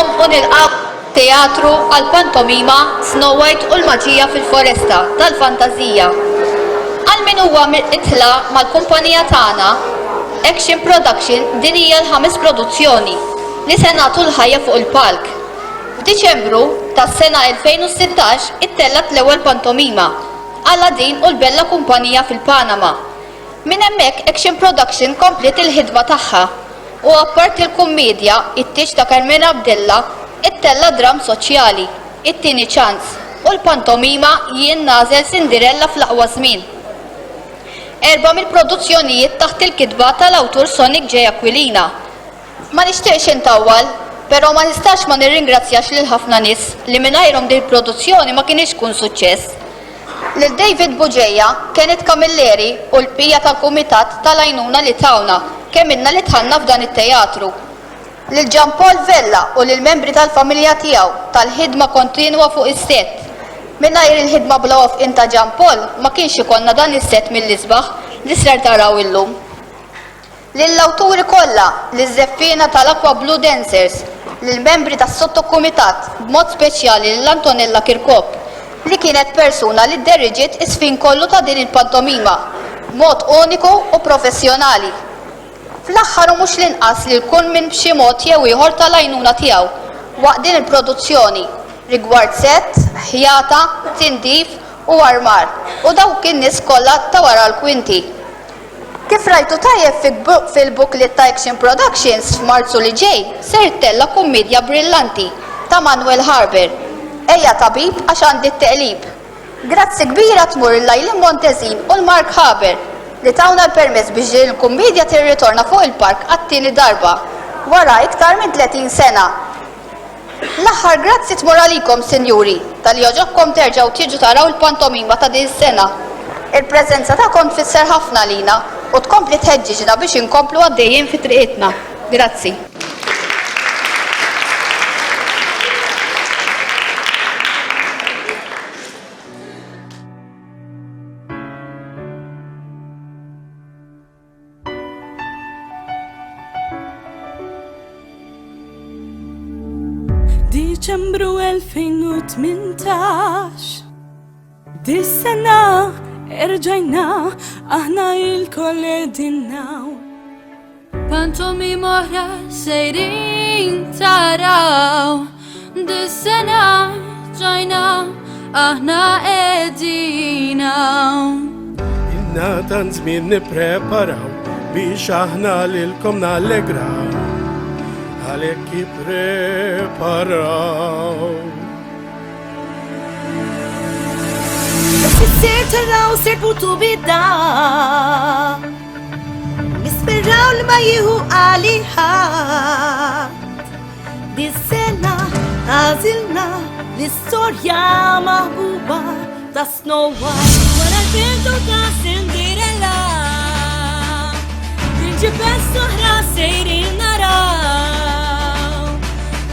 nilqgħukom u nilqgħu teatru għall-pantomima Snow White u l-Maġija fil-Foresta tal-Fantażija. Għal min huwa itla mal-kumpanija tagħna, Action Production din hija l-ħames produzzjoni li se nagħtu l-ħajja fuq il-palk. F'Diċembru tas-sena 2016 ittellgħet l-ewwel pantomima, Aladdin u l-Bella Kumpanija fil-Panama. Minn hemmhekk Action Production kompliet il-ħidma tagħha u apparti l-kummiedja It-Tieġ ta' Carmena Abdilla ittella' dramm soċjali, It-Tieni Ċans, u l-pantomima Jien Nagħżel Cinderella fl-Aqwa Żmien. Erbgħa mill-produzzjonijiet taħt il-kitba tal-awtur Sonic J. Aquilina. Ma nixtieqx intawwal, però ma nistax ma nirringrazzjax lil ħafna nies li mingħajrhom din il-produzzjoni ma kinitx tkun suċċess. Lil David Bugeja, Kenneth Camilleri u l-bqija tal-kumitat tal-għajnuna li tawna kemm ilna li dħalna f'dan it-teatru. Lil Jean Paul Vella u lill-membri tal-familja tiegħu tal-ħidma kontinwa fuq is-sett. Mingħajr il-ħidma bla wafqien ta' Jean Paul ma kienx ikollna dan is-sett mill-isbaħ li ser taraw illum. Lill-awturi kollha, liż-żeffiena tal-Aqua Blue Dancers, lill-membri tas-sottokumitat, b'mod speċjali lil Antonella Kirkop, li kienet persuna li dderiġiet iż-żfin kollu ta' din il-pantomima, b'mod uniku u professjonali. Fl-aħħar u mhux l-inqas lil kull min b'xi mod jew ieħor ta l-għajnuna tiegħu waqt din il-produzzjoni, rigward sett, ħjata, tindif u armar, u dawk in-nies kollha ta' wara l-kwinti. Kif rajtu tajjeb fil-booklet ta' Action Productions, f'Marzu li ġej ser ittella' kummiedja brillanti ta' Manuel Harber, Ejja Tabib għax għandi t-teqlib. Grazzi kbira tmur lil Eileen Montesin u 'l Mark Haber li tawna l-permess biex din il-kummiedja tirritorna fuq il-palk għat-tieni darba wara iktar minn 30 sena. L-aħħar grazzi tmur għalikom, sinjuri, talli jogħġobkom terġgħu tiġu taraw il-pantomima ta' din is-sena. Il-preżenza tagħkom tfisser ħafna għalina u tkompli tħeġġiġna biex inkomplu għaddejjin fi triqitna. Grazzi. Diċembru 2018 Dis-sena erġajna aħna il-koll edinnaw Pantomi oħra sejrin taraw Dis-sena ġajna aħna qegħdin hawn. Ilna tant żmien nippreparaw biex aħna lilkom nallegraw. Għalhekk ippreparaw. Sir taraw ser putu bidda Nisperaw li ma jieħu għaliha Dis-sena għażilna l-istorja maħbuba ta' Snow White. Wara l-bintu ta' Cinderella, Prinċipessa oħra sejrin naraw.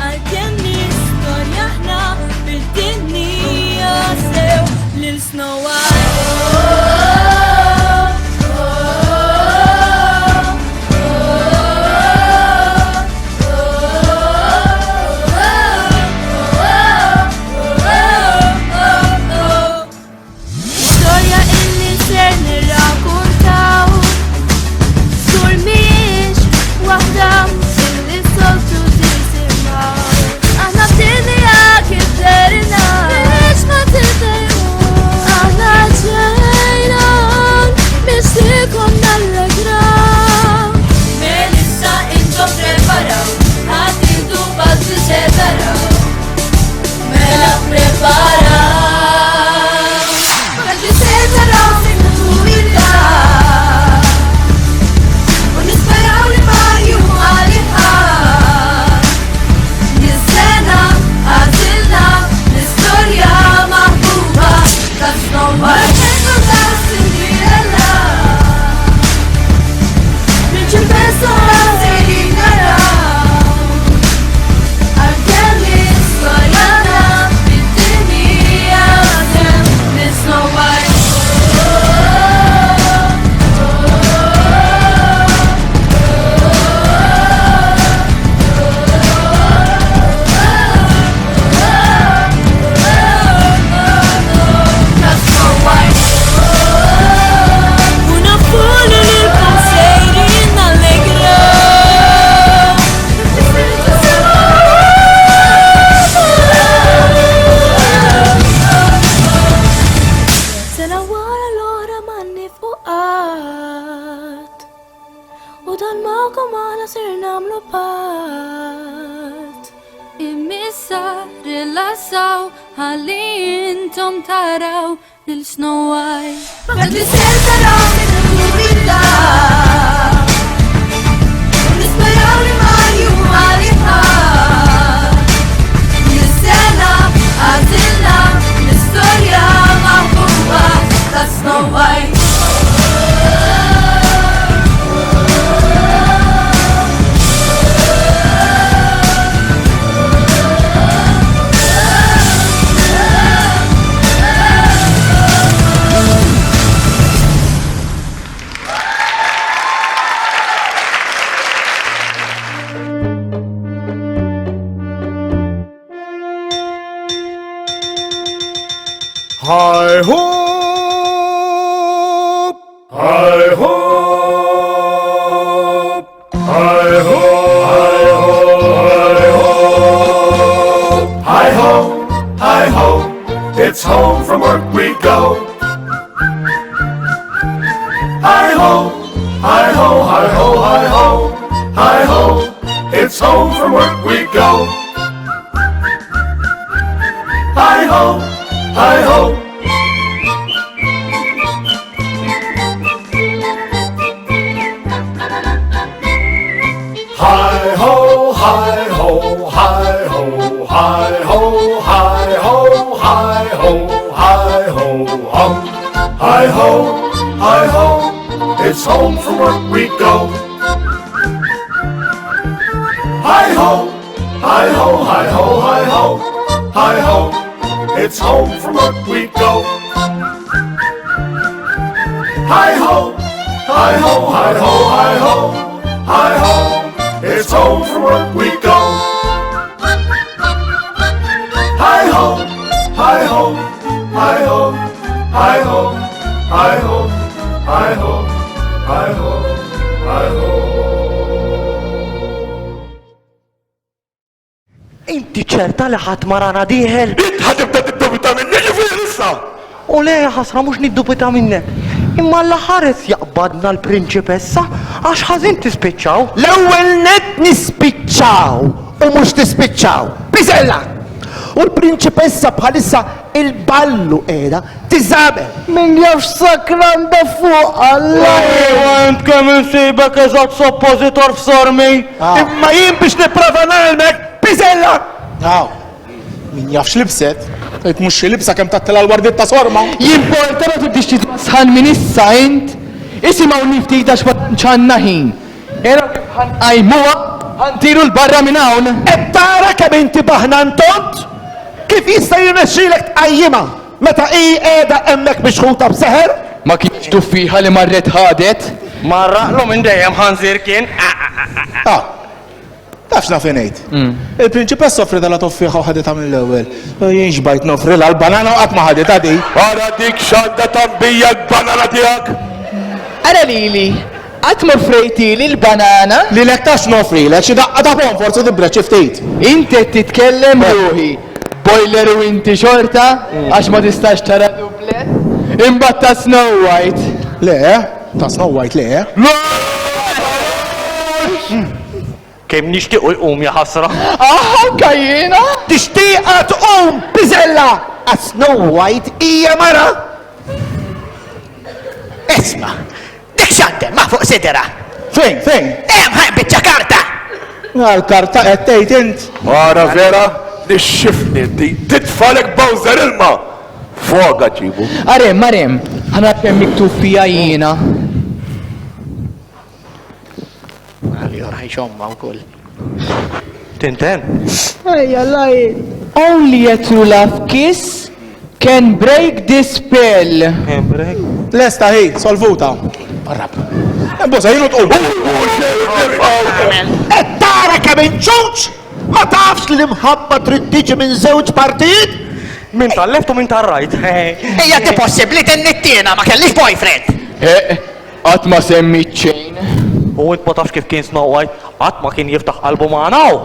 Għalkemm l-istorja aħna bil-dinja sew lil Snow White. Storja illi ser nirrakkuntaw Żgur mhijiex waħda illi soltu tisimgħu Aħna bdejniha kif derna Biex ma tiddejqux Aħna. qatt. U dan magħkom aħna ser nagħmlu patt. Imissa rilassaw ħalli intom taraw lil Snow White. Dak li ser taraw minn U nisperaw li ma juma li Nis-sena għażilna l-istorja maħbuba ta' Snow White. Hi ho! Hi ho! Hi ho! Hi ho! Hi ho! Hi ho! Hi ho! It's home from work we go. Hi ho! Hi ho! Hi ho! Hi ho! Hi ho! It's home from work we go. Hi ho! Hi ho! Hi ho, hi ho, hi ho, hi ho, hi ho, hi ho, hi ho, hum. Hi ho, hi ho, it's home from work we go. Hi ho, hi ho, hi ho, hi ho, hi ho, it's home from work we go. Hi ho, hi ho, hi ho, hi ho, hi ho, it's home from work we go. Hi ho, hi ho, hi ho, hi ho, hi ho, hi ho, hi ho, hi ho. Inti ċerta li ħadd ma rana dieħel? Int ħa tibda tiddubita minni ġifieri issa! U le ħasra mhux niddubita minnek. Imma Alla ħares jaqbadna l-prinċipessa għax ħażin tispiċċaw. L-ewwel nett nispiċċaw u mhux tispiċċaw. Piżella! U l-prinċipessa bħalissa il-ballu qiegħda tiżgħabel. Min jaf x'sakranda fuq Alla! Ejwa int kemm insibek eżatt soppożitor f'sormi! Imma jien biex nipprova ngħallmek, piżella! Aw, min jaf x'libset? Tgħid mhux xi libsa kemm tattilha l-wardiet ta' sorma. Jimporta ma tibdiex titmasħan minn issa int? Isimgħuni ftit għax ma tantx għandna ħin. Araw kif ħa nqajmuha, ħa ntiru 'l barra minn hawn. Qed tara kemm inti baħnan tond? Kif jista' jirnexxilek tqajjimha meta hi qiegħda hemmhekk mixħuta b'seħer? Ma kienx tuffieħa li marret ħadet? Marraqlu minn dejjem ħanżir kien. Ah, taf x'naf ngħid? Il-prinċipessa offritha la tuffieħa u ħaditha mill-ewwel. Jien xbajt noffrilha l-banana u qatt ma ħaditha di. Ara dik x'għandha tambija l-banana tiegħek! Ara lili, Qatt m'offrejtili l-banana? Lilek taf x'noffrilek, xi daqqa ta' ponn forsi tibred xi ftit. Int qed titkellem ruħi. Boiler u inti xorta, għax ma tistax tara duplet. Imbagħad ta' Snow White. Le, ta' Snow White le. Kemm nixtiequ jqum jaħasra. Ah, anka jiena! Tixtieqha tqum piżella għax Snow White hija mara? Isma', dik x'għandem ma' fuq sidirha? Fejn, fejn? Hemm ħa biċċa karta! Għal karta qed tgħid int? Ara vera, nixxifni inti, titfalek bowser ilma! Foga ġibu. Arem, arem, ħa nara x'hemm miktub fiha jiena. Għal ħajx omma wkoll. Tinten. Ejja, lajn. Only a true love kiss can break this spell. Can break. Lesta hi, solvuta. Barrab. Bosa, jienu tqum. Qed tara kemm inċuċ? Ma tafx li l-imħabba trid tiġi minn żewġ partijiet? Min tal-left u min tar-right. Hija di possibbli din nittiena ma kellix boyfriend. Qatt ma semmiet xejn. U int ma tafx kif kien Snow White, qatt ma kien jiftaħ qalbu magħna hu!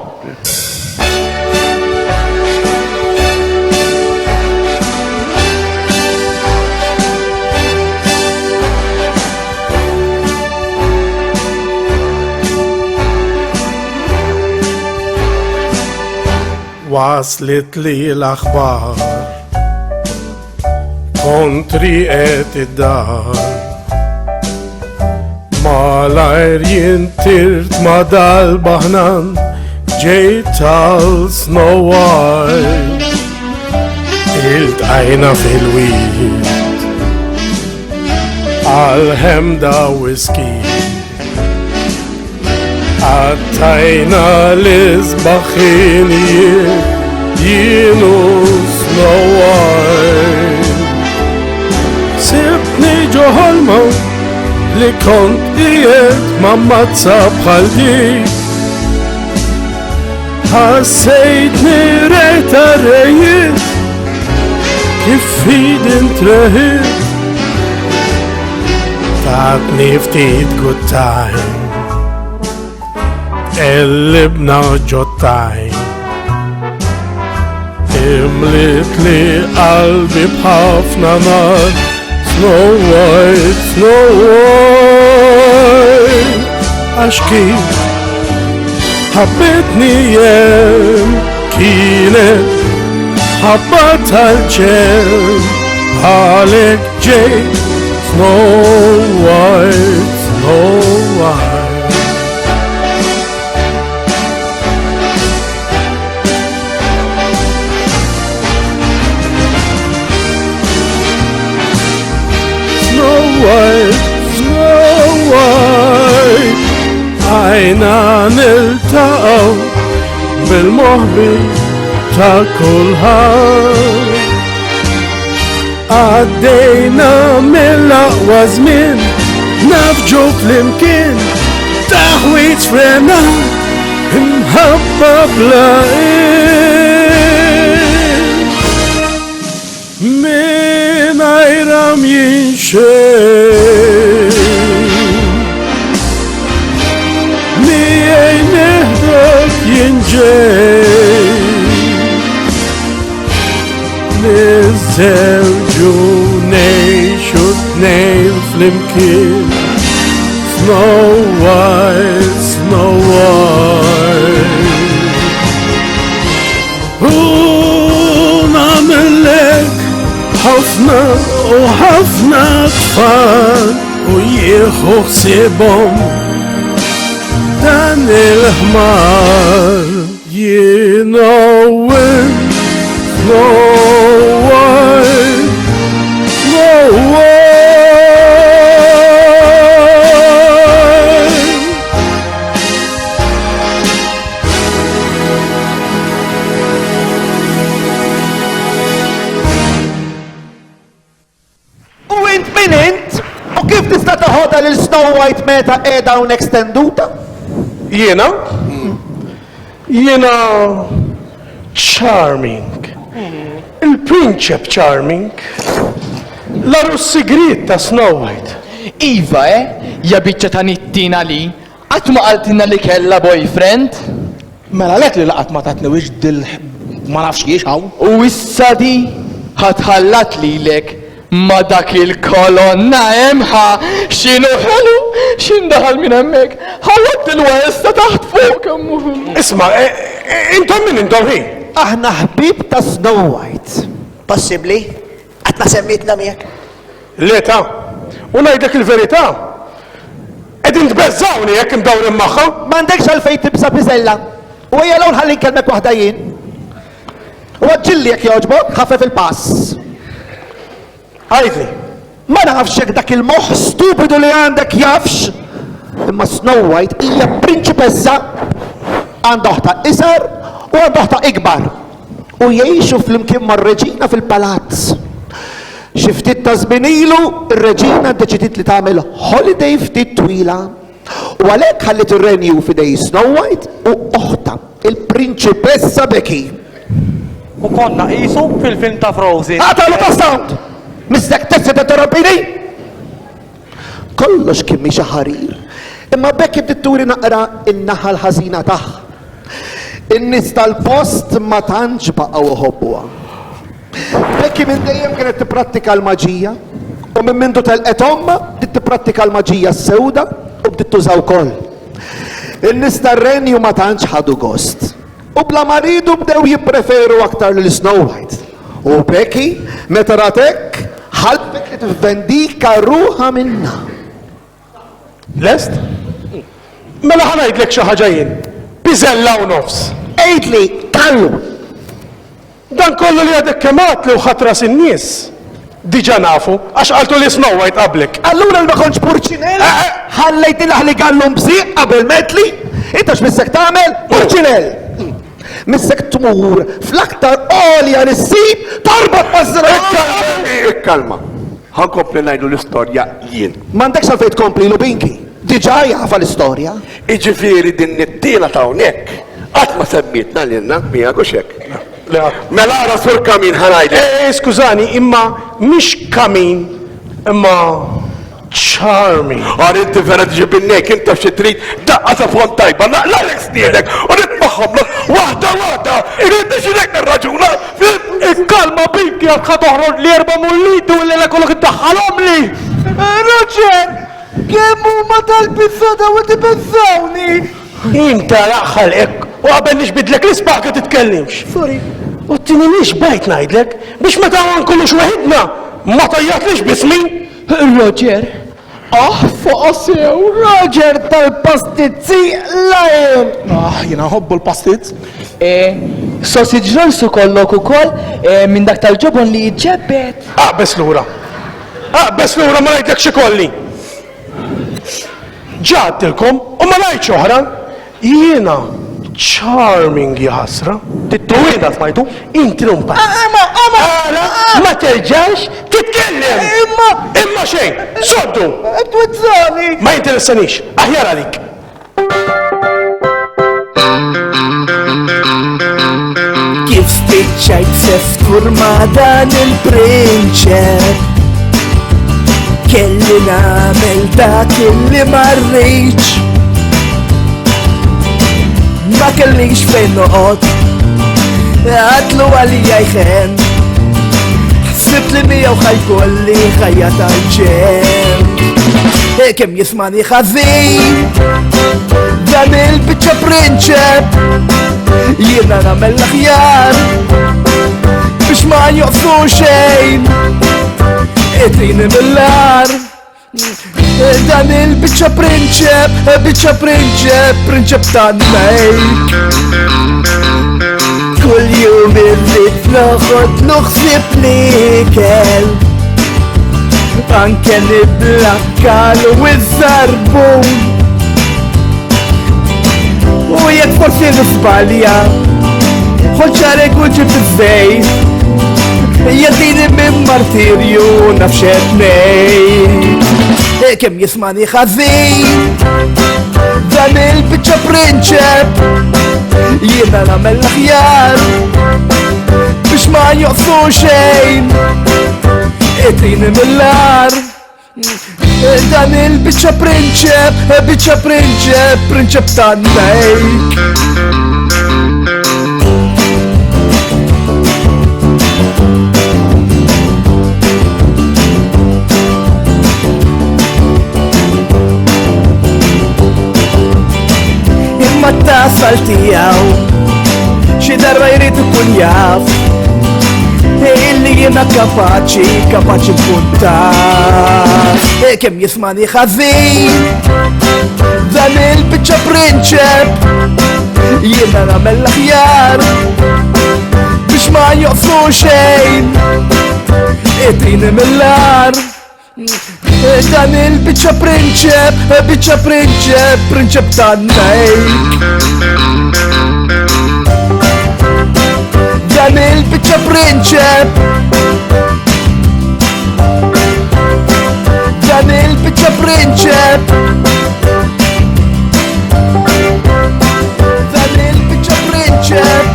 Waslet li l-aħbar Kontri qed id-dar Malajr jien tirt ma dal-baħnan Ġejt tal Snow White Iltqajna fil-wid Għal ħemda whisky Għattajna l-isbaħinijiet jienu Snow White. Sibtni ġo ħolma li kont qiegħed ma' mazza bħal dik. Ħassejtni rejta rejiet kif fid intreħiet. Tatni ftit good time. Ellibna ġottajn. Imlit li qalbi b'ħafna nar. Snow White, Snow White. Għax kif ħabbitni jem kienet ħabba tal-ċel għalek ġej Snow White, Snow White. Snow White, Snow White, għajna niltaqgħu bil-moħbi ta' kulħadd. Għaddejna mill-aqwa żmien, nafġu flimkien, taħwit frena, imħabba bla Mingħajr jien xejn. Miegħi neħdok jien ġej. Niżżewġu ngħixu tnejn flimkien. Snow White, Snow White. U nagħmellek ħafna u ħafna tfal u jieħu ħsiebhom dan il-ħmar jiena u Snow White, Snow White. U int min int? U kif tista' toħodha lil Snow White meta qiegħda hawnhekk stenduta? Jiena? Jiena Charming. Il-Prinċep Charming. L-għarus sigriet ta' Snow White. Iva, eh? Ja biċċa ta' nittina li Qatt ma qaltilna li kellha boyfriend. Mela għalhekk li qatt ma tatni wiċċ dil ma nafx xiex hawn. U issa di ħa tħallat lilek ma' dak il-kolonna hemm ħa x'inhu ħelu x'indaħal minn hemmhekk. Ħawwadt il-wires ta' taħt fuq kemm hu ħelu. Isma' intom min intom hi? Aħna ħbieb ta' Snow White. Possibbli? Qatt ma semmietna miegħek. Le ta. U ngħidlek il-verità, qegħdin tbeżżgħuni hekk imdawrin magħha. M'għandekx għalfejn tibża' piżella. U ejja 'l hawn ħalli nkellmek waħda jien. U għaġġilli jekk jogħġbok, ħaffef il-pass. Għidli. Ma nafx jekk dak il-moħħ stupidu li għandek jafx, imma Snow White hija prinċipessa għandha oħta iżgħar u għandha oħta ikbar. U jgħixu flimkien mar-reġina fil-palazz. Xi ftit ta' żmien ilu, ir-reġina ddeċidiet li tagħmel holiday ftit twila u għalhekk ħalliet ir-renju f'idej Snow White u oħtha, il-Prinċipessa Becky. U konna qisu fil-film ta' Frozen. Aqtagħlu tas-sound! Missek tista' tinterrompini! Kollox kien miexi ħarir, imma Becky bdiet turi naqra n-naħa l-ħażina tagħha. In-nies tal-post ma tantx baqgħu iħobbuha. Becky minn dejjem kienet tipprattika l-maġija u minn mindu telqet ommha bdiet tipprattika l-maġija s-sewda u bdiet tuża wkoll. In-nies tar-renju ma tantx ħadu gost. U bla ma riedu bdew jippreferu aktar lil Snow White. U Becky, meta rat hekk, ħalfet li tivvendika ruħha minnha. Lest? Mela ħa ngħidlek xi ħaġa jien. Piżella u nofs. Għidli, kallu! Dan kollu li għadek kemm għedt li u ħadt ras in-nies, diġà nafu, għax qaltu li Snow White qablek. Allura li ma kontx purċinell? Ħallejtni naħli gallu mbżieq qabel m'għedtli? Int għax missek tagħmel? Purċinell! Missek tmur fl-aktar għolja li ssib, torbot maż-żrieragħ! Ikkalma, ikkalma. Ħa nkompli ngħidlu l-istorja jien. M'għandekx għalfejn tkomplilu Binki. Diġà jafha l-istorja. Jiġifieri din it-tila ta' hawnhekk qatt ma semmietna lilna miegħek hux hekk? Le qatt. Mela ara Sur Kamin ħa ngħidlek. Eh, skużani, imma mhix Kamin, imma Charming. Ara inti vera tiġi bin-nejk, int taf xi trid, daqqa ta' fond tajba, naqlalek snienek u nitmagħhomlok waħda waħda. Inti x'ilek nirraġuna, fhimt? Ikkalma Binki għax ħa toħroġli erba' mulliti u llejla kollok iddaħħalhomli! Roger! Kemm huma tal-biża' dawn qed ibeżżgħuni! Int għalaq ħalqek u qabel nixbidlek l-ispaki titkellimx. Sorry. U t-tieni mhix bajt ngħidlek biex meta ma nkunux weħidna ma tgħajjatlix b'ismi. Roger, Ah, faqa' sew! Roger tal-pastizzi la jien! Ah, jiena nħobbu l-pastizz. Eh, sausage rolls ukollok ukoll eh, minn dak tal-ġobon li jiġġebbed. Aqbeż lura. Aqbeż lura ma ngħidlekx ikolli. Ġa għedtilkom u ma ngħidx oħra. Jiena charming jaħasra. Tittuwina smajtu? Inti lumpa. Imma, imma. Ara, ma terġax titkellem. Imma. Imma xejn, soddu. Twizzani. Ma jinteressanix, aħjar għalik. Kif spiċċajt seftur ma' dan il-prinċep Kelli nagħmel dak illi ma rridx Ma kellix fejn noqgħod Għadlu għalija jħen Ħsibt li miegħu ħajkolli ħajja tal-ġen E kemm jismani ħażin Dan il-biċċa prinċep Jiena nagħmel l-aħjar Biex ma joqsu xejn Itini mill-ar Dan il-biċċa prinċep Biċċa prinċep Prinċep tan-nejk Kull jum irrid noħod ħsieb l-ikel Anke niblakkalu iż-żarbun U jekk forsi nisbalja Ħol ċarek u ġib iż-żejt Jaddini minn martirju naf xed ngħid E kemm jismani ħażin Dan il-biċċa prinċep Jiena nagħmel l-aħjar Biex ma joqsu xejn Itini mill-ar Dan il-biċċa prinċep Biċċa prinċep Prinċep tan-nejk Imma t-tasal tiegħu xi darba jrid ikun jaf illi jiena kapaċi, kapaċi nkun taf. E kemm jismani ħażin dan il-biċċa prinċep jiena nagħmel l-aħjar biex ma joqsu xejn itini mill-ar Dan il-biċċa prinċep, biċċa prinċep, prinċep tan-nejk. Dan il-biċċa prinċep. Dan il-biċċa prinċep. Dan il-biċċa prinċep.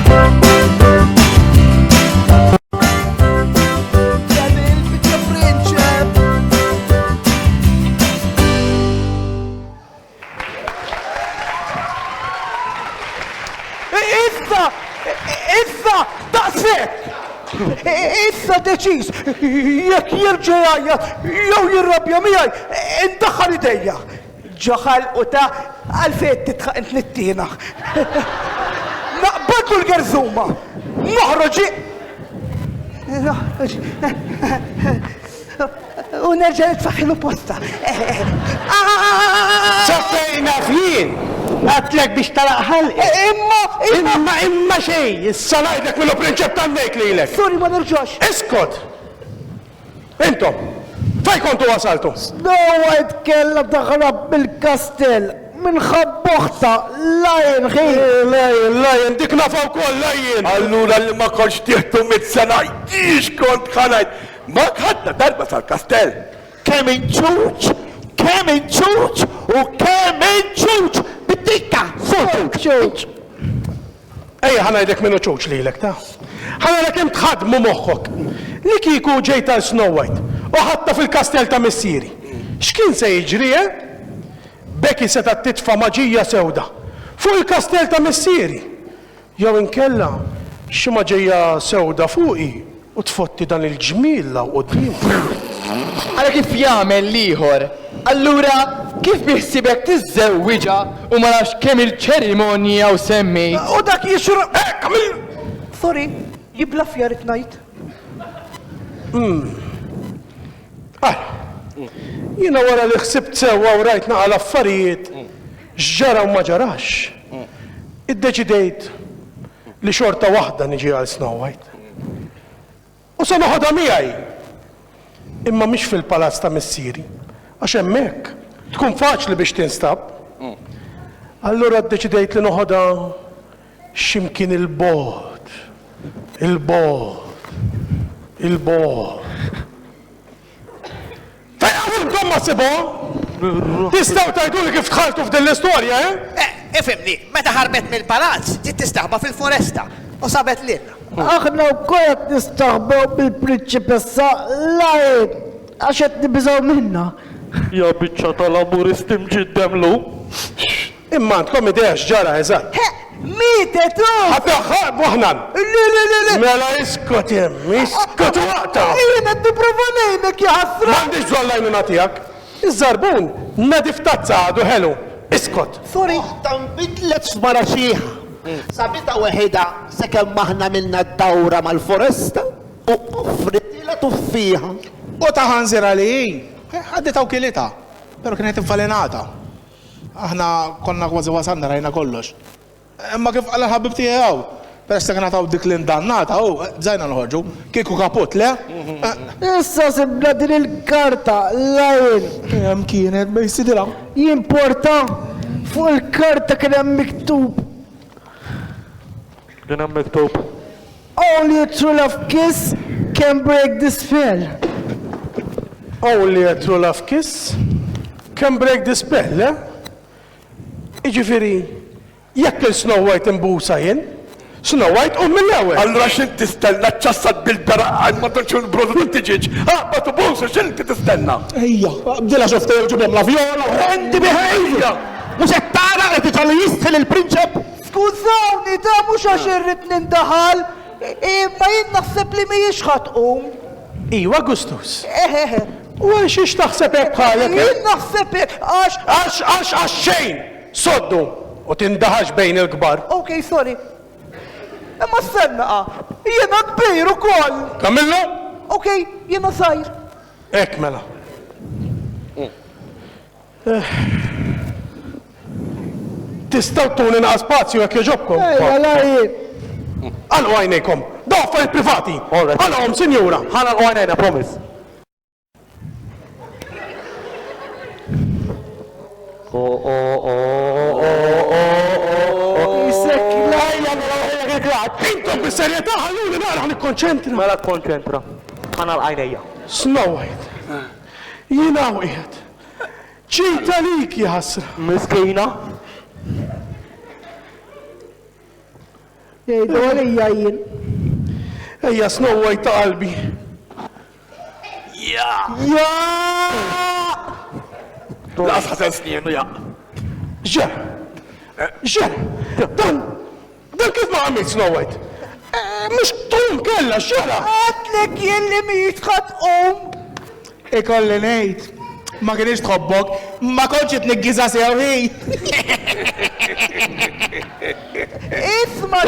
Issa, issa, daqshekk! Issa deċiż, jekk jerġa' jgħajjat jew jirrabja miegħi, indaħħal idejja. Ġo ħalqu ta' għalfejn qed tidħaq int nittiena. Naqbadlu. Nħallatlu l-gerżuma! Noħroġ U nerġa' nitfaħħilu posta. Sa fejn naf jien, għedtlek biex tagħlaq ħalqek. Imma, imma. Imma, imma xejn! Issa ngħidlek min hu prinċep tan-nejk lilek! Sorry, ma nerġax. Iskot! Intom, fejn kontu wasaltu? Snow White kellha taħrab mill-kastell minħabba oħtha, Lion ħi. Lion, Lion, dik nafha wkoll Lion! Allura li ma kontx tieħdu mitt sena jiex kont ħa ngħid, Mak ħadna darba sal-kastell. Kemm inċuċ, kemm inċuċ u kemm inċuċ! Bit-tikka! Ċuċ! Ejja ħa ngħidlek min hu ċuċ lilek, ta. Ħa nara kemm tħaddmu moħħok. Li kieku ġejt għal Snow White u ħadtha fil-kastell ta' missieri, x'kien se jiġri, eh? Becky setgħet titfa' maġija sewda fuq il-kastell ta' missieri. Jew inkella xi maġija sewda fuqi u tfotti dan il-ġmiel 'l hawn quddiem. Ara kif jagħmel l-ieħor. Allura kif biħsiebek tiżżewwiġha u ma nafx kemm il-ċerimonji hawn semmejt? U dak jixrob. Eh, Camillo! Sorry, jiblaffja rrid ngħid. Ara, jiena wara li ħsibt sewwa u rajt naqa' l-affarijiet x'ġara u ma ġarax, iddeċidejt li xorta waħda niġi għal Snow White. U se noħodha miegħi! Imma mhix fil-palazz ta' missieri, għax hemmhekk tkun faċli biex tinstab. Allura ddeċidejt li noħodha xi mkien 'il bogħod, 'il bogħod, 'il bogħod. Fejn għamilkom ma ssibhom? Tistgħu tgħiduli kif dħaltu f'din l-istorja, eh? Eh, ifhimni, meta ħarbet mill-palazz, ġiet tistaħba fil-foresta u sabet lilna. Aħna wkoll qed nistaħbew mill-prinċipessa Lion għax qed nibżgħu minnha. Ja biċċa tal-amurist imġiddem lu. Imma għandkom idea x'ġara eżatt? Ħeqq! Mietet hu! Ħadd Buħnan! Le, le, le, le! Mela iskot hemm, iskot u aqta'! Jien qed nipprova ngħinek ja ħasra! M'għandix bżonn l-għajnuna tiegħek. Iż-żarbun nadif tazza għadu ħelu. Iskot! Sorry. Oħtha nbidlet f'mara xiħa. Sabitha weħidha sakemm aħna għamilna d-dawra mal-foresta u offritilha tuffieħa. U ta' ħanżira li hi, ħaditha u kilitha, però kienet ivvalenata. Aħna konna kważi wasalna rajna kollox. Imma kif qal il-ħabib tiegħi hawn, peress li kien għad hawn dik l-indannata hu, bżajna noħorġu. Kieku kaputt, le? Issa sibna din il-karta, Lion. Hemm kienet bejn sidilha. Jimporta? Fuq il-karta kien hemm miktub. Kien hemm miktub. Only a true love kiss can break the spell. Only a true love kiss can break the spell, eh? Jiġifieri, jekk il Snow White inbusha jien, Snow White tqum mill-ewwel. Allura x'int tistenna ċċassat bil-beraq għal ma tantx il-brodu tat-tiġieġ? Aqbad u busu x'inti tistenna? Ejja, aqbdilha xofftejha u ġibhom la vjola. Andy behave! Mhux qed tara qed iġagħlu jistħi lill-prinċep? Skużawni ta' mhux għax irrid nindaħal, imma jien naħseb li mhijiex ħa tqum. Iwa Gustus. Eħe eħe. U għal xiex taħseb hekk bħalek, eh? Jien naħseb hekk għax. Għax, għax, għax xejn! Soddu u tindaħalx bejn il-kbar. Ok, sorry. Imma stenna, jiena kbir ukoll! Kamillu? Ok, jiena żgħir. Hekk mela. Tistgħu tuni naqa' spazju jekk jogħġobkom? Ejja, la jien. Għalqu għajnejkom. Dawn affarijiet privati. Għalqhom, sinjura. Ħa nagħlqu għajnejna, promise. Intom bis-serjetà ħalluni naqra nikkonċentra. Mela kkonċentra. Ħa nagħlaq għajnejja. Snow White. Jien hawn qiegħed. Ġejt għalik, jaħasra. Miskina. Jgħidu għalija jien. Ejja, Snow White ta' qalbi. Ja! Ja! Laqas ħasen snienu ja. Ġer! Ġer! Dan Dan kif ma għamilt Snow White? Mhux tqum kellha x'ġara? Għedtlek jien li mhijiex ħa tqum. Ikolli ngħid, ma kinitx tħobbok, ma kontx qed niggiżha sew hi. Isma'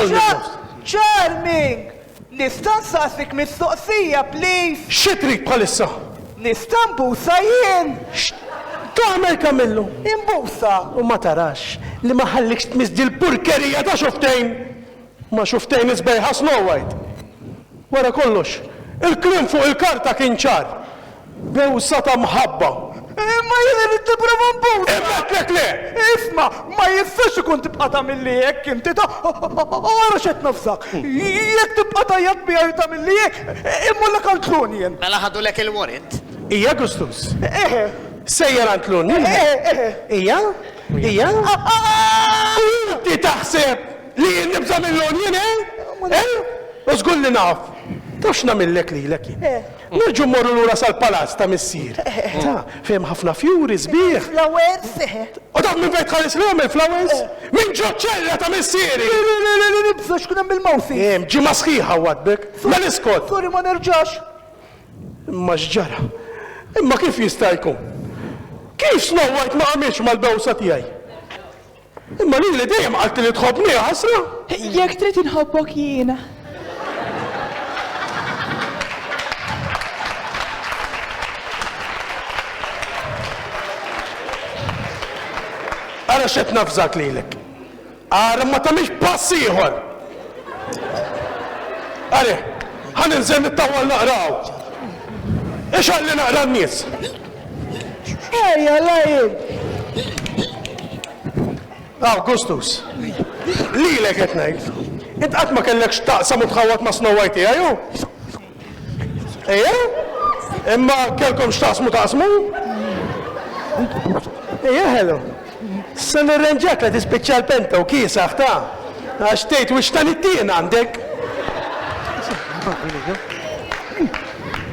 Charming! Nista' nsaqsik mistoqsija, please? Xi trid bħalissa? Nista' nbusa jien? X'tagħmel Kamillu? Inbusa! U ma tarax li ma ħallikx tmiss dil-purkerija ta' xuftejn ma' xuftejn is-sbejħa Snow White? Wara kollox, il-kliem fuq il-karta kien ċar. Bewsa ta' mħabba. Imma jien irrid nipprova nbusa! Imma għedtlek le! Isma', ma jistax ikun tibqa' tagħmilli hekk inti ta' ara x'qed nafżak. Jekk tibqa' tgħajjat miegħi u tagħmilli hekk, immurlek għand l-union. Mela ħadulek il-warrant? Ija Gustus. Eħe. Sejjer għand l-union? Eħe, eħe. Ija? Ija? Inti taħseb li jien nibża' mill-union, eh? Eh? U żgur li naf. Taf x'nagħmillek lilek jien? Nerġgħu mmorru lura sal-palazz ta' missier. Ta, fejn hemm ħafna fjuri sbieħ. Flowers. U taf minn fejn tħares lejhom il-flowers? Minn ġo ċ-ċella ta' missieri! Le, le, le, le, le, nibża' x'kien hemm il-mawsi. Hemm, ġimgħa sħiħa wadbek. Mela iskot! Sorry, ma nerġax. Imma x'ġara? Imma kif jista' jkun? Kif Snow White ma qamitx mal-bewsa tiegħi? Imma lili dejjem qaltli li tħobbni, jaħasra! Jekk trid inħobbok jiena. Ara x'qed nafżak lilek. Ara ma tagħmilx pass ieħor. Are, ħa ninżel nittawwal naqra hawn. Ixgħalli naqra n-nies. Ejja, lajn! Augustus, lilek qed ngħid. Int qatt ma kellek x'taqsam u tħawwad ma' Snow White tiegħi hu? Ejja? Imma kellkom x'taqsmu taqsmu? Ejja ħelu. Se nirrenġak la tispiċċa l-penta u kiesaħ ta' għax tgħid wix ta' nittien għandek.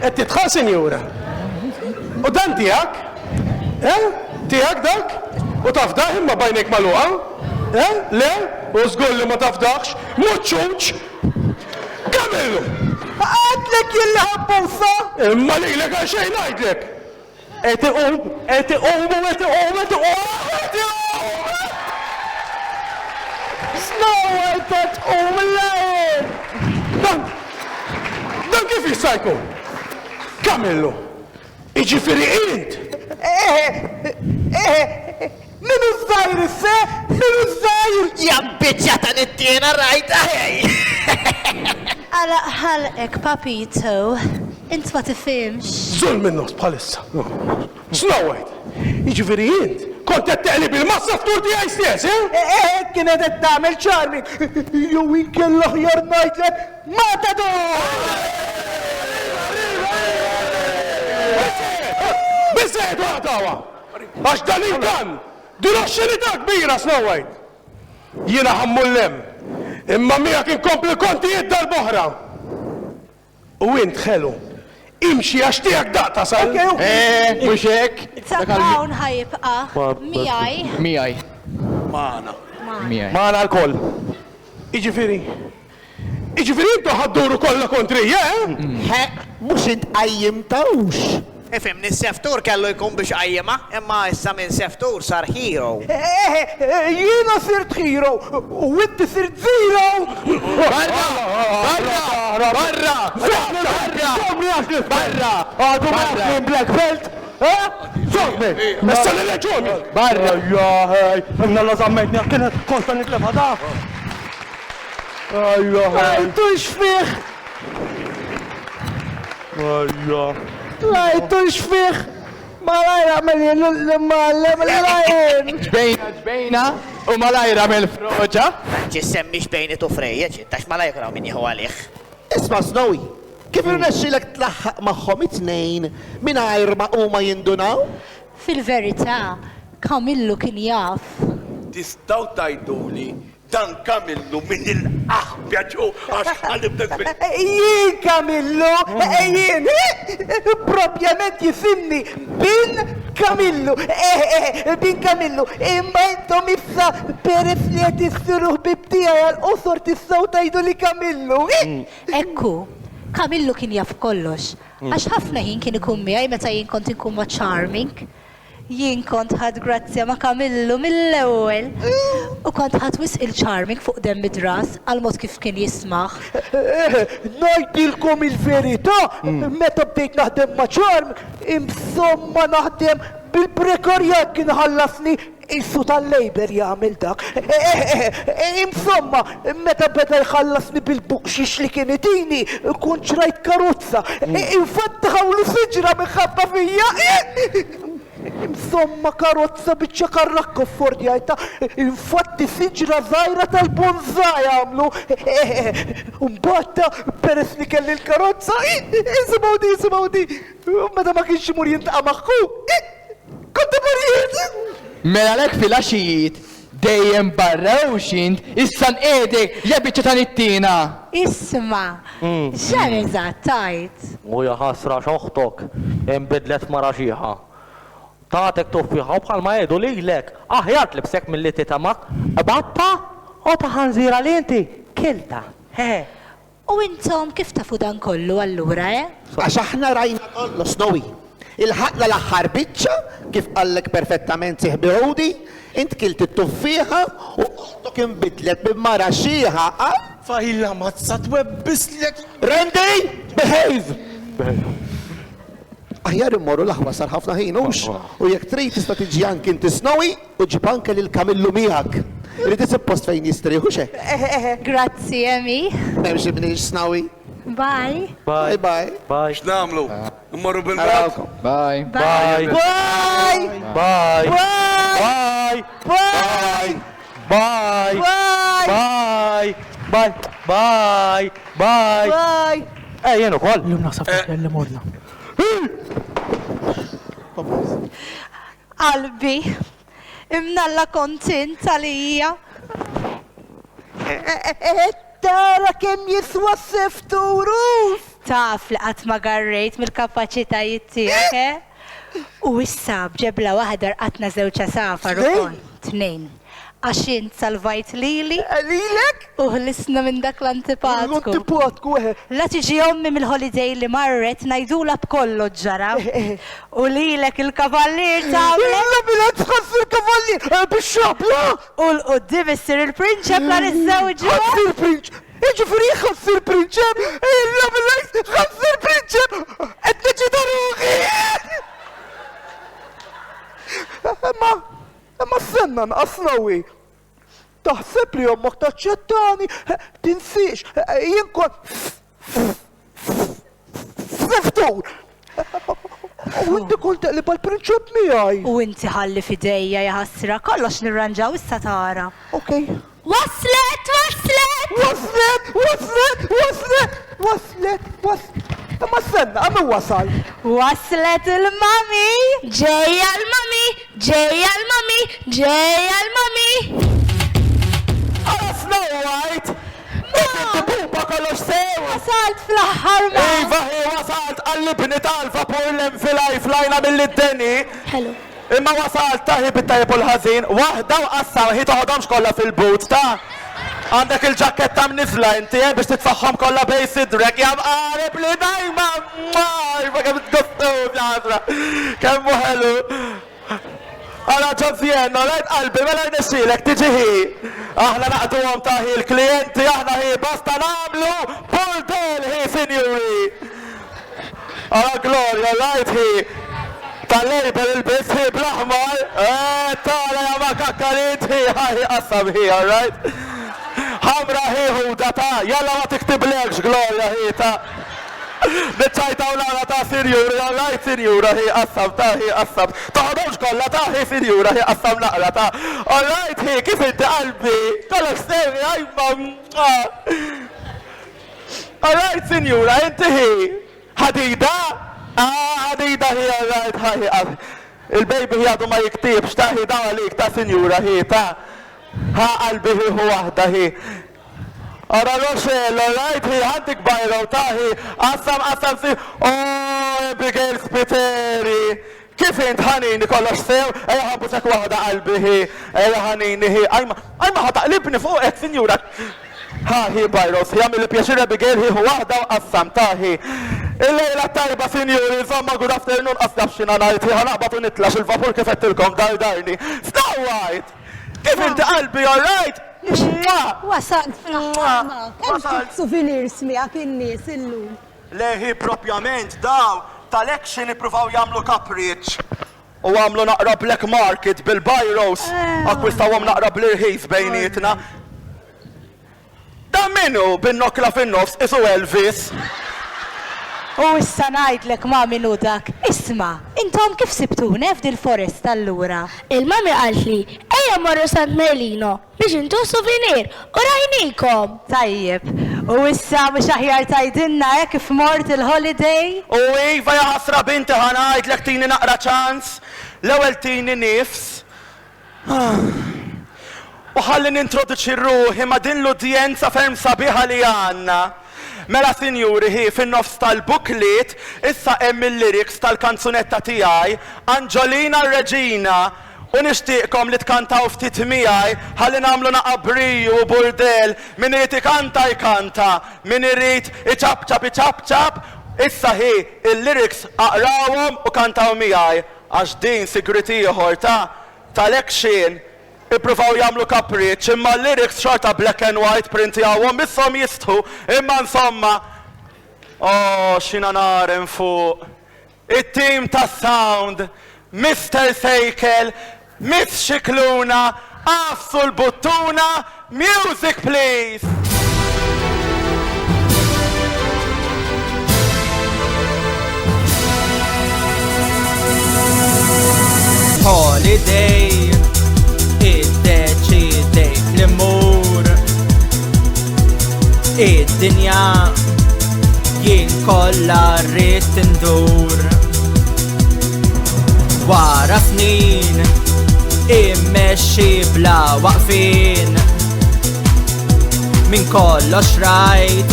Qed tidħaq sinjura? U dan tiegħek? Eh? Tiegħek dak? U tafdah imma b'għajnejk magħluqa? Eh? Le? U żgur li ma tafdahx. Muċċuċ! Kemm ilu? Għedtlek jien li ħabbusa! Imma lilek għal xejn ngħidlek! Qed iqum, qed iqum u qed iqum, qed iqum, qed iqum! Snow White qed tqum lejn! Dan, dan kif jista' jkun? Kamillu, jiġifieri int? Eħe, eħe, min hu ż-żgħir issa, min hu ż-żgħir? Ja biċċa ta' nittiena rajtha ħej! Għalaq ħalqek, Papito. Int ma tifhimx. Żul min-nofs bħalissa. Snow White, jiġifieri int kont qed teqlib il-massa f'tur tiegħi stess, eh? Hekk kienet qed tagħmel Charming. Jew inkella aħjar ngħidlek Matador! Biżżejjed waqtgħuha! Għax dan ingann! Din oxxenità kbira, Snow White! Jiena ħa mmur 'l hemm, imma miegħek inkompli l-kontijiet darb'oħra! U int ħelu, imxi għax tiegħek daqq tasal! Eh, mhux hekk? Dak hawn ħa jibqa' miegħi. Miegħi. Magħna. Miegħi. Magħna lkoll. Jiġifieri, jiġifieri intom ħa dduru kollha kontrija, eh? Ħeqq, mhux int qajjimtha hux? Ifhimni, s-seftur kellu jkun biex qajjimha, imma issa minn seftur sar hero. Eħe, jiena sirt hero u inti sirt zero! Barra! Barra! Barra! Barra! Barra! Għadu ma jafx minn Black Belt? Eh? Żommni! Issa l-leġuni! Barra! Ejja, ħej, imnalla żammejtni għax kienet konta nitlefha da. Ejja, ħej. Rajtux fih! Ejja. Rajtux fih! Malajr għamel jien l-imgħallem l-lajn! Ġbejna ġbejna u malajr għamel froġa. Tantx issemmix bejniet u frejjeġ int għax malajr ikun hawn min jieħu għalih. Isma' Snowy, kif irnexxielek tlaħħaq magħhom it-tnejn mingħajr ma huma jindunaw? Fil-verità, Kamillu kien jaf. Tistgħu tgħiduli Dan Kamillu min il-qaħbja ġo għax ħalibtek bil. Jien Kamillu, jien, propjament jisimni Bin Kamillu, Bin Kamillu, imma intom issa peress li qed issiru ħbieb tiegħi għall-qosor tistgħu tgħiduli Kamillu. Hekk hu, Kamillu kien jaf kollox, għax ħafna ħin kien ikun miegħi meta jien kont inkun ma' Charming. Jien kont ħadt grazzja ma' Kamillu mill-ewwel u kont ħadt wisq il-Charming fuq demm id-dras għall-mod kif kien jismah. Ngħidilkom il-verità, meta bdejt naħdem ma' Charm, imsomma naħdem bil-prekarjat kien iħallasni qisu tal-Labour jagħmel dak. Imsomma, meta beda jħallasni bil-buqxiex li kien itini, kont xrajt karozza. Infatti ħawlu siġra minħabba fija. Insomma karozza biċċa karrakka ffordjajtha, infatti siġra żgħira tal-bonsai għamlu. U mbagħad peress li kelli l-karozza, isimgħu di, isimgħu di, meta ma kienx imur jiltaqa' ma' ħu, kont imur jien. Mela għalhekk filgħaxijiet dejjem barra hux int, issa nqiegħdek ja biċċa ta' nittiena! Isma', x'hemm eżatt tgħid? U jaħasra x'oħtok inbidlet f'mara xiħa. Tagħtek tuffieħa u bħalma jgħidu lilek, aħjar tlibsek milli titgħamak. Qbadtha u ta' ħanżira li inti kiltha. Hehe. U intom kif tafu dan kollu allura, eh? Għax aħna rajna kollox, Snowy. Ilħaqna l-aħħar biċċa, kif qallek perfettament sieħbi Hody, int kilt it-tuffieħa u oħtok inbidlet minn mara xiħa għal. Fajla mazza twebbislek! Randy! Behave! Aħjar immorru l-aħwa sar ħafna ħin, hux? U jekk trid tista' tiġi anki inti Snowy u ġib anke lil Kamillu miegħek. Irid isib post fejn jistrieħ, hux hekk? Grazzi, Emmy. M'hemmx imniex, Snowy. Bye. Bye bye. Bye. X'nagħmlu? Immorru bil-mod? Bye. Bye. Bye. Bye. Bye. Bye. Bye. Bye. Bye. Bye. Bye. Bye. Bye. Eh, jien ukoll. Illum naħseb aħjar li morna. Qalbi, imnalla kont int għalija. Qed tara kemm jiswa s-sefturus! Taf li qatt ma garrejt mill-kapaċitajiet tiegħek, eh? U issa b'ġebla waħda rqadna żewġ għasafar ukoll. Tnejn. Għax int salvajt lili. Lilek? U ħlisna minn dak l-antipatku. L-antipatku, eħe. La tiġi ommi mill-holiday li marret ngħidulha b'kollox ġara. U lilek il-kavallier tagħmlek. Illa bilgħaks ħa ssir kavallier bix-xabla! U 'l quddiem issir il-prinċep la niżżewġu. Ħa ssir prinċ. Jiġifieri ħa ssir prinċep? Illa bilgħaks ħa ssir prinċep! Qed neċita ruħi! Imma Imma stenna naqas Snowy. Taħseb li ommok taċċettani? Tinsiex, jien kont siftur! U inti kont teqlibha l-prinċep miegħi. U inti ħalli f'idejja, jaħasra, kollox nirranġaw issa tara. Okej. Waslet, waslet! Waslet, waslet, waslet, waslet, waslet. Imma stenna, min wasal? Waslet il-mami! Ġejja l-mami, ġejja l-mami, ġejja l-mami! Ara Snow White! Inti pupa kollox sew! Wasalt fl-aħħar ma! Iva hi wasalt qallibni tal-vapur l-enfilaj flajna mill-id-deni. Hello. Imma wasalt ta' hi bit-tajjeb u l-ħażin, waħda u qassam, hi toħodhomx kollha fil-but ta'. Għandek il-ġakketta mniżżla inti eh biex titfagħhom kollha bejn sidrek, ja mqareb li dajma iva kemm tgustus ja ħasra. Kemm hu ħelu. Ara Josienne, alright qalbi, mela rnexxielek tiġi hi. Aħna naqduhom ta' hi l-klijenti, aħna hi basta nagħmlu burdell hi sinjuri. Ara Gloria, right hi. Tal-label il-biss hi bl-aħmar. Eh, tara ja ma kakkarit hi, ħa hi qassam hi, all right? Ħamra hi ħuda ta' jalla ma tiktiblekx Gloria hi ta' Niċċajtaw nara ta' sinjuri, all right sinjura hi qassam ta' hi qassam. Toħodhomx kollha ta' hi sinjura hi qassam naqra ta' All right hi, kif inti qalbi? Kollox sew hi, ajma. All right, sinjura, inti hi. Ħadida? Ah, ħadida hi, all right, ħa hi. ah. Il-baby hi għadu ma jiktibx, ta' hi daw għalik, ta' sinjura hi, ta' ħa qalbi hi hu waħda hi. Ara Rochelle, all right, hi, għandek bajro, ta' hi, qassam, qassam, si, oh, Abigail Spiteri. Kif int ħanini kollox sew, ejja ħa nbusek waħda qalbi hi, ejja ħanini hi, ajma, ajma ħa taqlibni fuqek sinjura. Ħa hi Byros, hi għamilli pjaċir Abigail hi ħu waħda u qassam ta' hi. Il-lejla t-tajba, sinjuri, insomma, good afternoon, qas naf x'jiena ngħid, ħa naqbad u nitla' x'il-vapur kif għedtilkom dardarni. Snow White! Kif inti qalbi, all right? Mwah! Wasalt fl-aħħar ma. Kemm ftit souvenirs miegħek in-nies illum. Le hi propjament dawn tal-Action ippruvaw jagħmlu kapriċċ u għamlu naqra black market bil-biros, akkwistawhom naqra bl-irħis bejnietna. Dan min hu bin-nokla fin-nofs qisu Elvis? U issa ngħidlek ma' min hu dak. Isma', intom kif sibtuna f'dil-foresta allura? Il-mummy qaltli, ejja mmorru Sant Merlino biex intuh souvenir u rajnikom! Tajjeb. U issa mhux aħjar tgħidilna eh kif mort il-holiday? U iva jaħasra binti ħa ngħidlek tini naqra ċans. L-ewwel tini nifs. U ħalli nintroduċi ruħi ma' din l-udjenza ferm sabiħa li għandna. Mela sinjuri hi fin-nofs tal-booklet issa hemm il-lyrics tal-kanzunetta tiegħi, Anġolina r-Reġina, u nixtieqkom li tkantaw ftit miegħi ħalli nagħmlu naqa' briju u burdell, min irid ikanta jkanta, min irid iċapċap iċapċap, issa hi il-lyrics aqrawhom u kantaw miegħi. Għax din sigriet ieħor ta' tal-action ippruvaw jagħmlu kapriċċ imma l-lyrics xorta black and white printjawhom misshom jistħu imma insomma Oh x'jiena nar hemm fuq it-team tas-sound Mister Sejkel Miss Scicluna agħfsu l-buttuna music please! Holiday Iddeċidejt li mmur Id-dinja jien kollha rrid indur Wara snin immexxi bla waqfien Minn kollox rajt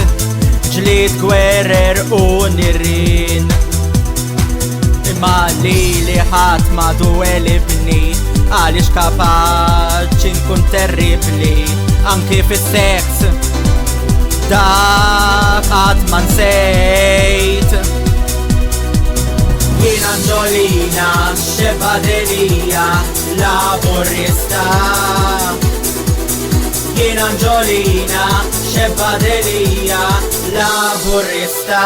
ġlied gwerer u nirien Imma lili ħadd m'għadu għelibni għaliex kapaċi nkun terribbli anki fis-seks Dak qatt ma nsejt. Jien Anġolina, xebgħa delija, laburista. Jien Anġolina, xebgħa delija, laburista.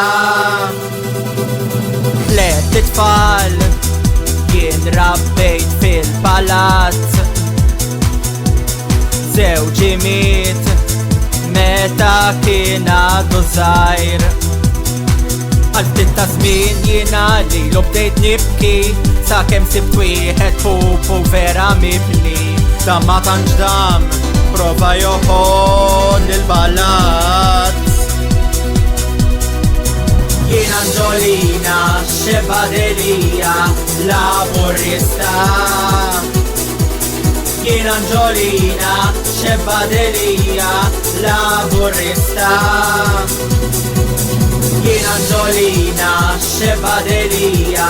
Tlett itfal jien rabbejt fil-palazz. Żewġi miet meta kien għadu żgħir. Għal ftit ta' żmien jiena lilu bdejt nibki sakemm sibt wieħed pupu vera mibni. Dan ma tantx dam, prova joħol il-palazz. Jien Anġolina, xebgħa delija, laburista. Jien Anġolina, xebgħa delija, laburista. Jien Anġolina, xebgħa delija,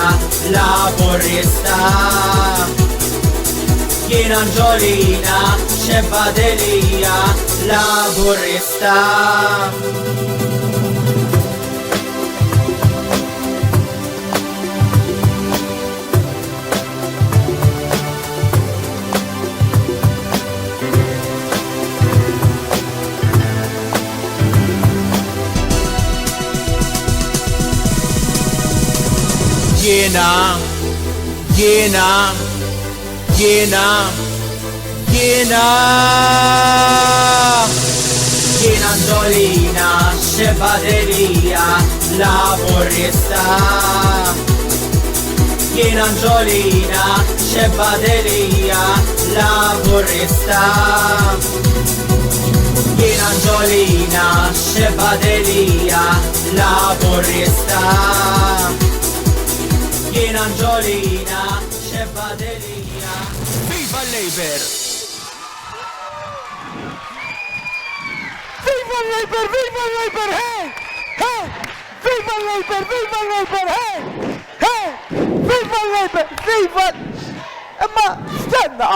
laburista. Jien Anġolina, xebgħa delija, laburista. Jiena, jiena, jiena, jiena. Jien Anġolina, xebgħa delija, laburista. Jien Anġolina, xebgħa delija, laburista. Jien Anġolina, xebgħa delija, laburista. Jien Anġolina, xebgħa delija. Viva l-Labour! Viva l-Labour! Viva l-Labour! Hey! Hey! Viva l-Labour! Viva l-Labour! Hey! Hey! Viva l-Labour! Viva! Imma stenna!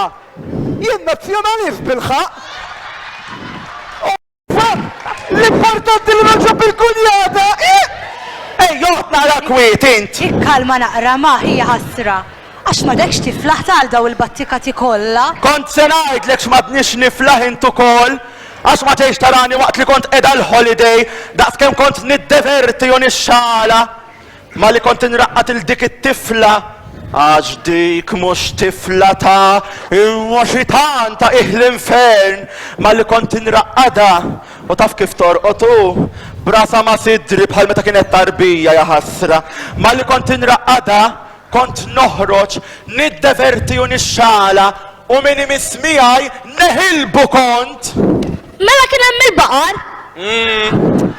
Jien nazzjonalist bil-ħaqq! L-importanti li noġob il-kunjata! Ej! Ej, joqgħod naqra kwiet int! Ikkalma naqra ma, hija ħasra. Għax m'għadekx tiflaħ ta' għal daw il-battikati kollha. Kont se ngħidlek x'm'għadnix niflaħ int ukoll, għax ma ġejtx tarani waqt li kont qiegħda l-holiday, daqskemm kont niddeverti u nixxala. Ma li kont inraqqad 'il dik it-tifla, għax dik mhux tifla ta' imma xitan ta' qiegħ l-infern, malli kont inraqqadha, u taf kif torqod hu, b'rasha ma' sidri bħal meta kienet tarbija, jaħasra. Malli kont inraqqadha, Kont noħroġ, niddeverti u nixxala, u min imiss miegħi neħilbu kont! Mela kien hemm il-baqar? Umm.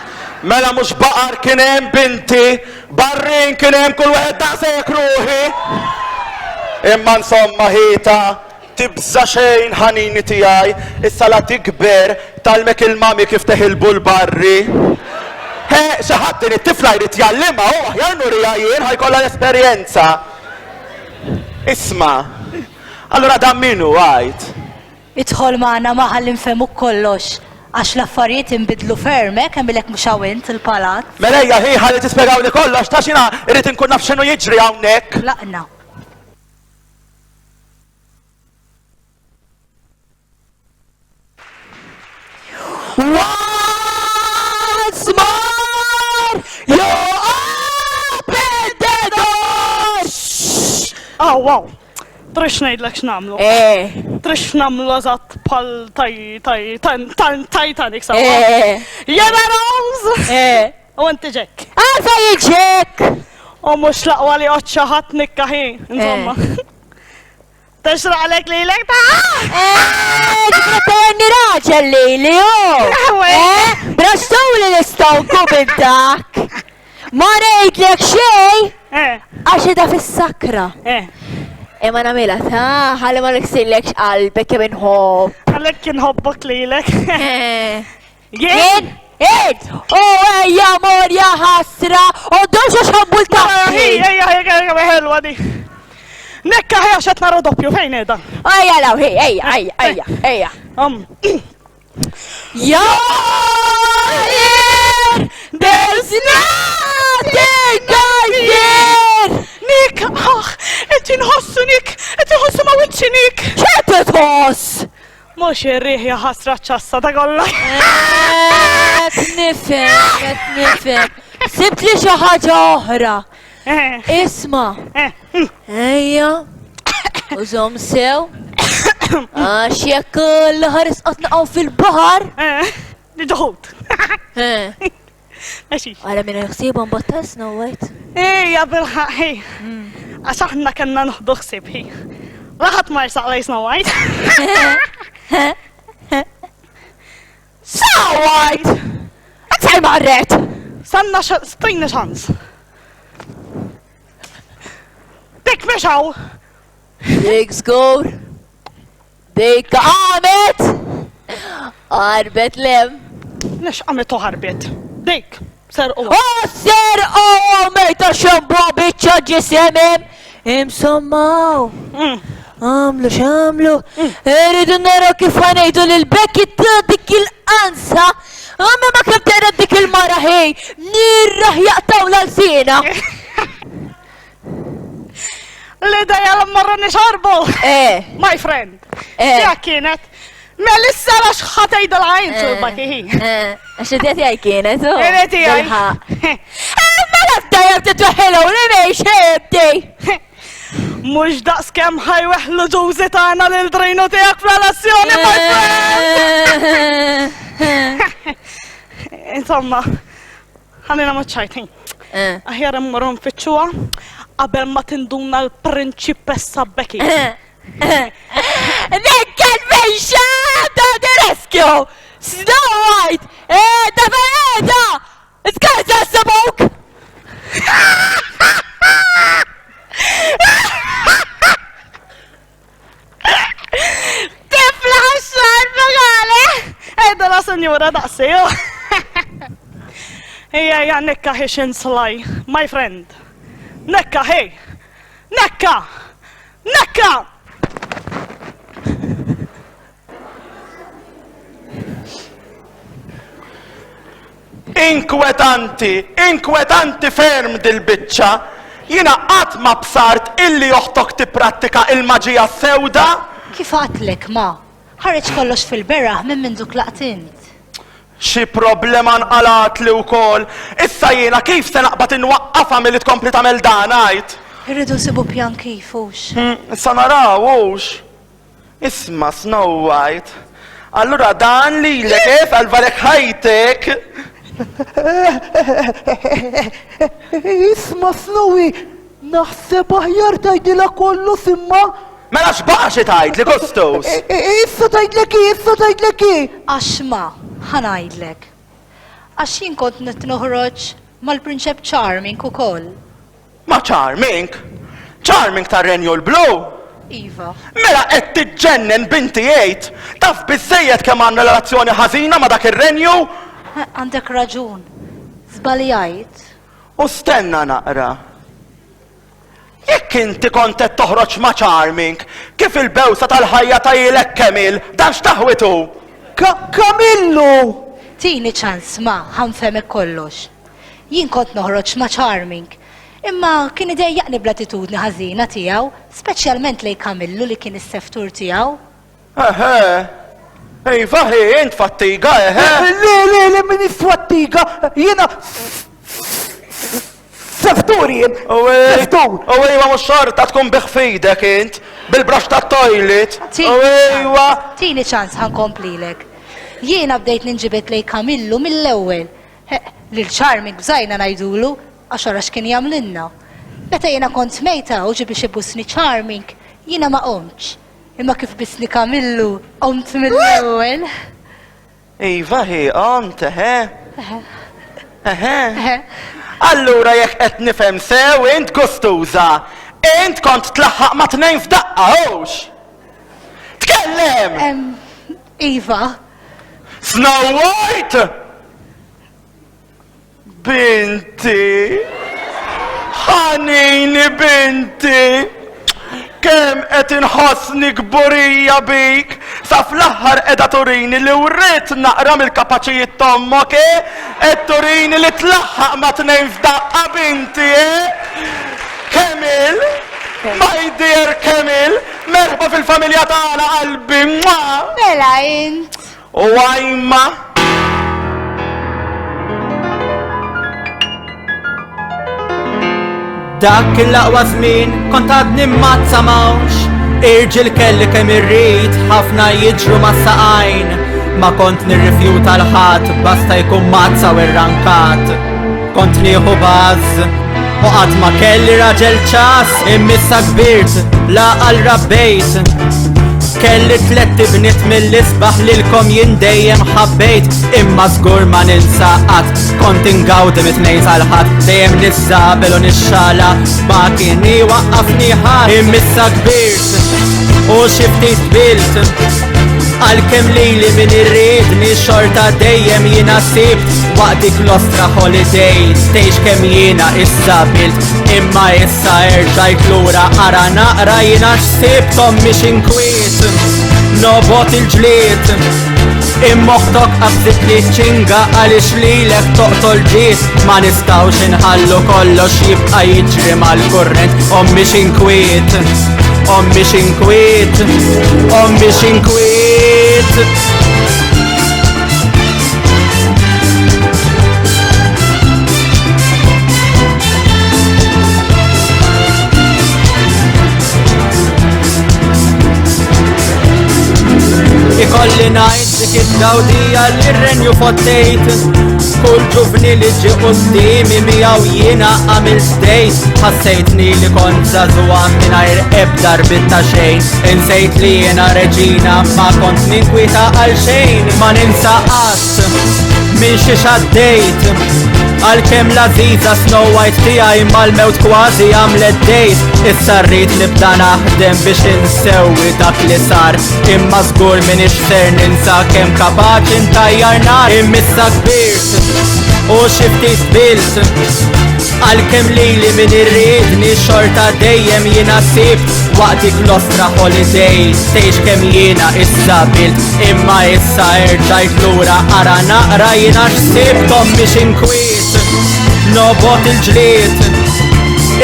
Mela mhux baqar kien hemm, binti, barrin kien hemm kull wieħed daqshekk ruħi! Imma insomma ħita, Tibża' xejn ħanini tiegħi, issa la tikber tgħallmek il-mummy kif teħilbu l-barri. He, xi ħadd din it-tifla jrid jgħallimha hu aħjar nuriha jien ħa jkollha l-esperjenza. Isma', allura dan min hu għid? Idħol magħna ma ħalli nfehmuk kollox, għax l-affarijiet inbidlu ferm, eh, kemm ilek mhux hawn int il-palazz. Mela ejja hi ħalli tispjegawli kollox ta' x'jiena irrid inkun naf x'inhu jiġri hawnhekk. Tlaqna. Once more, you open the door. Aw, wow. Trix ngħidlek x'nagħmlu. Eh. Trix nagħmlu eżatt bħal taj taj taj Titanic sawa. Eh. Jena Rose! Eh. U inti Jack. Għalfejn Jack? U mhux l-aqwa li joqgħod xi ħadd nikka ħi, insomma. Eh. Tixraqlek lilek ta' Eh, Tippreferni raġel lili, oh! Eh, Brassuli l-istonku minn dak. Ma ngħidlek xejn eh. għax ida fis-sakra. Eh. Imma nagħmilha ta' ħalli ma niksirlekx qalbek kemm inħobb. Għalhekk inħobbok lilek. Jien? Id! U ejja mor ja ħasra! U dux għax ħabbu l-taħt! Ejja, ejja, ejja, ħelwa di. Nekka ħja xed nara doppju, fejn edha? Ejja law, ejja, ejja, ejja, ejja. Ja! There's nothing I fear! Nik, ah, qed inħossu Nik, qed inħossu ma' wiċċi Nik. X'qed tħoss? Mhux ir-riħ jaħasra ċ-ċassa ta' kollha. Qed nifhem, qed nifhem. Sibt li xi ħaġa oħra. Isma'. Ejja. U żomm sew. Għax jekk l-aħħar isqot naqgħu fil-baħar. Niġu ħut. Mexi. Għala minn ħsieba mbagħad ta' Snow White. Ejja bilħaq hi. Għax aħna kellna noħdu ħsieb hi. Laħat ma jirsaq lej Snow White. Snow White! Għadsaj marret! Sanna stajna ċans. Dik mexaw! Dik żgur. Dik qamet! Ħarbet lem. Lex qamet u ħarbet. Dik, serqu. Oh, serqu! Mejta xembu biċċa ġisemem. Insomma, mm. għamlu x'għamlu. Mm. Irridu naraw kif ħanejdu lil Becky ta' dik il-qansa. Għamma ma kemm tara dik il-mara ħej, nirraħ jaqtaw l-alsina. L-ideja li mmorru nixorbu. Eh. My friend. Eh. Tiegħek kienet. Melissa għax ħatejdu l-għajn eh. sulba kiħi. Eh. Għax id tiegħi kienet. Oh. Id tiegħi. Mela fdajja titweħħilhom li mhix ħibti. Mhux daqs kemm ħajweħlu ġużi tagħna lil drinu tiegħek fl-relazzjoni, my friend. Insomma, Ħallina maċ-ċajt, ħin. Eh. Aħjar immorru nfittxuha qabel ma tinduna l-prinċipessa Becky. Nekka l-mejxa ta' the rescue! Snow White! Eh, ta' fejeda! Skarza s-sabuk! Tifla ħaxxar bagale! Ejda la senjura daqsi, jo. Ejja, ejja, nekka hi xinslaj, my friend. Nekka hi! Nekka! Nekka! Inkwetanti, inkwetanti ferm dil-biċċa. Jiena qatt ma bsart illi oħtok tipprattika il-maġija s-sewda. Kif għadtlek, ma. Ħareġ kollox fil-beraħ minn mindu tlaqt int. Xi problema nqalgħatli wkoll. Issa jiena kif se naqbad inwaqqafha milli tkompli tagħmel dan, għid? Irridu nsibu pjan kif, hux? Issa naraw, hux? Isma' Snow White, allura dan lilek, eh, salvalek ħajtek! Isma' Snowy, naħseb aħjar tgħidilha kollox imma. Mela x'baqa' xi tgħidli, Gustus? Issa tgħidlek hi, issa tgħidlek hi! Għax ma, ħa ngħidlek. Għax jien kont qed noħroġ mal-Prinċep Charming ukoll. Ma' Charming? Charming tar-Renju l-Blu? Iva. Mela qed tiġġennen binti għid! Taf biżżejjed kemm għandna relazzjoni ħażina ma' dak ir-renju? Għandek raġun. Żbaljajt. U stenna naqra. Jekk inti kont qed toħroġ ma' Charming, kif il-bewsa tal-ħajja tgħajjilek Camille, dan x'taħwit hu? Camillu! Tini ċans, ma, ħa nfehmek kollox. Jien kont noħroġ ma' Charming, imma kien idejjaqni bl-attitudni ħażina tiegħu, speċjalment lejn Kamillu li kien is-seftur tiegħu. Eħe. Iva ħi, int fattiga, eħe. Le, le, le, m'iniex fattiga, jiena seftur jien. Seftur. U iva mhux xorta tkun bih f'idek int, bil-brush tat-toilet. U iva. Tini ċans ħa nkomplilek. Jiena bdejt ninġibed lejn Kamillu mill-ewwel. Heq, lil Charming bżajna ngħidulu għax ara x'kien jagħmlilna. Meta jiena kont mejta u ġie biex ibusni Charming, jiena ma qomtx. Imma kif bisni Kamillu, qomt mill-ewwel. Iva hi, qomt, eħe. Eħe. Eħe. Eħe. Allura jekk qed nifhem sew int gustuża. Int kont tlaħħaq ma' tnejn f'daqqa, hux? Tkellem! Iva. Snow White! Binti! Ħanini binti! Kemm qed inħossni kburija bik! Sa fl-aħħar qiegħda turini li wriet naqra mill-kapaċijiet t'ommok, eh? Qed turini li tlaħħaq ma' tnejn f'daqqa binti, eh? Camille! My dear Camille! Merħba fil-familja tagħna qalbi! Mwah! Mela int! U għajma! Dak l-aqwa żmien kont għadni mmazza m'hawnx Irġiel kelli kemm irrid, ħafna jiġru ma' saqajn Ma kont nirrifjuta l-ħadd, basta jkun mazza u rrankat Kont nieħu baż u qatt ma kelli raġel ċas Immissa kbirt, l-għaqal rabbejt Kelli tlett ibniet mill-isbaħ lilkom jien dejjem ħabbejt Imma żgur ma ninsa qatt Kont ingawdi mit-tnejn sal-Ħadd Dejjem niżżabel u nixxala Ma kien iwaqqafni ħadd Immissa kbirt u xi ftit tbilt Għalkemm lili min irridni xorta dejjem jiena sibt Waqt dik l-ostra holiday Tgħix kemm jiena issa bilt Imma issa erġajt lura ara naqra jiena x'sibt ommi x'inkwiet Nobgħod il-ġlied Imma oħtok qabżit li ċinga għaliex lilek toqtol ġiet Ma nistgħux inħallu kollox jibqa' jiġri mal-kurrent Ommi x'inkwiet Ommi x'inkwiet Ommi x'inkwiet Ikolli ngħid dik id-dawdija li r-renju fottejt Kull ġuvni li ġie quddiemi miegħu jiena għamilt dejt Ħassejtni li kont żagħżugħa mingħajr ebda rbit ta' xejn Insejt li jiena reġina ma kont ninkwieta għal xejn Ma ninsa qatt minn xiex għaddejt Għalkemm l-għażiża Snow White tiegħi mal-mewt kważi għamlet dejt Issa rrid nibda naħdem biex insewwi dak li sar Imma żgur m'iniex ser ninsa kemm kapaċi ntajjar nar Immissa kbirt u xi ftit bilt. Għalkemm lili min irridni xorta dejjem jiena sibt waqt dik l-ostra holiday tgħix kemm jiena issa bilt imma issa erġajt lura ara naqra jiena x'sibt ommi x'inkwiet nobgħod il-ġlied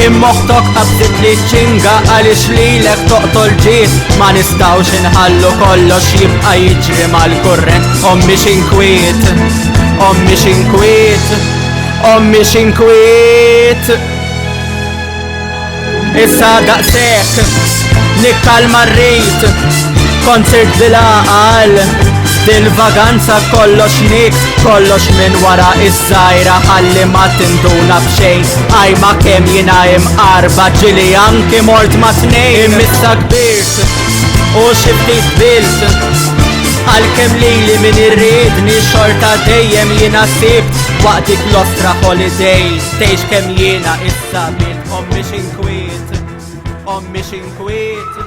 Imma oħtok qabżit li ċinga għaliex lilek toqtol ġiet ma nistgħux inħallu kollox jibqa' jiġri mal-kurrent ommi x'inkwiet ommi x'inkwiet Ommi x'inkwiet Issa daqshekk Nikkalma rrid Kont sirt bil-għaqal Dil-vaganza kollox nik Kollox minn wara iż-żgħira Ħalli ma tinduna b'xejn Ajma kemm jiena imqarba Ġieli anki mort ma' tnejn Immissa kbirt U xi ftit bilt Għalkemm lili min irridni xorta dejjem jiena sibt Waqt dik l-ostra holiday Tgħix kemm jiena issa bilt Ommi x'inkwiet Ommi x'inkwiet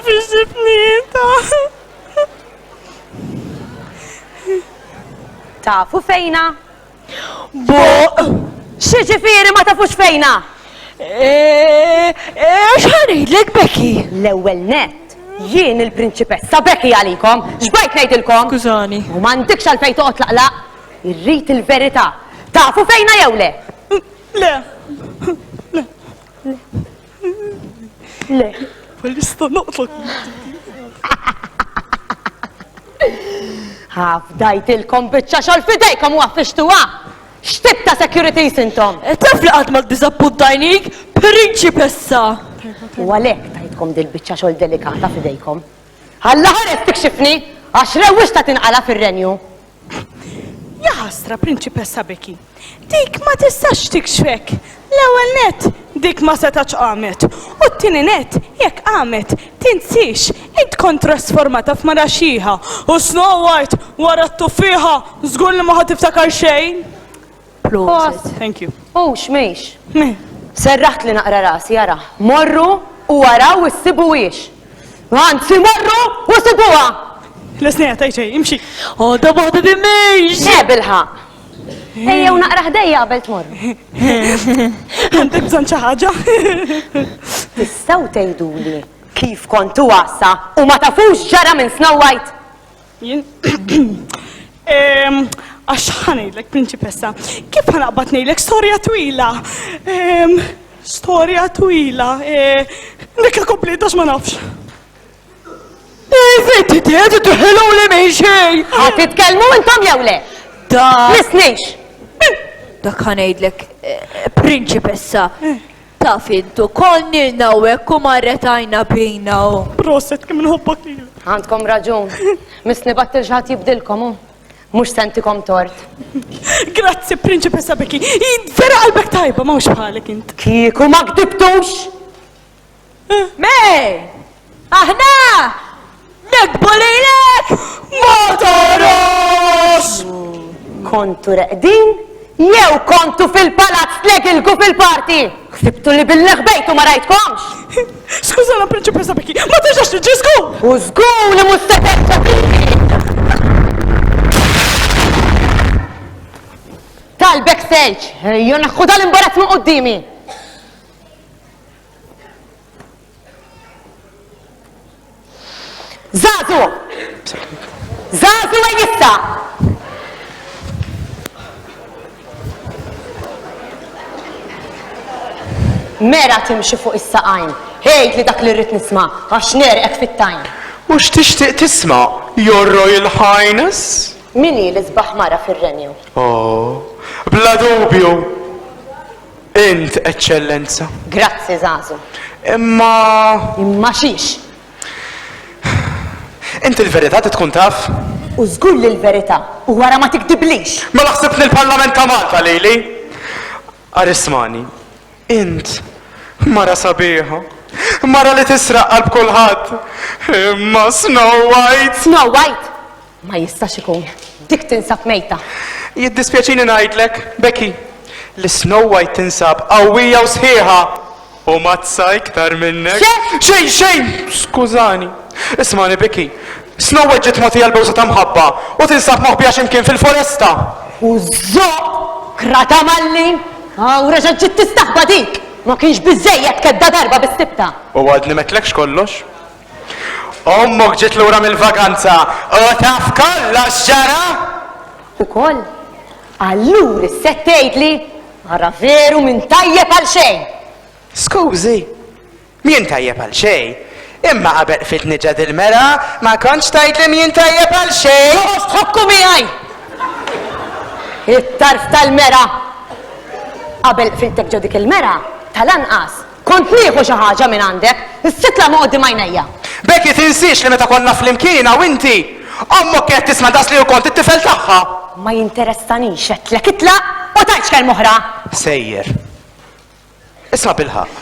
Fiex ġibni inta? Tafu fejna? Buq! X'jiġifieri ma tafux fejna? X'ħa ngħidlek Becky? L-ewwel nett, jien il-prinċipessa Becky għalikom, x'bajt ngħidilkom? Skużani. U m'għandikx għalfejn toqgħod tlaqlaq. Irrid il-verità. Tafu fejna jew le? Le. Le. Le. Nista' noqtlok. Fdajtilkom biċċa xogħol f'idejkom u għaffixtuha! X'tip ta' securities intom? Eh, taf li qatt ma ddiżappuntajnik, prinċipessa! U għalhekk tajtkom dil-biċċa xogħol delikata f'idejkom. Alla ħares tikxifni għax rewwixta tinqala' fir-renju. Jaħasra, Prinċipessa Becky, dik ma tistax tikxfek. L-ewwel nett, dik ma setgħetx qamet. U t-tieni nett, jekk qamet, tinsiex, int kont trasformata f'mara xiħa u Snow White wara t-tuffieħa żgur li ma ħa tiftakar xejn. Prosit. Thank you. Hux mhix. Serraħtli naqra rasi, ara. Morru u araw issibuhiex. Anzi morru u sibuha! L-isnija tajt xejn, imxi. Għodha waħda din mhix. Le bilħaqq. Ejjew naqra ħdejja qabel tmorru. Għandek bżonn xi ħaġa? Tistgħu tgħiduli kif kontu għassa u ma tafux x'ġara minn Snow White? Jien Għax ħa ngħidlek, prinċipessa, kif ħa naqbad ngħidlek storja twila. Storja twila. E, Dik kompli għax ma nafx. Inti tiet tiħlu li minn xejn. Ħa titkellmu intom jew le? Da. Misnix. Dak ħa ngħidlek, eh, prinċipessa. Taf int ukoll nilna hawnhekk u marret għajna bina u. Proset kemm inħobbok lilek. Għandkom raġun. Missni bgħatt lil xi ħadd jibdilkom hu. Mhux se ntikom tort. Grazzi Prinċipessa Becky. Vera qalbek tajba m'hawnx bħalek int. Kieku ma gdibtux! May! Aħna! Nikbu lilek! Ma tarax! Kontu reqdin jew kontu fil-palazz tlegilgu fil-party? Ħsibtu li billi ħbejtu ma rajtkomx? Skużana Prinċipessa Becky, ma terġax tiġi żgur! U żgur li mhux se terġa' tiġi! Tal-backstage, ejjew neħħu dal-imbarazz minn quddiemi! Zazu! Zazu ej issa! Mera timxi fuq is-saqajn. Għid li dak li rrid nisma' għax negħrqek fit-tajn. U x'tixtieq tisma', Your Royal Highness? Min hi l-isbaħ mara fir-renju? Oh, bla dubju! Int, Eċċellenza. Grazzi, Żagħżu. Imma. Imma xiex? Int il-verità trid tkun taf? U żgur li l-verità, u wara ma tikdiblix! Mela ħsibtni l-Parlament ta' Malta lili? Ara ismagħni, int mara sabiħa, mara li tisraq qalb kulħadd, imma Snow White! Snow White? Ma jistax ikun. Dik tinsab mejta. Jiddispjaċini ngħidlek, Becky, li Snow White tinsab qawwija u sħiħa u mazza iktar minnek. Xejn, xejn! Skużani. Ismagħni, Becky. Snow White ġiet mogħtija l-bewsa ta' mħabba u tinsab moħbija xi mkien fil-foresta. U żoq! Krata malli! Hawn reġgħet ġiet tistaħba dik! Ma kienx biżżejjed kedda darba bis-sibta. U għadni m'għedtlekx kollox. Ommok ġiet lura mill-vaganza u taf kollox x'ġara! Ukoll? Allura issa qed tgħidli, ara veru min tajjeb għal xejn! Skużi, m'jien tajjeb għal xejn. Imma qabel qfiltni ġa dil-mera, ma kontx tgħidli m'jien tajjeb għal xejn! Toqgħodx tħokku miegħi! It-tarf tal-mera! Qabel qfiltek ġo dik il-mera, tal-anqas, Kont nieħu xi ħaġa minn għandek, is-sitla ma' quddiem għajnejja. Becky tinsiex li meta konna flimkien jiena u inti, ommok kienet tisma' daqs li hu kont it-tifel tagħha. Ma jinteressanix, għedtlek itlaq u tgħidx kelma oħra! Sejjer. Isma' bilħaqq.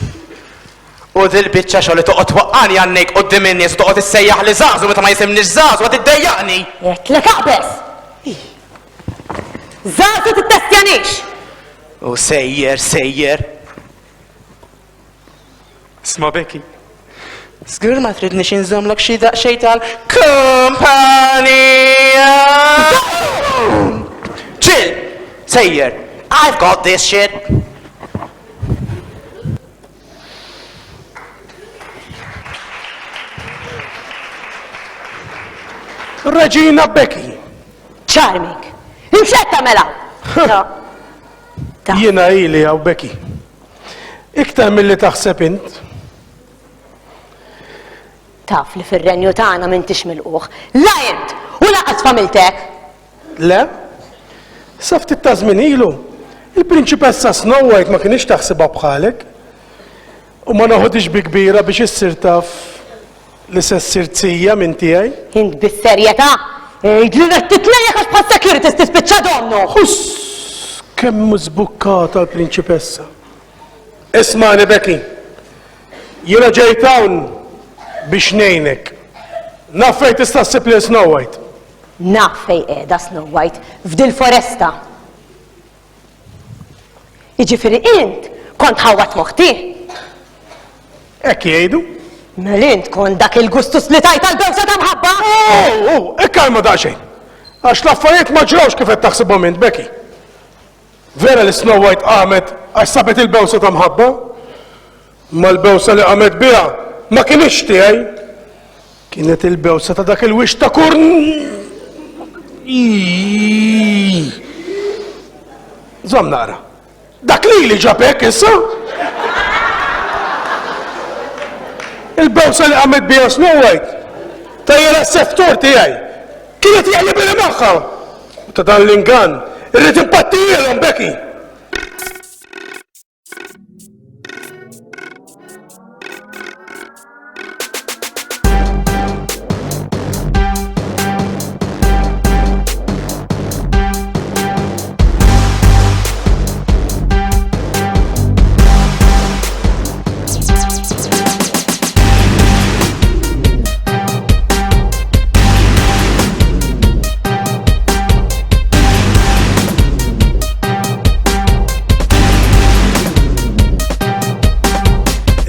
U dil-biċċa xogħol li toqgħod twaqqagħni għan-nejk quddiem in-nies u toqgħod issejjaħli żagħżu meta ma jisimnix żagħżugħa tiddejjaqni! Għedtlek aqbeż! Żagħżu tittestjanix! U sejjer, sejjer. Isma' Becky. Żgur ma tridnix inżommlok xi daqsxejn tal-kumpanija. Chill! Sejjer! I've got this shit! Reġina Becky. Charming. Inxed tagħmel hawn? Jiena ili hawn Becky. Iktar milli taħseb int. Taf li fir-renju tagħna m'intix milqugħ. La int u lanqas familtek! Le. Sa ftit ta' żmien ilu, il-Prinċipessa Snow White ma kinitx taħsibha bħalek. U ma noħodhiex bi kbira biex issir taf li se ssir zija minn tiegħi. Int bis-serjetà? Għidli li qed titlejjek għax bħal securities tispiċċa donnu! Huss! Kemm hu żbukkata l-prinċipessa. Ismagħni Becky. Jiena ġejt hawn biex ngħinek. Naf fejn tista' ssib lil Snow White. Naf fejn qiegħda Snow White, f'dil-foresta. Jiġifieri int kont ħawwadt moħħti? Hekk jgħidu. Mela int kont dak il-gustus li tajt għall-bewsa ta' mħabba? Oh, oh, ikkalma daqsxejn. Għax l-affarijiet ma ġrawx kif qed taħsibhom int, Becky. Vera li Snow White qamet għax sabet il-bewsa ta' mħabba? Ma l-bewsa li qamet biha ma kinitx tiegħi. Kienet il-bewsa ta' dak il-wix ta' kurn. Żomm naqra. Dak li li ġab hekk issa? Il-bewsa li qamet biha Snow White tajjera s-seftur tiegħi. Kienet jaqlibili magħha. U ta' dan l-ingann irrid impattijielhom Becky.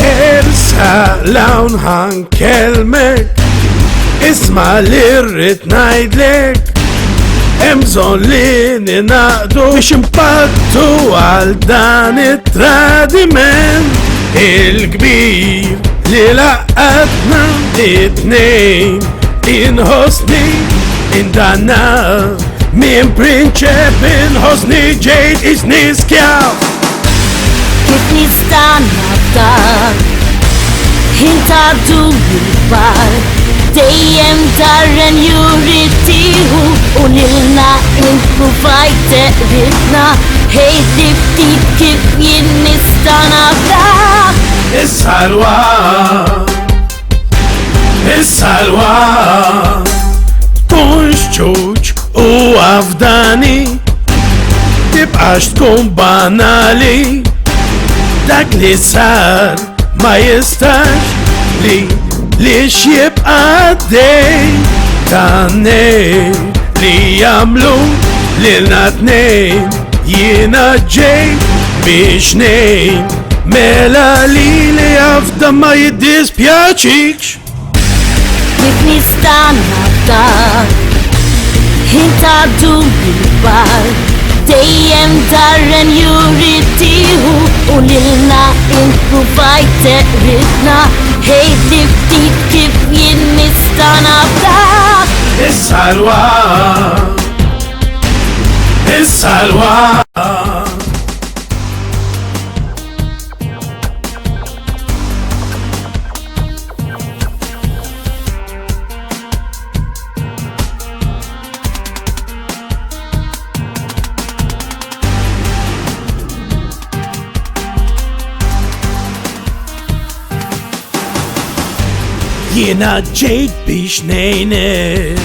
Ersa lawn ħankelmek Isma li rrid ngħidlek Hemm bżonn li ninaqdu biex impattu għal dan it-tradiment il-kbir li laqatna it-tnejn inħossni indanna Minn prinċep inħossni ġejt isni skjav. Kif nista' nafdak Ħin ta' dubju kbar Dejjem dar-renju rrid tieħu U lilna impruvajt teqridna Għidli ftit kif jien nista' nafdak Is-salwa Is-salwa Tkunx ċuċ u afdani Tibqax tkun banali Dak li sar ma jistax li li x'jibqa' dej tannej li jagħmlu. Lilna tnejn jiena ġej biex ngħin mela li li jafda ma jiddispjaċikx. Kif nista' nafdak Ħin ta' dubju kbar Dejjem darren juri tieħu U lilna impruvajt teqridna Għidli ftit kif jien nista' nafdak Is-salwa Is-salwa Jiena ġejt biex ngħinek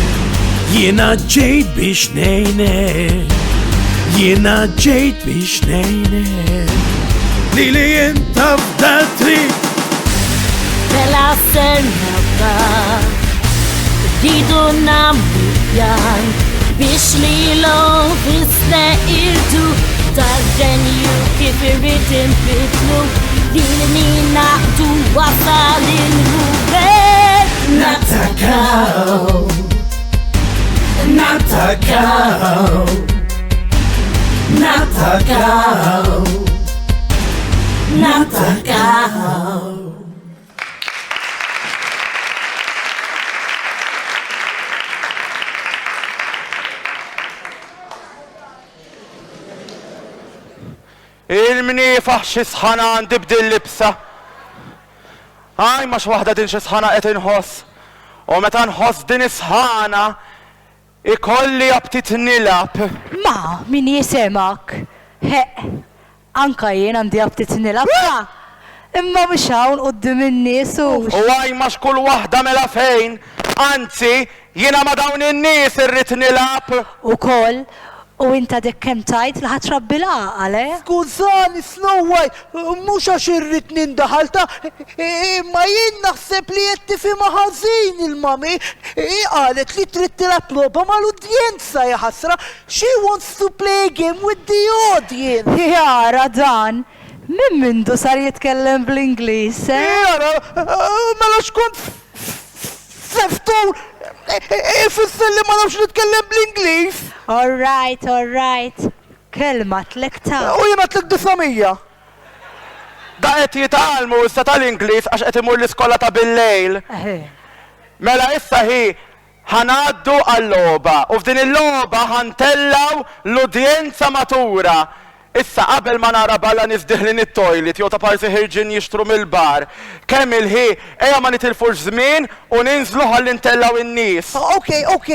Jiena ġejt biex ngħinek Jiena ġejt biex ngħinek Lili inta f'dal triq Mela ser nabda Rridu nagħmlu pjan Biex lilhom fis irdu Dar-renju kif irrid inbiddlu Lil ninaqdu wasal il-mument Natakaw Natakaw Natakaw Natakaw Il-mniefaħ xi sħana għandi b'din libsa. Aj ma x'waħda din xi sħana qed inħoss. U meta nħoss din is-sħana ikolli aptit nilgħab. Ma min jisemgħek. Ħeqq. Anka jien għandi aptit nilgħab ta! Imma mhux hawn quddiem in-nies hux. U ajma x'kull waħda mela fejn! Anzi, jiena ma' dawn in-nies irrid nilgħab! Ukoll, u int għadek kemm tgħid li ħa trabbi l-għaqal, eh? Skużani Snow White, mhux għax irrid nindaħal ta, imma jien naħseb li qed tifhimha ħażin il-mummy. Hi qalet li trid tilgħab logħba mal-udjenza, jaħasra. She wants to play a game with the audience. Hi ara dan! Minn mindu sar jitkellem bl-Ingliż, eh? Hi ara, mela x'kont seftur ifisser li ma nafx nitkellem bl-Ingliż? All right, all right. Kelma għedtlek ta. U jien għedtlek 900. Da qed jitgħallmu issa tal-Ingliż għax qed imur l-iskola ta' bil-lejl. Mela issa hi Ħa ngħaddu għal-logħba u f'din il-logħba ħa ntellgħu l-udjenza matura. Issa qabel ma nara balla nies diħlin it-toilet jew ta' parsi ħirġin jixtru mill-bar, kemm il-ħi, ejja ma nitilfux żmien u ninżlu ħalli ntellgħu n-nies. Ok, ok.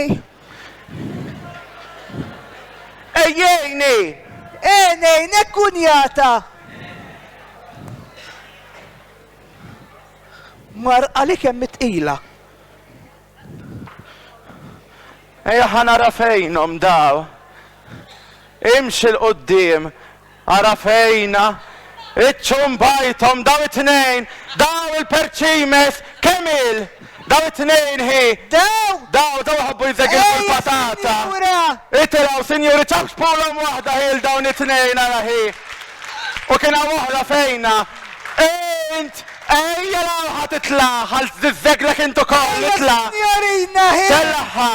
Ejjejni! Eh ngħinek kunjata! Marqa li kemm hi tqila. Ejja ħa nara fejnhom daw. Imxi 'l quddiem, ara fejna. Iċċumbajthom daw it-tnejn, daw il-perċimes, kemm il? Daw it-tnejn hi. Daw? Daw, daw iħobbu jżegilku l-patata. Itilgħu, sinjuri, ċapċpulhom waħda hi 'l dawn it-tnejn ara hi. U kien hawn oħra fejna. Int! Ejja 'l hawn ħa titla', ħa żżeglek int ukoll, itla'. Signorina hi. Tellagħha.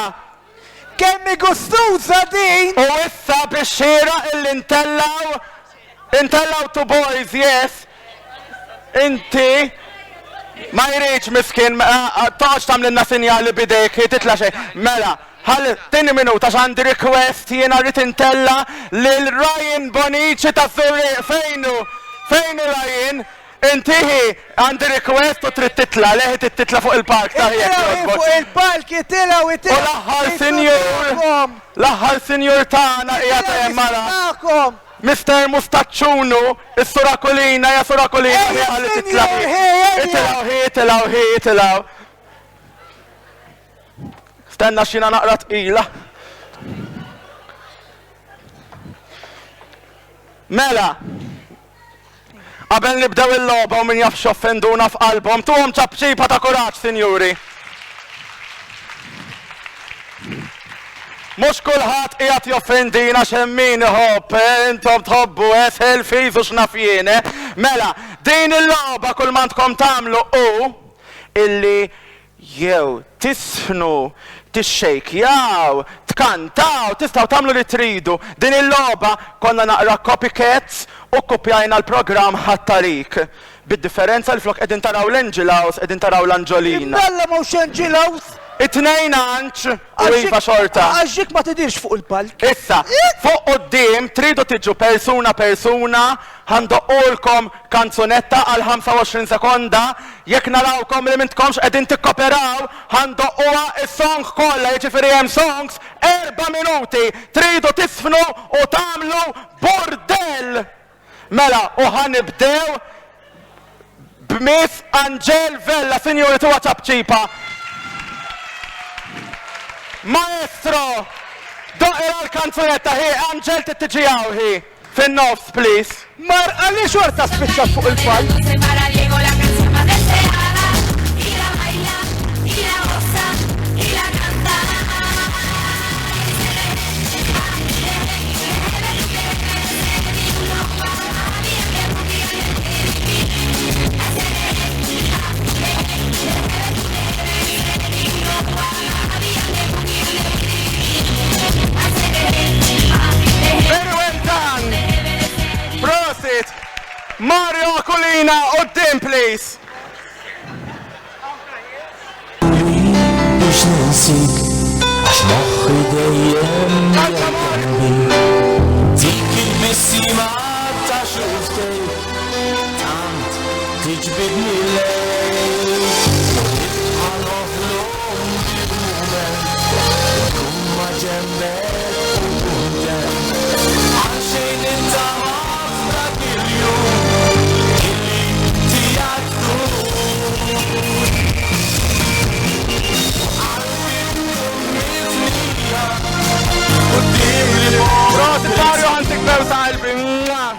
Kemm hi gustuża din! U issa bix-xieraq illi ntellgħu, intellgħu two boys, yes. Inti ma jridx miskin, toqgħodx tagħmlilna sinjali b'idejk, hi titla' xejn. Mela, ħalli, tini minuta għax għandi request jiena rrid intella' lil Ryan Bonnici taż-Żurrieq. Fejn hu? Fejn hu Ryan? Inti hi, għandi request u trid titla', le hi trid titla' fuq il-palk ta' hi jekk Itilgħu hi jogħġbok. fuq il-palk, itilgħu, itilgħu. U l-aħħar sinjur, l-aħħar sinjur tagħna qiegħed hemm ara. Mister Mustaċċunu, is-Sur Aquilina, ja Sur Aquilina, hi ħalli titla' hi. Itilgħu hi, itilgħu hi, itilgħu. Stenna x'jiena naqra tqila. Mela, Qabel nibdew il-logħba u min jaf x'offenduna f'qalbhom, tuhom ċapċipa ta' kuraġġ, sinjuri. Mhux kulħadd qiegħed joffendina għax hemm min iħobb, eh, intom tħobbu, eh, selfies u x'naf jien, eh. Mela, din il-logħba kull m'għandkom tagħmlu hu illi jew tisħnu, tixxejkjaw, tkantaw, tistgħu tagħmlu li tridu. Din il-logħba konna naqra copycats u kkupjajna l-programm Ħattarik. Bid-differenza li flok qegħdin taraw l-Angel House qegħdin taraw l-Anġolina. Imnalla m'hawnx Angel House! It-tnejn anġ u iva xorta. Għax dik ma tidhirx fuq il-palk. Issa, fuq quddiem tridu tiġu persuna persuna, ħa ndoqqulkom kanzunetta għal 25 sekonda, jekk narawkom li m'intkomx qegħdin tikkoperaw, ħa ndoqquha s-song kollha, jiġifieri hemm songs erba' minuti, tridu tiżfnu u tagħmlu burdell! Mela, u ħa nibdew b'Miss Angel Vella. Sinjuri, tuha ċapċipa. Maestro, doqilha l-kanzunetta hi, Angel trid tiġi hawn hi. Fin-nofs, please. Mar għalli xorta spiċċat fuq il-palk. Very well done. Prosit. Mario Aquilina, quddiem please. Biex ninsik, għax moħħi dejjem ġenbi. Dik il-bissima ta' xuftejk, tant tiġbidni lejk. U nibqa' noħlom bil-mument, nkun ma' ġenbek u kuntent. Għalxejn nittama f'dak il-jum, illi tiegħek tkun. Prosit Mario ħantik bewsa qalbi. Mwah,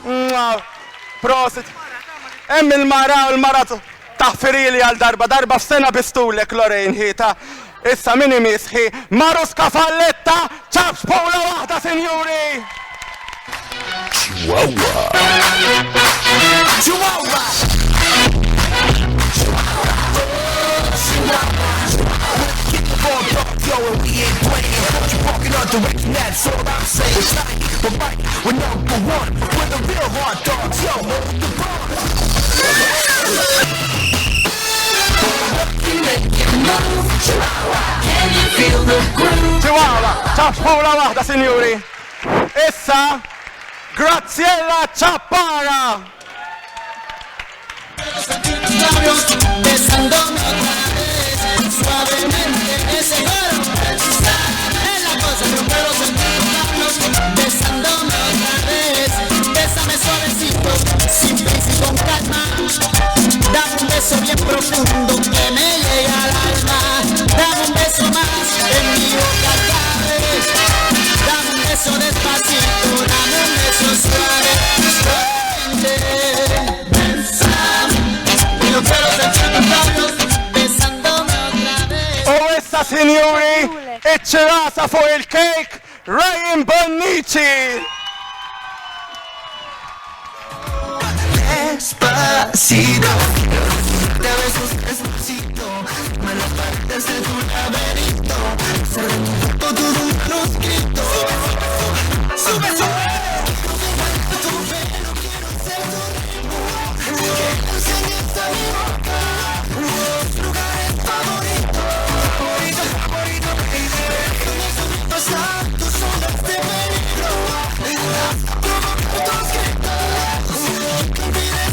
mwah. Prosit. Hemm il-mara u l-mara taħfirili għal darba, darba f'sena bistulek Lorraine hi ta' issa min imiss hi Maruska Falletta ċabx pula waħda sinjuri. Chihuahua. Chihuahua. Yo, and we ain't playing. Don't you walk in our direction, that's all I'm saying. We're tiny, but mighty, we're number one. We're the real hard dogs, yo, hold the bars. Can you feel the groove? Chihuahua, ċabx pula waħda sinjuri. Issa Graziella Ciappara. Besándome otra vez, suavemente ese coro Es la cosa, yo quiero sentir tus labios Besándome otra vez, bésame suavecito, sin prisa y con calma. Dame un beso bien profundo que me llegue al alma. Dame un beso más en mi boca cabe. Dame un beso despacito, dame un beso suave, suavemente. Bésame, yo quiero sentir tus labios besándome otra vez. U issa sinjuri, iċ-ċirasa fuq il-kejk, Ryan Bonnici! Despacito, te besos despacito, me las paredes de tu laberinto, cerré tu cuerpo todo un manuscrito. Sube, sube. Quiero fumar tu pelo, quiero ser tu ritmo, que le enseñes a mi boca tus lugares favoritos, favorito, favorito, baby. Déjame sobrepasar tus zonas de peligro, hasta provocar tus gritos. Que olvides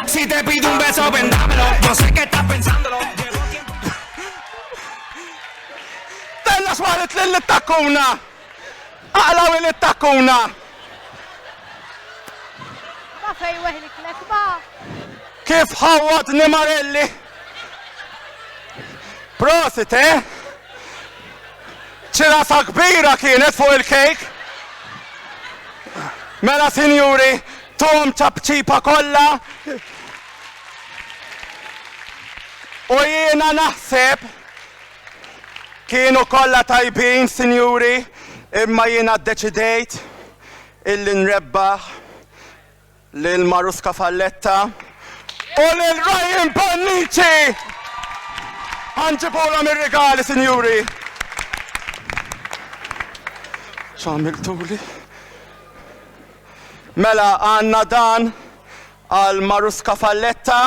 que Si te pido un beso, ven dámelo. Yo sé que estás pensándolo. Tella xwaret lill-takkuna! Aqlaw il-takkuna! Ma fej weħlik lek ma. Kif ħawwadni Marelli! Prosit, eh? Ċirasa kbira kienet fuq il-kejk. Mela sinjuri, tuhom ċapċipa kollha. U jiena naħseb. Kienu kollha tajbin, sinjuri, imma jiena ddeċidejt illi nrebbaħ lil Maruska Falletta u lil Ryan Bonnici! Ħa nġibulhom ir-rigali, sinjuri! X'għamiltuli? Mela għandna dan għal Maruska Falletta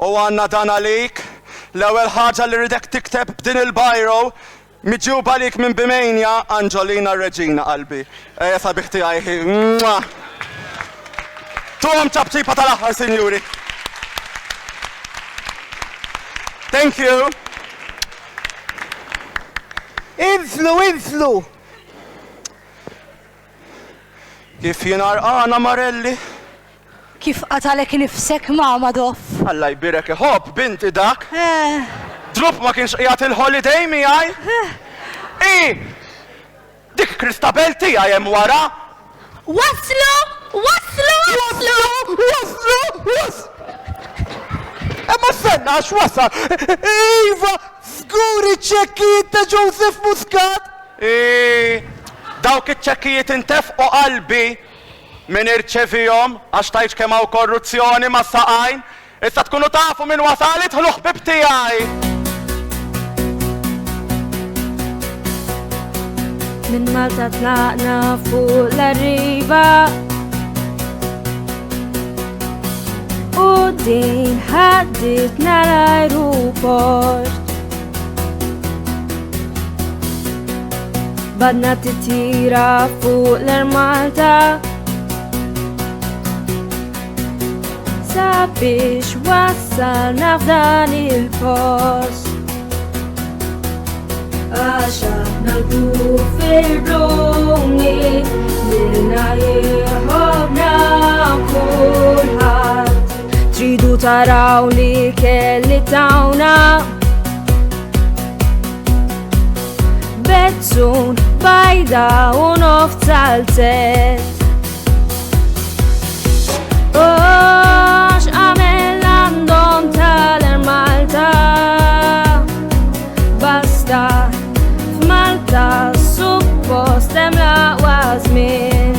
u għandna dan għalik. L-ewwel ħaġa li rridek tikteb b'din il-biro miġjuba għalik minn Bimania, Anġolina r-Reġina qalbi. Ejja sabiħ tiegħi ħi. Mwah! Tuhom ċapċipa tal-aħħar, sinjuri. Thank you. Inżlu, inżlu! Kif jien għarqana Marelli. Kif qatalek nifsek mama Doff. Alla jbierek iħobb binti dak. Eh. Dnub ma kienx qiegħed il-holiday miegħi. Eh. I! Dik Christabel tiegħi hemm wara. Waslu! Waslu! Waslu! Waslu! Waslu! Imma stenna għax wasal. Iva, żgur iċ-ċekkijiet ta' Joseph Muscat. Ii, Dawk iċ-ċekkijiet intefqu qalbi min irċevihom għax tgħidx kemm hawn korruzzjoni mas-saqajn. Issa tkunu tafu min wasal, idħlu ħbieb tiegħi! Minn Malta tlaqna fuq l-arriva U din ħadditna l-ajruport Badna titira fuq l-Air Malta Sabiex wassalna f'dan il-post Għax aħna l-buf fil-bruni Lilna jħobna kulħadd Tridu taraw li kelli tawna Bezzun, bajda u nof zalzet. Ox għamel għandhom tal-Air Malta. Basta, f'Malta suppost hemm l-aqwa żmien.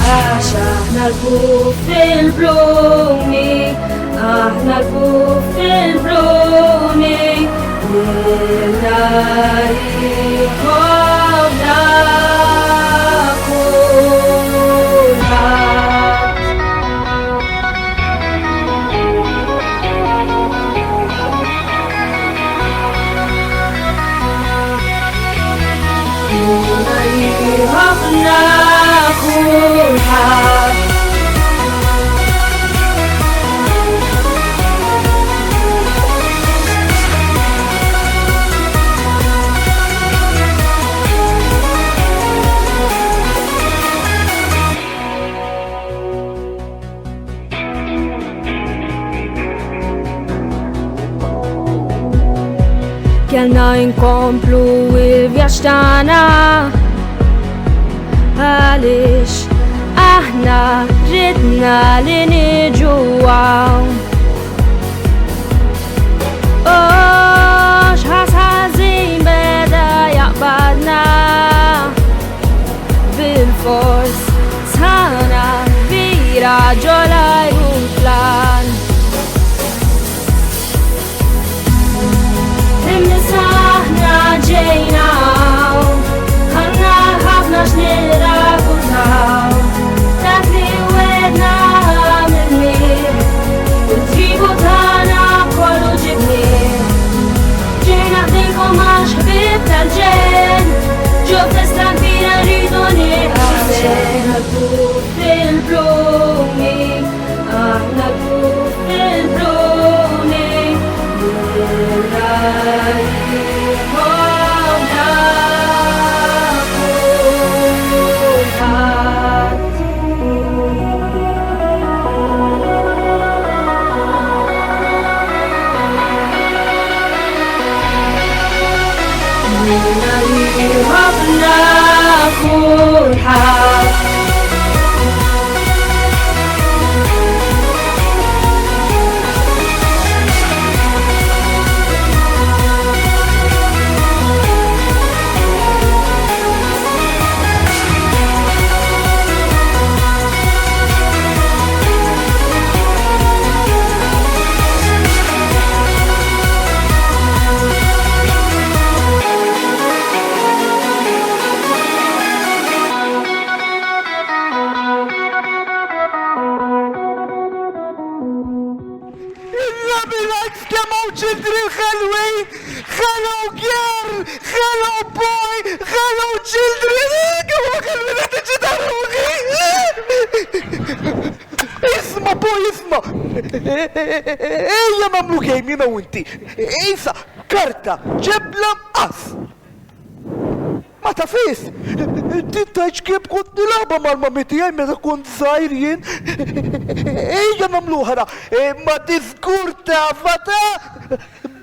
Għax aħna l-buf fil-bruni, aħna l-buf fil-bruni, lilna jkollna kulħadd. Ħafna kulħadd. Kellna inkomplu il-vjaġġ tagħna għaliex aħna ridna li niġu hawn. Oh, x'ħas ħażin beda jaqbadna bil-fors sħana kbira ġol-ajruplan. Imma aħna ġejna hawn, għandna ħafna x'nirrakkuntaw. Dak li wedna għamilnieh, il-tribu tagħna kollu ġibnieh. Ġejna ħdejkom għax ħbieb tal-ġenn, ġo festa kbira rridu nieħdu sehem. Fil-blumi. Kemm il-likes kemm hawn children ħelwin! Hello girl! Hello boy! Hello children! Kemm huma ħelwin qed tiġi ruħi! Isma' boy isma'! Ejja nagħmlu game jiena u inti. Isa, karta, ġebla, mqass. Ma tafhiex? Din tgħidx kemm kont nilgħabha mal-mummy tiegħi meta kont żgħir jien. Ejja nagħmluha ara. Imma di żgur tafha ta'!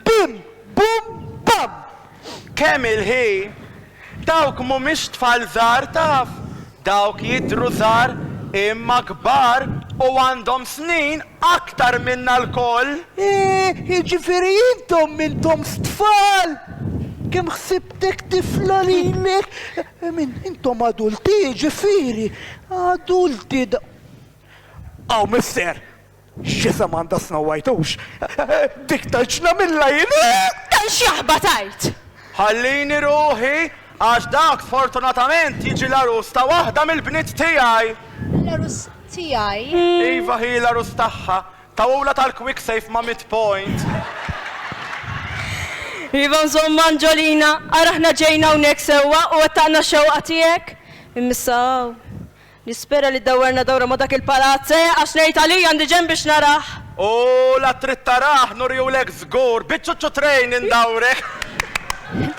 Bim! Bum! Bam! Kemm il-ħi! Dawk mhumiex tfal żgħar taf! Dawk jidhru żgħar imma kbar u għandhom snin aktar minna lkoll! Eh, jiġifieri intom m'intomx tfal! Kemm ħsibtek tifla lilek! Min, intom adulti jiġifieri! Adulti da. Hawn mister! X'isem għandha Snow White hux? Dik tgħid x'nagħmilha jien! Dan x'jaħba tgħid! Ħallini ruħi għax dak sfortunatament jiġi l-għarus ta' waħda mill-bniet tiegħi! L-għarus tiegħi? Iva hi l-għarus tagħha. Tawula tal-quick safe ma' midpoint. Iva insomma Anġolina, ara aħna ġejna hawnhekk sewwa u wettaqna x-xewqa tiegħek. Imma issa hawn. Nispera li ddawwarna dawra ma' dak il-palazz, eh, għax ngħid għalija għandi ġenb biex narah. U la trid tarah nurihulek żgur, biċ-ċuċċu train indawrek.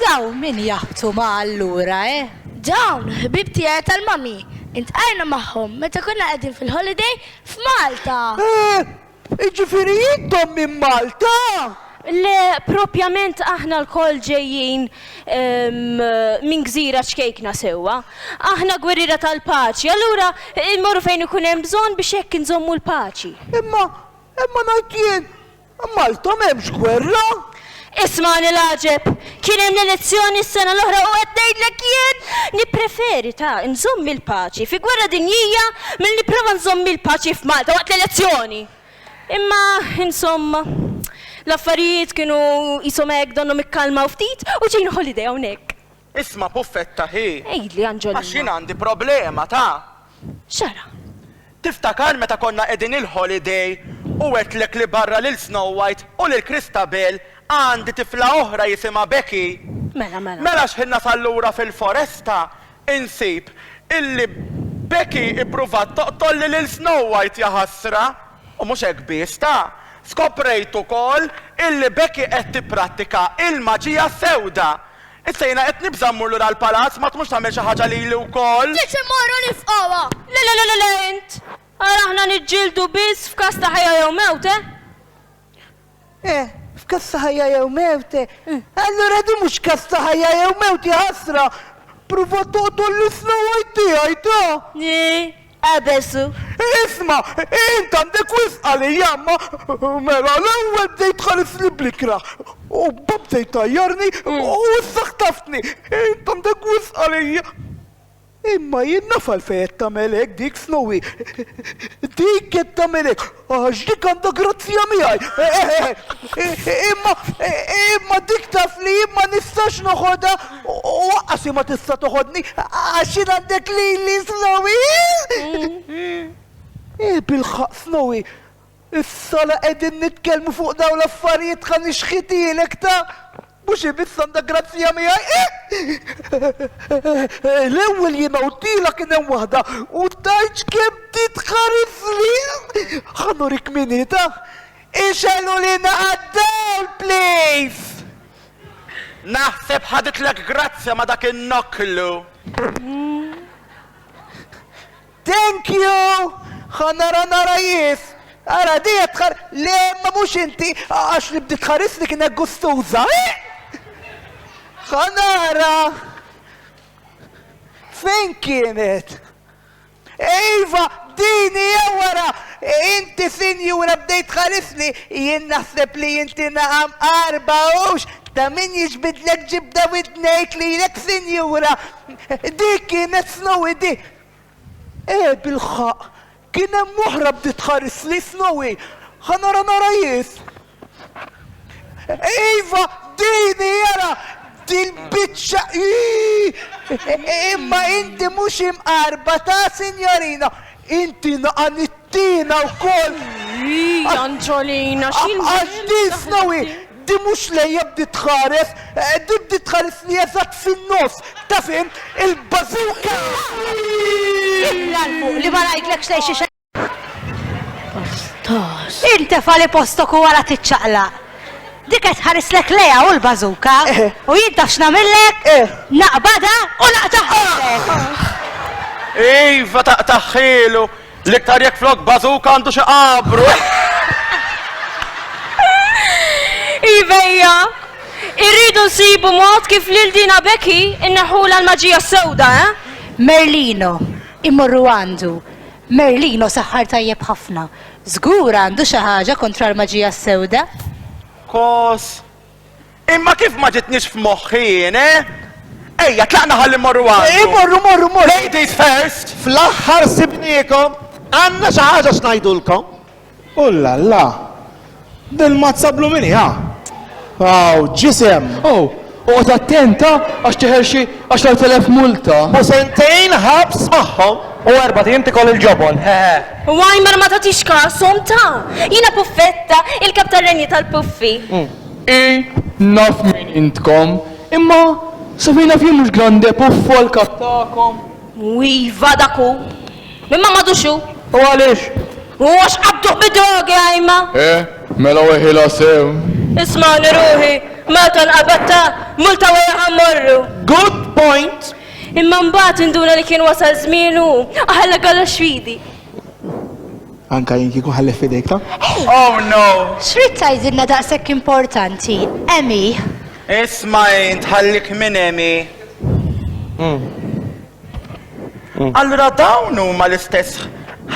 Dawn min jaħbtu ma' allura, eh? Dawn ħbieb tiegħi tal-mummy. Iltqajna magħhom meta konna qegħdin fil-holiday f'Malta. Eh, jiġifieri intom minn Malta? Le, propjament aħna lkoll ġejjin minn gżira ċkejkna sewwa. Aħna gwerriera tal-paċi, allura immorru fejn ikun hemm bżonn biex hekk inżommu l-paċi. Imma, imma ngħid jien, Malta m'hemmx gwerra? Ismagħni l-għaġeb! Kien hemm l-elezzjoni s-sena l-oħra u qed ngħidlek jien nippreferi ta' nżomm il-paċi fi gwerra dinjija milli nipprova nżomm il-paċi f'Malta waqt l-elezzjoni! Imma, insomma, l-affarijiet kienu qishom hekk donnhom ikkalmaw ftit u ġejna holiday hawnhekk. Isma' Puffetta ħi. Għidli, Anġolina. Għax jien għandi problema, ta'. X'ġara? Tiftakar meta konna qegħdin il-holiday u għedtlek li barra lil Snow White u lil Christabel għandi tifla oħra jisimha Becky? Mela, mela. Mela x'ħin nasal lura fil-foresta insib illi Becky ippruvat toqtolli lil Snow White jaħasra! U mhux hekk biss, ta'. Skoprejt ukoll illi Becky qed tipprattika il-maġija s-sewda! Issa jiena qed nibża' mmur lura l-palazz ma tmurx tagħmel xi ħaġa lili wkoll? Tridx immorru nifqgħuha! Le le le le le int! Ara aħna niġġieldu biss f'każ ta' ħajja jew mewt, eh? Eh, f'każ ta' ħajja jew mewt, eh? Allura din mhux każ ta' ħajja jew mewt, jaħasra! Pruvat toqtol lil Snow White tiegħi, ta! Eh, Qabeż hu. Isma', int għandek wisq għalija imma mela l-ewwel bdejt tħarisni bl-ikrah u mbagħad bdejt tgħajjarni u issa ħtaftni. Int għandek wisq għalija. Imma jien naf għalfejn qed tagħmel hekk dik Snowy. Dik qed tagħmel hekk għax dik għandha grazzja miegħi. Imma imma dik taf li jien ma nistax noħodha U aqqas hi ma tista' toħodni għax jien għandek lili Snowy! Eh, bilħaqq Snowy, issa la qegħdin nitkellmu fuq dawn l-affarijiet ħa nixħitielek ta' mhux hi biss għandha grazzja miegħi. L-ewwel jiena u tila kien hemm waħda u tgħidx kemm bdiet tħarisli. Ħa nurik min hi ta'. Ixegħlulina għad-dawl please! Naħseb ħaditlek grazzja ma' dak in-nokklu. Thank you! Ħa nara nara jis. Ara di qed tħar le ma mhux inti għax li bdiet tħarisni kienet gustuża. Ħa nara. Fejn kienet? Iva, din hija wara! Inti sinjura bdejt tħarisni, jien naħseb li inti naqa' mqarba hux? Ta' min jiġbidlek ġibda widnejk lilek sinjura! Dik kienet Snowy di. Eh bilħaqq, kien hemm oħra bdiet tħarisli Snowy! Ħa nara nara jis. Iva, din hi ara, dil-biċċa ii! Imma inti mhux imqarba ta' sinjorina, inti naqa' nittina wkoll. Ii, Anġolina, x'il. Għax di Snowy, di mhux lejja bdiet tħares, di bdiet tħares li eżatt fin-nofs, taf int, il-bażuka! Itla' 'l fuq li ma ngħidlekx lejn xiex. Intefa' li postok u wara tiċċaqlaq. Dik qed tħarislek lejha u l-bażuka. U jien taf x'nagħmillek? Naqbadha u naqtagħhielek! Iva taqtagħhielu! L-iktar jekk flok bażuka għandu xi qabru. Iva hija. Irridu nsibu mod kif lil dina Becky inneħħulha l-maġija s-sewda, eh? Merlino, immorru għandu. Merlino saħħar tajjeb ħafna. Żgur għandu xi ħaġa kontra l-maġija s-sewda. Kos. Imma kif ma ġitniex f'moħħi jien, eh? Ejja, tlaqna ħalli mmorru għandu. Eh, morru, morru, morru. Ladies first! Fl-aħħar sibniekom, għandna xi ħaġa x'ngħidulkom. Ullalla! Dil-mazza blu min hi, ha? Aw, ġisem! Oh, oqgħod attent, ha, għax teħel xi 10,000 multa. U sentejn ħabs magħhom. U erbat ijiem tikol il-ġobon, hehe. Wajmar ma tagħtix kashom ta! Jiena Puffetta, il-kap tar-renju tal-puffi. I, naf min intkom, imma sa fejn naf jien mhux Grande Puffo l-kap tagħkom. U iva dak hu. Imma m'għadux hu. U għaliex? U għax qabduh bid-drogi ajma. Eh, mela weħilha sew. Ismagħni ruħi, meta nqabad ta' multa wejja ħa mmorru. Good point! Imma mbagħad induna li kien wasal żmienu, aħalla kollox f'idi. Anka jien kieku ħallih f'idejk ta. Oh no! X'ridt tgħidilna daqshekk importanti, Emmy? Isma' int ħallik minn Emmy. Allura dawn huma l-istess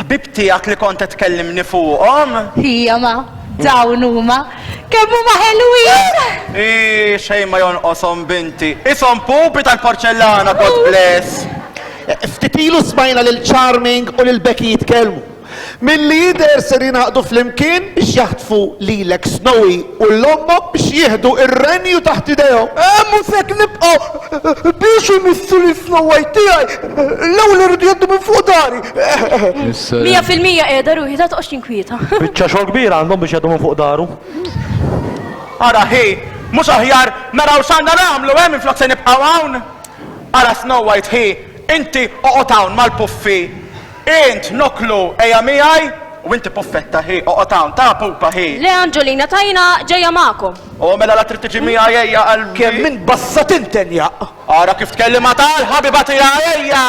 ħbieb tiegħek li kont qed tkellimni fuqhom? Hija ma, dawn huma. Kemm huma ħelwin! Ii, xejn ma jonqoshom binti. Ishom pupi tal-porċellana, God bless. Ftit ilu smajna lil Charming u lil Becky jitkellmu. Milli jidher ser jingħaqdu flimkien biex jaħtfu lilek Snowy u 'l ommok biex jieħdu r-renju taħt idejhom. Hemm u s'hekk nibqgħu biex imissu lil Snow White tiegħi, l-ewwel iridu jgħaddu minn fuq dari. 100% qiegħda ruħi ta' toqgħodx tinkwieta. Biċċa xogħol kbira għandhom biex jgħaddu minn fuq daru. Ara ħi, mhux aħjar naraw x'għandna nagħmlu, eh, minflok se nibqgħu hawn? Ara Snow White ħi, inti oqgħod hawn mal-puffi. Int Noklu ejja miegħi u inti Puffetta ħi, oqgħod hawn, ta' pupa ħi. Le Anġolina ta' jiena ġejja magħkom. O mela la trid tiġi miegħi ejja qalbi. Kemm int bassa tintenjaq. Ara kif tkellimha tal-ħabiba tiegħi ejja.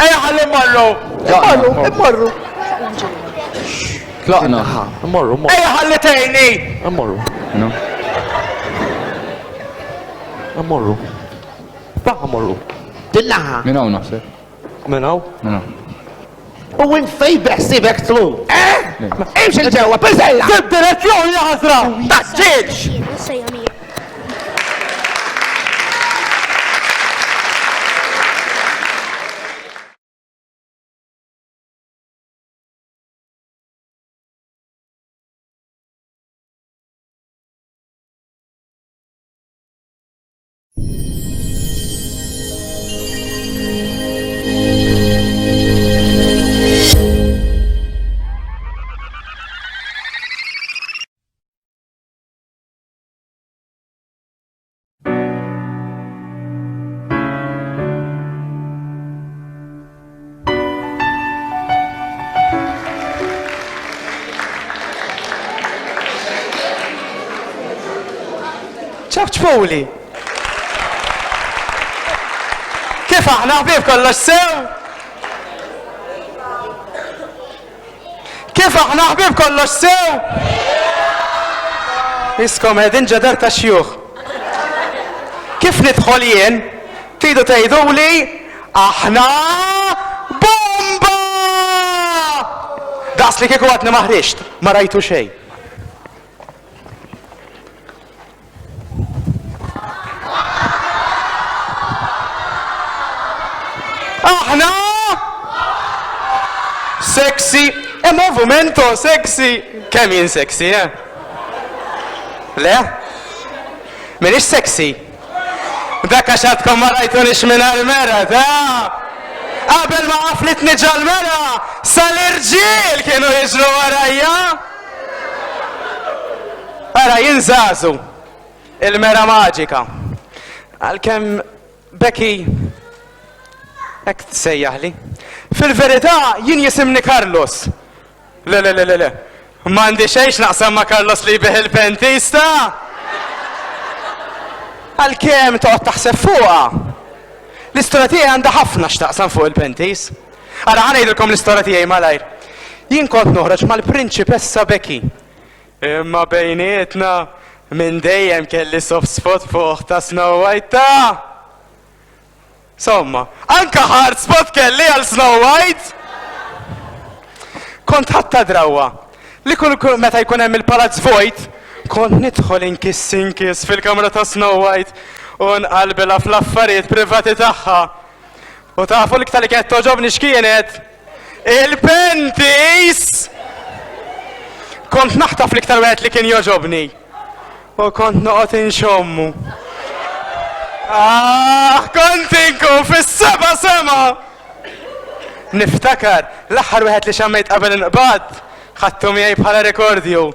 Ejja ħalli mmorru. Immorru, immorru. Tlaqna. Immorru, immorru. Ejja ħalli tgħinni. Immorru. No. Immorru. Baħ immorru. Din-naħa. Minn hawn naħseb. Minn hawn? Minn hawn. U int fejn beħsiebek tmur? Eh? Imxi 'l ġewwa, piżella! Fid-direzzjoni ħasra! Taġġilx! ċafċfuli! Kif aħna ħbieb kollox sew? Kif aħna ħbieb kollox sew? Iskom qegħdin ġedar ta' xjuħ. Kif nidħol jien, tridu tgħiduli aħna bomba! Daqs li kieku għadni ma ħriġt, ma rajtu xejn. Aħna sexy, e movimento sexy. Kemm jien sexy, eh? Le? Minix sexy. Dak għax għadkom ma rajtunix mingħajr mera, ta' Qabel ma qaflitni ġal-mera, sal-irġiel kienu jiġu. Tiġru warajja? Ara, jien żagħżu. Il-mera maġika. Għalkemm Becky hekk tsejjaħli. Fil-verità jien jisimni Carlos. Le, le, le, le, le. M'għandi xejn x'naqsam ma' Carlos li jbigħ il-panties ta'! Għalkemm toqgħod taħseb fuqha. L-istorja tiegħi għandha ħafna x'taqsam fuq il-panties. Ara ħa ngħidilkom l-istorja tiegħi malajr. Jien kont noħroġ mal-Prinċipessa Becky. Imma bejnietna minn dejjem kelli soft spot fuq oħtha Snow White ta'! Somma, anka hard spot kelli għal Snow White! Kont ħadtha drawwa li kull kull meta jkun hemm il-palazz vojt, kont nidħol inkiss inkiss fil-kamra ta' Snow White u nqalbilha fl-affarijiet privati tagħha. U tafu l-iktar li kienet togħġobni x'kienet? Il-panties! Kont naħtaf l-iktar wieħed li kien jogħġobni. U kont noqgħod inxommu. Ah, kont inkun fis-seba' sema! Niftakar l-aħħar wieħed li xammejt qabel inqbad, ħadtu miegħi bħala rekordju.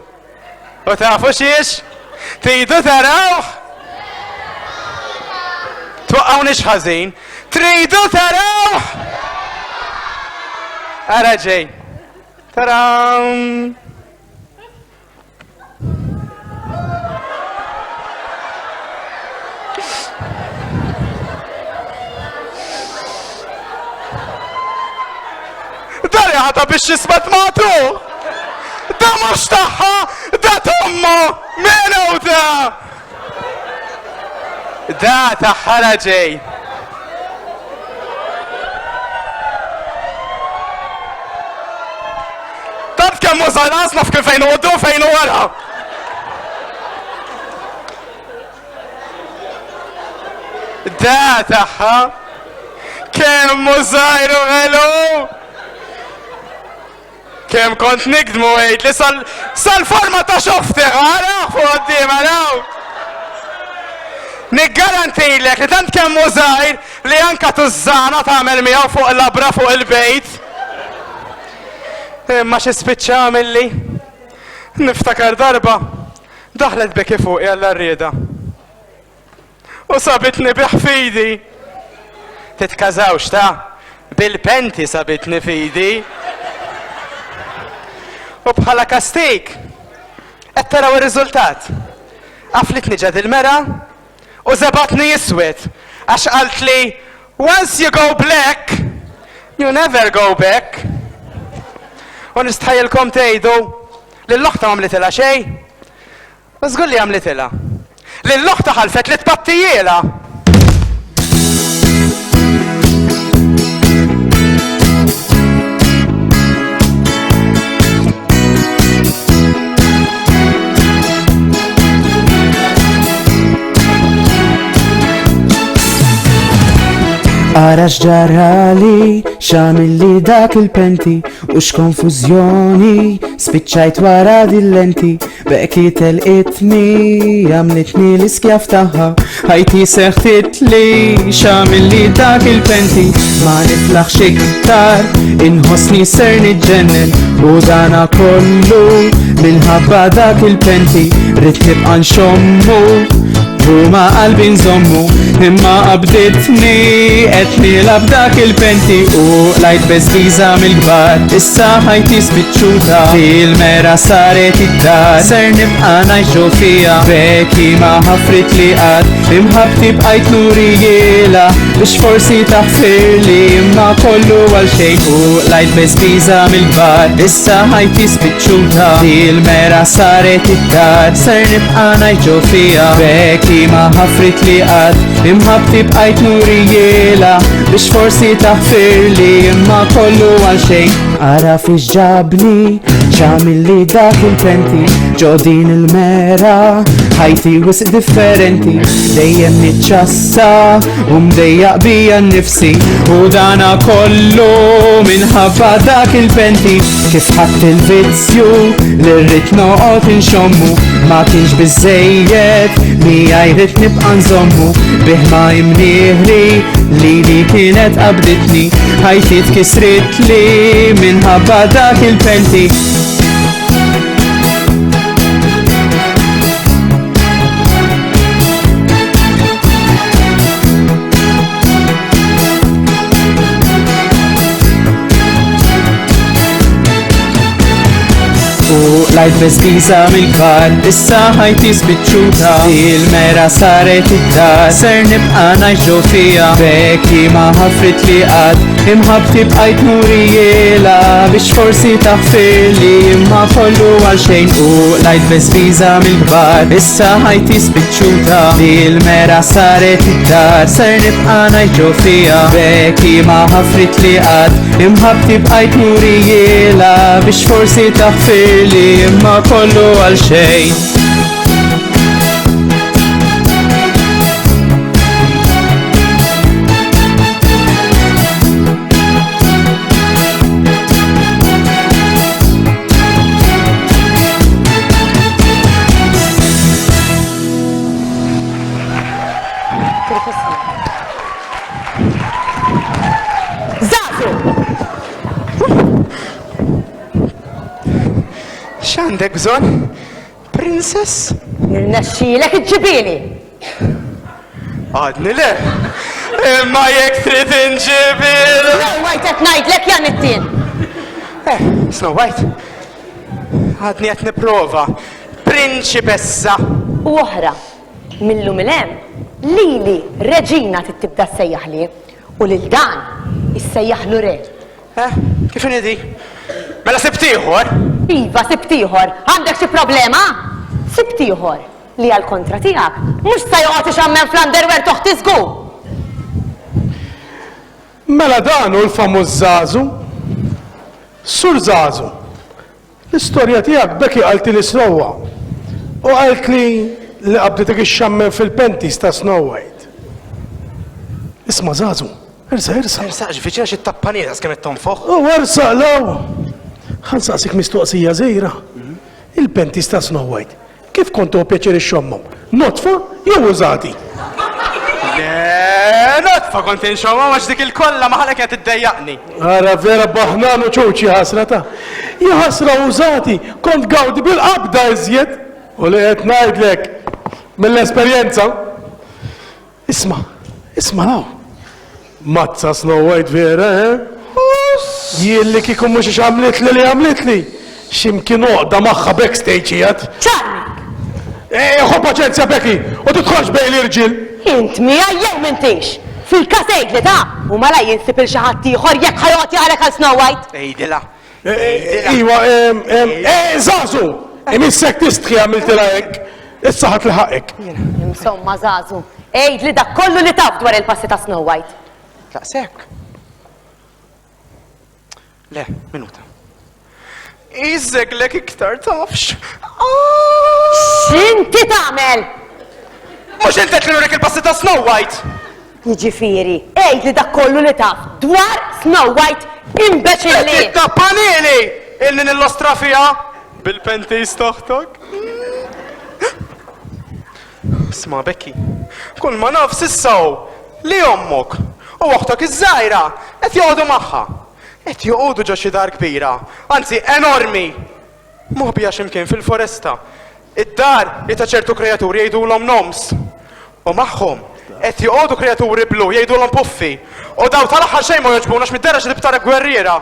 U tafu xiex? Tridu tarawh? Twaqqgħunix ħażin. Tridu tarawh? Ara ġej. Taram! Dar ħata biex jismat matu! Da mhux tagħha, da tommu! Min hu da? Da tagħha raġej. Tant kemm hu żgħar lanqas naf kif fejn hu quddiem u fejn hu wara. Da tagħha. Kemm hu żgħir u ħelu! Kemm kont nikdmu għid li sal-forma ta' xofti ara fuq quddiem araw. Niggarantilek li tant kemm hu żgħir li anka tużżana tagħmel miegħu fuq labra fuq il-bejt. Imma xi spiċċa għamilli? Niftakar darba daħlet Becky fuqi għall-għarrieda. U sabitni bih f'idi. Titkażawx ta' bil-penti sabitni f'idi. U bħala kastig, qed taraw ir-riżultat. Qaflitni ġad il-mera u żebatni iswed għax qaltli once you go black, you never go back. U nistħajjilkom tgħidu li l-oħta m'għamlitilha xejn. U żgur li għamlitilha. Lil oħtha ħalfet li tpattijielha. Ara x'ġarali, x'għamilli dak il-penti u x'konfużjoni spiċċajt wara dil-lenti. Becky telqitni, għamlitni l-iskjav tagħha, ħajti seħtitli, x'għamilli dak il-penti, ma niflaħx iktar, inħossni ser niġġennen, u dana kollu minħabba dak il-penti, rrid nibqa' nxommu. U ma qalbi nżommu, imma qabditni, qed nilgħab dak il-penti u lajt beżbiża mill-kbar. Issa ħajti spiċċuta, il-mera saret id-dar, ser nibqa' ngħix ġo fija. Becky ma ħafrit li qatt, imħabbti bqajt nurijiela biex forsi taħfirli imma kollu għal xejn u lajt beżbiża mill-kbar. Issa ħajti spiċċuta, il-mera saret id-dar, ser nibqa' ngħix ġo fija. Becky ma ħafrit li qatt, imħabbti bqajt nurijiela biex forsi taħfirli imma kollu għal xejn. Ara fiex ġabni, x'għamilli dak il-penti. Ġo din il-mera ħajti wisq differenti Dejjem niċċassa u mdejjaq bija nnifsi U dana kollu minħabba dak il-penti Kif ħadt il-vizzju li rrid noqgħod inxommu Ma kienx biżejjed miegħi rrid nibqa' nżommu Bih ma imnieħri li li kienet qabditni Ħajti tkissritli minħabba dak il-penti U lajt beżbiża mill-kbar, issa ħajti spiċċuta Il-mera saret id-dar, ser nibqa' ngħix ġo fija Becky ma ħafrit li qatt, imħabbti bqajt nurijiela Biex forsi taħfirli imma kollu għal xejn U lajt beżbiża mill-kbar, issa ħajti spiċċuta Il-mera saret id-dar, ser nibqa' ngħix ġo fija Becky ma ħafrit li qatt, imħabbti bqajt nurijiela Biex forsi taħfirli imma kollu għal xejn Zazu! X'għandek bżonn? Princess? Nirnexxielek iġġibieli! Għadni le. Imma jekk trid inġibil. Snow White qed ngħidlek Jan it-tien. Eh, Snow White. Għadni qed nipprova. Prinċipessa. U oħra, millum 'il hemm, lili reġina trid tibda ssejjaħli u lil dan issejjaħlu re. Eh, kif inhi di? Mela sibt ieħor? Iva, sibt ieħor. Għandek xi problema? Sibt ieħor li għall-kontra tiegħek mhux sa joqgħod ixammen fl-underwear t'oħti żgur. Mela dan hu l-famuż Żagħżu? Sur Żagħżu, l-istorja tiegħek Becky qaltili sewwa u qaltli li qabditek ixxammen fil-panties ta' Snow White. Isma' Żagħżu, ersaq ersaq. Ersaq viċin għax it-tappaniera kemm qed tonfoħ. U ersaq 'l hawn! Ħa nsaqsik mistoqsija żgħira. Il-panties ta' Snow White Kif kont tieħu pjaċir ixxommhom? Nodfa jew użati? Le, nodfa kont inxommhom għax dik il-kolla ma ħalek kienet iddejjaqni. Ara vera baħnan u ċuċ jaħasra ta. Jaħasra użati, kont gawdi bil-qabda iżjed. U li qed ngħidlek mill-esperjenza. Isma', isma' 'l hawn. Mazza Snow White vera, eh? Jien li kieku mhux għax għamlitli li għamlitli. X'imkien għoqda magħha backstage qiegħed. Charming! Eh, ħu paċenzja Becky, u tidħolx bejn l-irġiel. Int miegħi jew m'intix? Fil-każ għidli ta' u malajr insib 'il xi ħadd ieħor jekk ħa joqgħod jaqalek għal Snow White. Għidilha. Iwa, eh, Zazu! Imissek tistħi għamiltilha hekk. Issa ħadt li ħaqqek. Insomma, Zazu, għidli dak kollu li taf dwar il-passi ta' Snow White. Daqshekk. Le, minuta. Iżeglek iktar tafx. X'inti tagħmel? Mhux int qed li nurik il-passi ta' Snow White! Jiġifieri, għidli dak kollu li taf dwar Snow White, imbeċilli! Qed tittappanili! Ilni nillostra fiha bil-panties toħtok. Isma' Becky, kull ma naf s'issa hu li ommok u oħtok iż-żgħira qed joqogħdu magħha. Qed joqogħdu ġo xi dar kbira, anzi enormi! Moħbija xi mkien fil-foresta. Id-dar hi ta' ċertu kreaturi jgħidulhom gnomes. U magħhom qed joqogħdu kreaturi blu jgħidulhom puffi. U dawn tal-aħħar xejn ma jogħġbuna għax mid-dehra xi tip ta' gwerriera.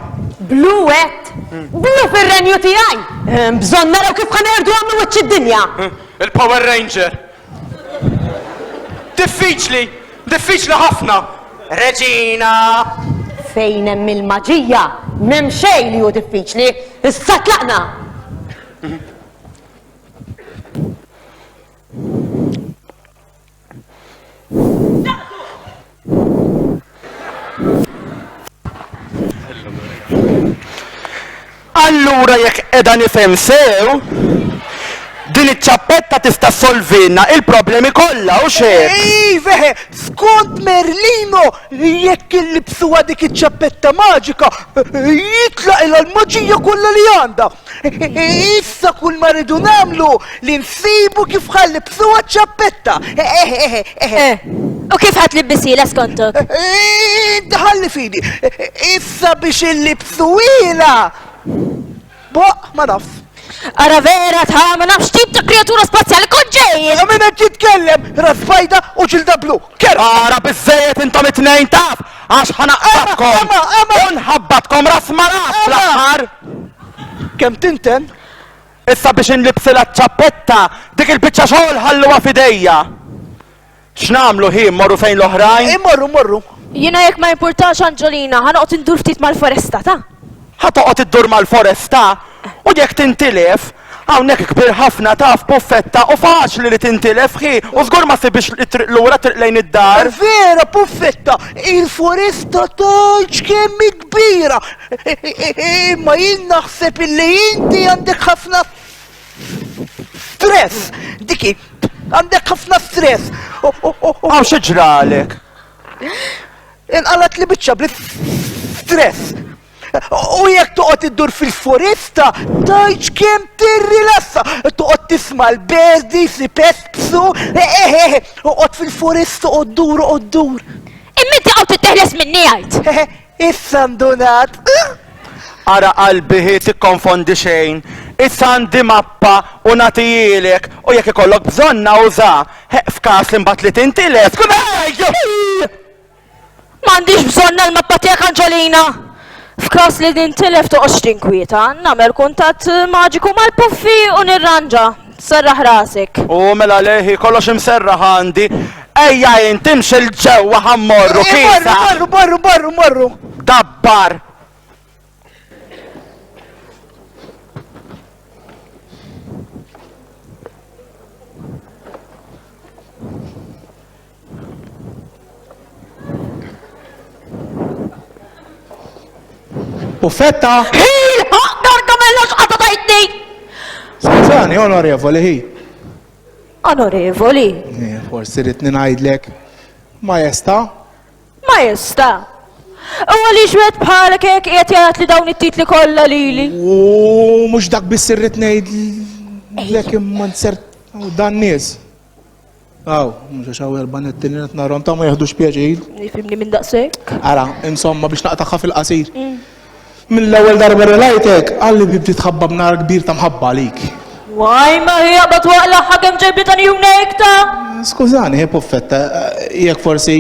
Blu għedt? Blu fir-renju tiegħi! Hemm bżonn naraw kif ħa neqirduha minn wiċċ id-dinja! Il-Power Ranger! Diffiċli! Diffiċli ħafna! Reġina! Fejn hemm il-maġija, m'hemm xejn li hu diffiċli. Issa tlaqna! Allura jekk qiegħda nifhem sew, Din iċ-ċappetta tista' ssolvilna il-problemi kollha, hux hekk? Iva, eħe, skont Merlino, jekk illibsuha dik iċ-ċappetta maġika, jitlaqilha l-maġija kollha li għandha. Issa kull ma rridu nagħmlu li nsibu kif ħa llibsuha ċ-ċappetta. Eħe, eħe, eħe. U kif ħa tlibbisielha skontok? Inti ħalli fidi. Issa biex illibsuhielha. Boq, ma nafx. Ara vera ta' ma nafx tip ta' kreatura spazjali kont ġej! Min qed jitkellem? Ras bajda u ġilda blu. Kera! Ara biżżejjed intom it-tnejn taf għax ħa naqbadkom u nħabbatkom ras ma' ras fl-aħħar. Kemm tinten? Issa biex inlibsilha ċ-ċappetta, dik il-biċċa xogħol ħalluha f'idejja. X'nagħmlu hi, mmorru fejn l-oħrajn? Immorru, mmorru. Jiena jekk ma jimpurtax Anġolina, ħa noqgħod indur ftit mal-foresta, ta? Ħa toqgħod iddur mal-foresta? U jekk tintilef? Hawnhekk kbir ħafna taf, Puffetta, u faċli li tintilef, hi, u żgur ma ssibhiex it-triq lura, t-triq lejn id-dar. Vera, Puffetta, il-foresta tgħidx kemm hi kbira! Imma jien naħseb illi inti għandek ħafna Stress! Diki, għandek ħafna stress. Għaw xi ġralek? Inqalat li biċċa bli stress. U jekk toqgħod iddur fil-foresta, tgħidx kemm tirrilassa. Toqgħod tisma' l-berdi, si pespsu, eħe, oqgħod fil-foresta oqgħod dur, oqgħod dur. Imma inti qgħod titteħles minni għid. Issa ndunat. Ara qalbi hi tikkonfondi xejn. Issa għandi mappa u nagħtihielek u jekk ikollok bżonnha użha. Ħeqq f'każ li mbagħad li tintilef tkun M'għandix bżonnha l-mappa tiegħek Anġolina! F'każ li nintilef toqgħodx tinkwieta, nagħmel kuntatt maġiku mal-Puffi u nirranġa. Serraħ rasek. U mela le hi, kollox imserraħ għandi. Ejja int imxi 'l ġewwa ħa mmorru kiesaħ. Morru, morru, morru, morru. Dabbar. Puffetta! Ħil! Gargamella x'qata tajtni! Skużani, onorevoli, hi. Onorevoli? Eh, forsi rrid ngħidlek. Majesta? Majesta? U għaliex wieħed bħalek hekk qiegħed jgħid li dawn it-titli kollha lili? U mhux dak biss irrid ngħidlek imma nsert dan nies. Aw, mhux għax hawn erba' netti li qed narhom ta' ma jieħdux pjaċir. Nifhimni minn daqshekk. Ara, insomma biex naqtagħha fil-qasir. Mill-ewwel darba li rajtek, qalbi bdiet tħabba b'nar kbir ta' mħabba għalik. Waj ma hi jaqbad waqlaħħa kemm ġejbli ta' njuna ikta. Skużani, hi Puffetta, jekk forsi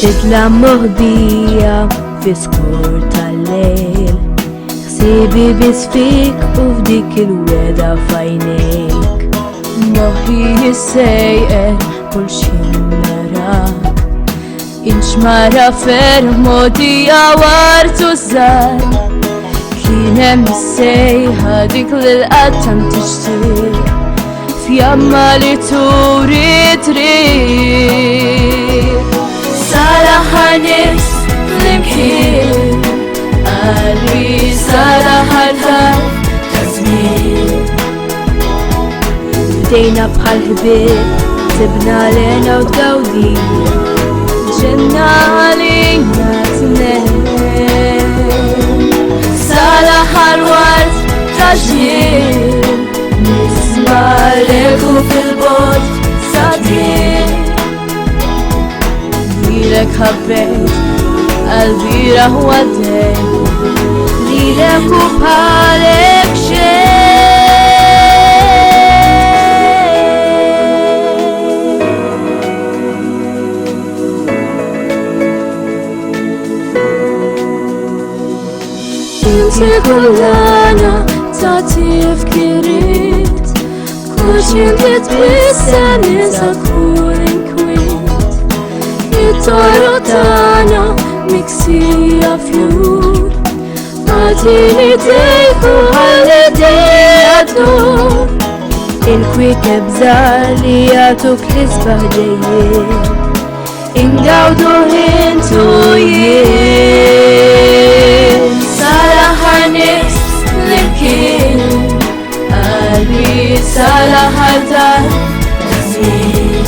Bidla moħbija fi skur tal-lejl Ħsiebi biss fik u f'dik il-weda f'għajnejk Moħħi jissejjer kull x'ħin narak Inxmara ferħ mogħdija wartu żgħar. Kien hemm is-sejħa dik li l-qatt tant tixtieq. Fjamma li turi triq. Sal-aħħar nifs flimkien, qalbi sal-aħħar tarf ta' żmien. Bdejna bħal ħbieb, sibna l-hena u tgawdija, ġenna għalina tnejn. Sal-aħħar wart ta' ġnien, nisma' l-eku fil-bogħod sabiħ. Lilek ħabbejt, qalbi raħ għaddej, lilek u bħalek xejn. Inti kullana ta' tifkiriet, kull x'inti twisser ninsa kull inkwiet. It-toroq tagħna miksija fjur, agħtini dejk u ħalli dejja ddur. Il-kwiekeb żgħar li jagħtuk l-isbaħ ġejjien. Ingawdu ħintu jien Sal-aħħar nifs flimkien Qalbi sal-aħħar tal-żmien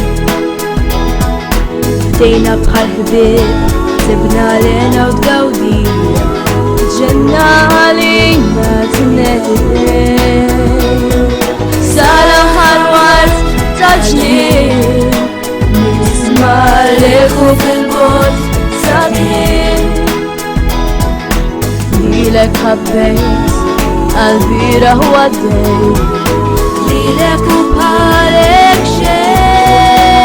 Bdejna bħal ħbieb Sibna l-hena u tgawdija Ġenna għalina tnejn Sal-aħħar waqt tal-ġnien Nisma' l-eku fil-bogħod sabiħ Lilek ħabbejt, qalbi raħu għaddej Lilek u bħalek xejn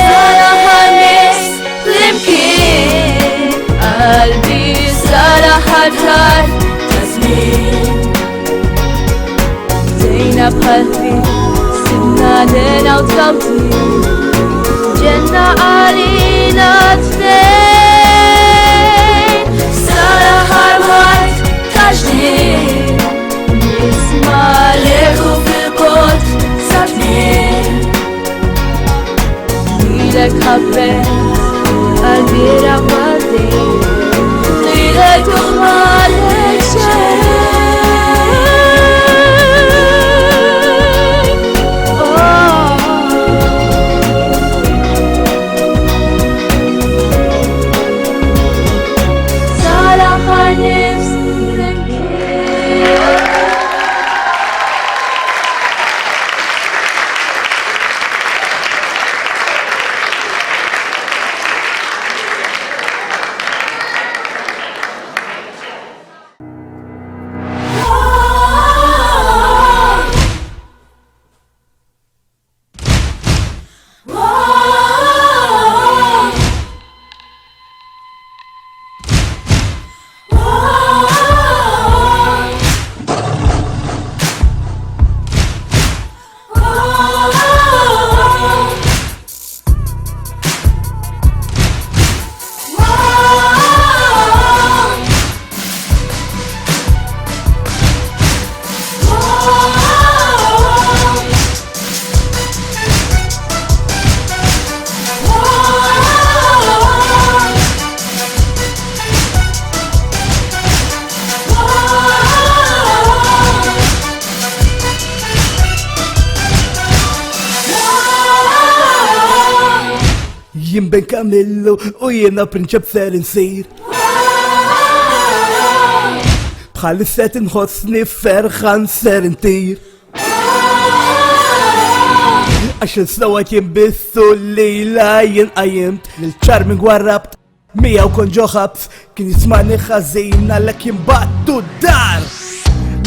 Sal-aħħar nifs flimkien Qalbi sal-aħħar tar ta' żmien Bdejna bħal ħbieb, sibna l-hena u tgawdin Ġenna għalina tnejn Sal-aħħar waqt ta' ġnien Nisma' l-eku fil-bogħod sa tmiem Lilek ħabbejt, qalbi rawadej Lilek u bħalek xejn Oh. Sal-aħħar nifs flimkien. Jien Ben Camillo u jiena prinċep ser insir. Bħalissa qed inħossni ferħan ser intir. Għax il-snow White jien bissu lejla jien qajjimt lil Charming warrabt miegħu kont ġo ħabs kien jismani ħażin għalhekk jien battu d-dar.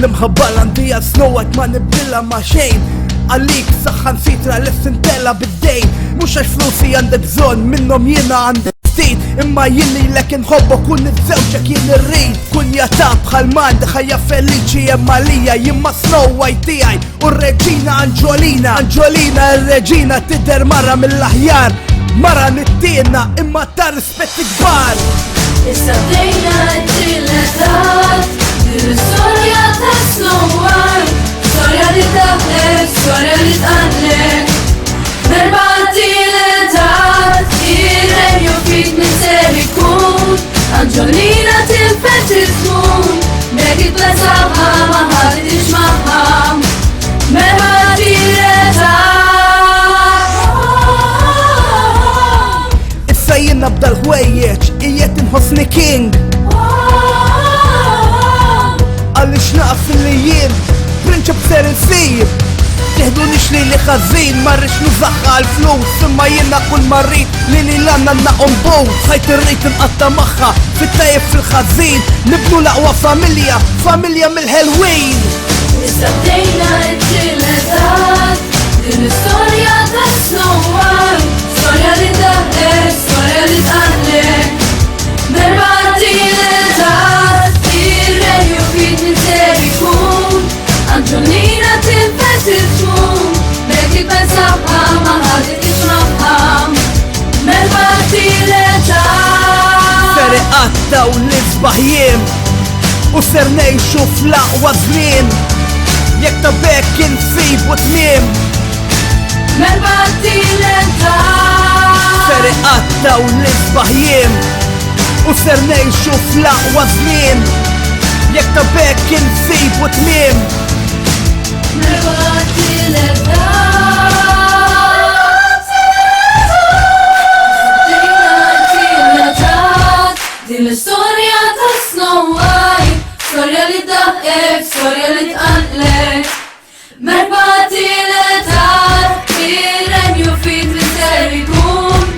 L-imħabba l-għandi għal Snow White ma nibdilha ma' xejn. Għalik saħħan sitra lest intella bid-dejn. Mhux għax flusi għandek bżonn minnhom jiena għandi ftit. Imma jien lilek inħobbok u niżżewġek jien irrid. Kun jata bħal m'għandi ħajja feliċi hemm għalija jien ma' Snow White tiegħi u r-reġina Anġolina. Anġolina r-reġina tidher mara mill-aħjar. Mara nittiena imma ta' rispetti kbar. Issa bdejna t-tielet att, din l-istorja ta' Snow White, storja li daħlet, storja li tqanqlet. Darba t-tielet att, ir-renju ftit min ser ikun, Anġolina tilfet it-tmun, Becky tlesaħha ma ħaditx magħha. Merħba t-tielet att. Issa jien nabda l-ħwejjeġ, qiegħed inħossni king. Għaliex naf li jien prinċep ser insir. Teħdunix li li ħażin, ma rridx nużaha għall-flus, imma jiena kull ma rrid li li l-għandna naqgħu nbus. Ħajt irrid inqatta' magħha, fit-tajjeb fil-ħażin, nibnu l-aqwa familja, familja mill-ħelwin. Issa bdejna t-tielet att, din l-istorja ta' Snow White, storja li daħlet, storja li tqanqlet. Darba t-tielet att, ir-renju ftit min ser ikun, Anġolina tilfet it-tmun, Becky pensaħha ma ħaditx magħha. Merħba t-tielet att. Ser iqattgħu l-isbaħ jiem u ser ngħixu fl-aqwa żmien. Jekk ta' bekk insibu tmiem. Merħba t-tielet att. Ser iqattgħu l-isbaħ jiem U ser ngħixu fl-aqwa żmien Jekk ta' bekk insibu tmiem Din l-istorja ta' Snow White, storja li daħqek, storja li tqanqlek. Merba tiletat, ir-renju fit li ser ikun.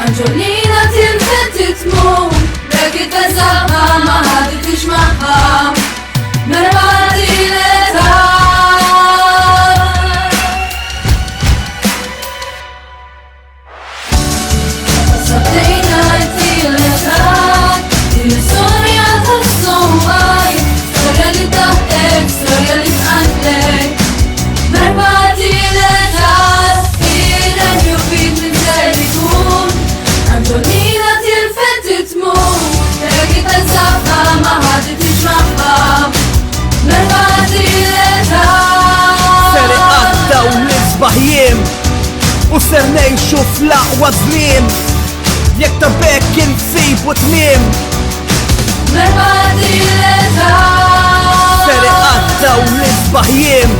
Anġolina tilfet titmum, Becky teżaħħa ma ħaditix magħha. Merba tiletat. Sabdejna t-tielet din l-istorja ta' Snow White, storja li daħqek, storja li tqanqlek. Merba tielet ir-renju fit minn ser ikun. Anġolina tilfet titmum, Becky teżaħħa ma ħaditix magħha. Merba tielet Ser iqattgħu l-isbaħ jiem U ser ngħixu fl-aqwa żmien Jekk ta' bekk insibu tmiem Merba tielet Ser iqattgħu l-isbaħ jiem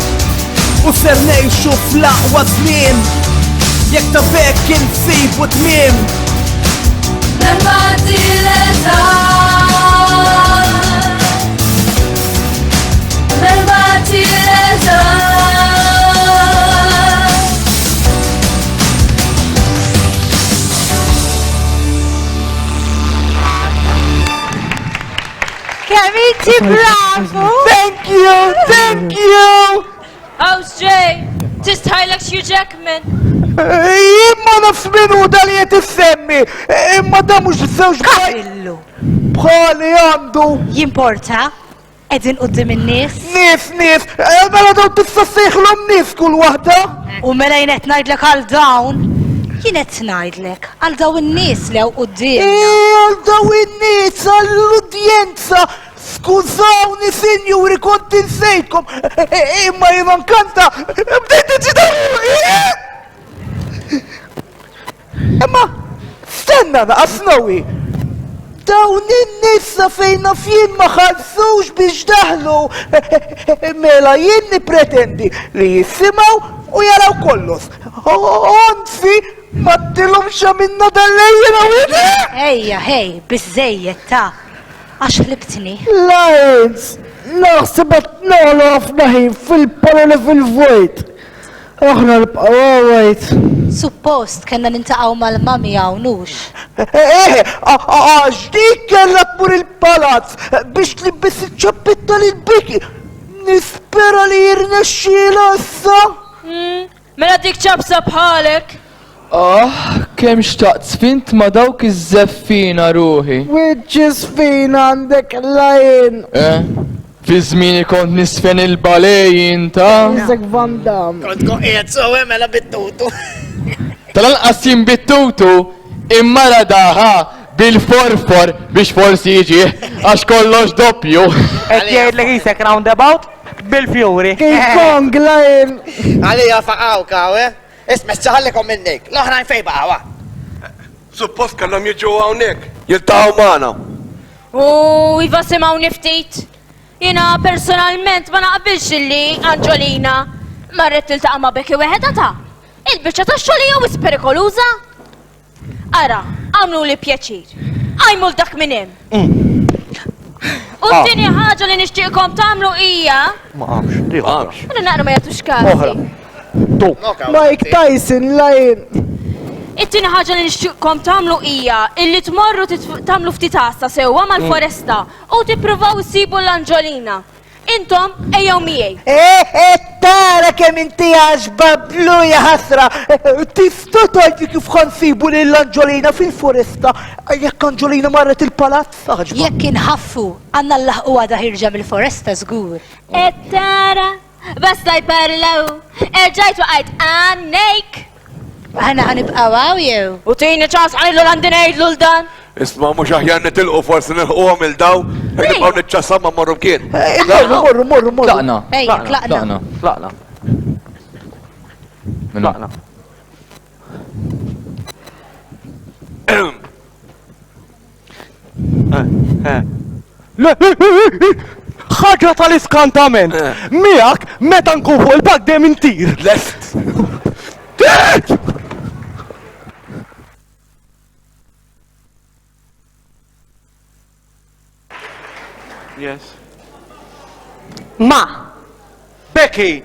U ser ngħixu fl-aqwa żmien Jekk ta' bekk insibu tmiem Merba tielet Merba tielet Kemm inti bravu! Thank you, thank you! How's Jay? Tistħajlek Hugh Jackman. Jien ma nafx min hu da li qed issemmi, imma da mhux żewġ Kamillu. Bħali għandu. Jimporta? Qegħdin quddiem in-nies? Nies, nies, eh, mela dawn tista' ssejħlhom nies kull waħda. U mela jien qed ngħidlek għal dawn, jien qed ngħidlek għal dawn in-nies li hawn quddiem. Eh, għal dawn in-nies, għall-udjenza. Skużawni, sinjuri, kont insejtkom. Eh, eh, imma jiena nkanta, bdejt niġi Imma stenna naqa' Snowy! Dawn in-nies sa fejn naf jien ma ħallsux biex daħlu! Mela jien nippretendi li jisimgħu u jaraw kollox. Anzi, m'għadtilhomx għamilna dal-lejl hawnhekk! Ejja, ħej, biżżejjed ta' għax ħlibtni. Lines, naħseb qed naħlu ħafna ħin fil-paroli fil-vojt. Aħna nibqgħu hawn għid. Suppost kellna nintaqgħu mal-mummy hawn hux? Eh, għax dik kellha tmur il-palazz biex tlibbes iċ-ċappetta lil Becky. Nispera li jirnexxielha issa. Mela dik ċapsa bħalek. Ah, kemm xtaqt sfint ma' dawk iż-żeffiena ruħi. Wiċċ żfin għandek Lion. Eh, fi żmieni kont nisfen il-ballet jien ta. Isek Van Damme. Kont tkun qiegħed sew mela bit-tutu. Tal-anqas jien bit-tutu imma radaha bil-forfor biex forsi jiġih għax kollox doppju. Qed jgħidlek isek roundabout bil-fjuri. King Kong Lion. Għalija faqgħu kaw, eh? Isma' issa ħallikom minnik. L-oħrajn fejn baqgħu, ah? Suppost kellhom jiġu hawnhekk, jiltaqgħu magħna. U iva simgħuni ftit. Jiena personalment ma naqbilx illi Anġolina marret tiltaqa' ma' Becky weħedha ta'. Il-biċċa tax-xogħol hija wisq perikoluża. Ara, għamluli pjaċir. Qajmu 'l dak minn hemm. U Ah. t-tieni ħaġa li nixtieqkom tagħmlu hija Ma qamx, di qamx. Għana naqra ma jagħtux kasi. Oħra. Tu. Mike Tyson Lion. It-tieni ħaġa li nixtieqkom tagħmlu hija illi tmorru titf- tagħmlu ftit għassa sewwa mal-foresta u tippruvaw issibu l-Anġolina. Intom ejjew miegħi. Eh, eh, tara kemm inti għaxba blu ja ħasra. Tista' tgħidli kif ħa nsibu lil Anġolina fil-foresta jekk Anġolina marret il-palazz għaġba? Jekk inħaffu, għandna nlaħħqu għada ħierġa mill-foresta żgur. Qed tara, basta jparlaw, erġajt waqajt għannejk. Aħna ħa nibqgħu hawn jew? U tini ċans ħa ngħidlu l-għandi ngħidlu 'l dan. Isma' mhux aħjar nitilqu forsi nilħquhom il daw, jekk nibqgħu niċċassaw ma mmorru mkien. Morru, morru, morru, morru. Tlaqna. Ejja, tlaqna. Tlaqna. Tlaqna. Le, ħaġa tal-iskantament. Miegħek meta nkun fuq il-palk dejjem intir. Lest. Yes. Ma. Becky!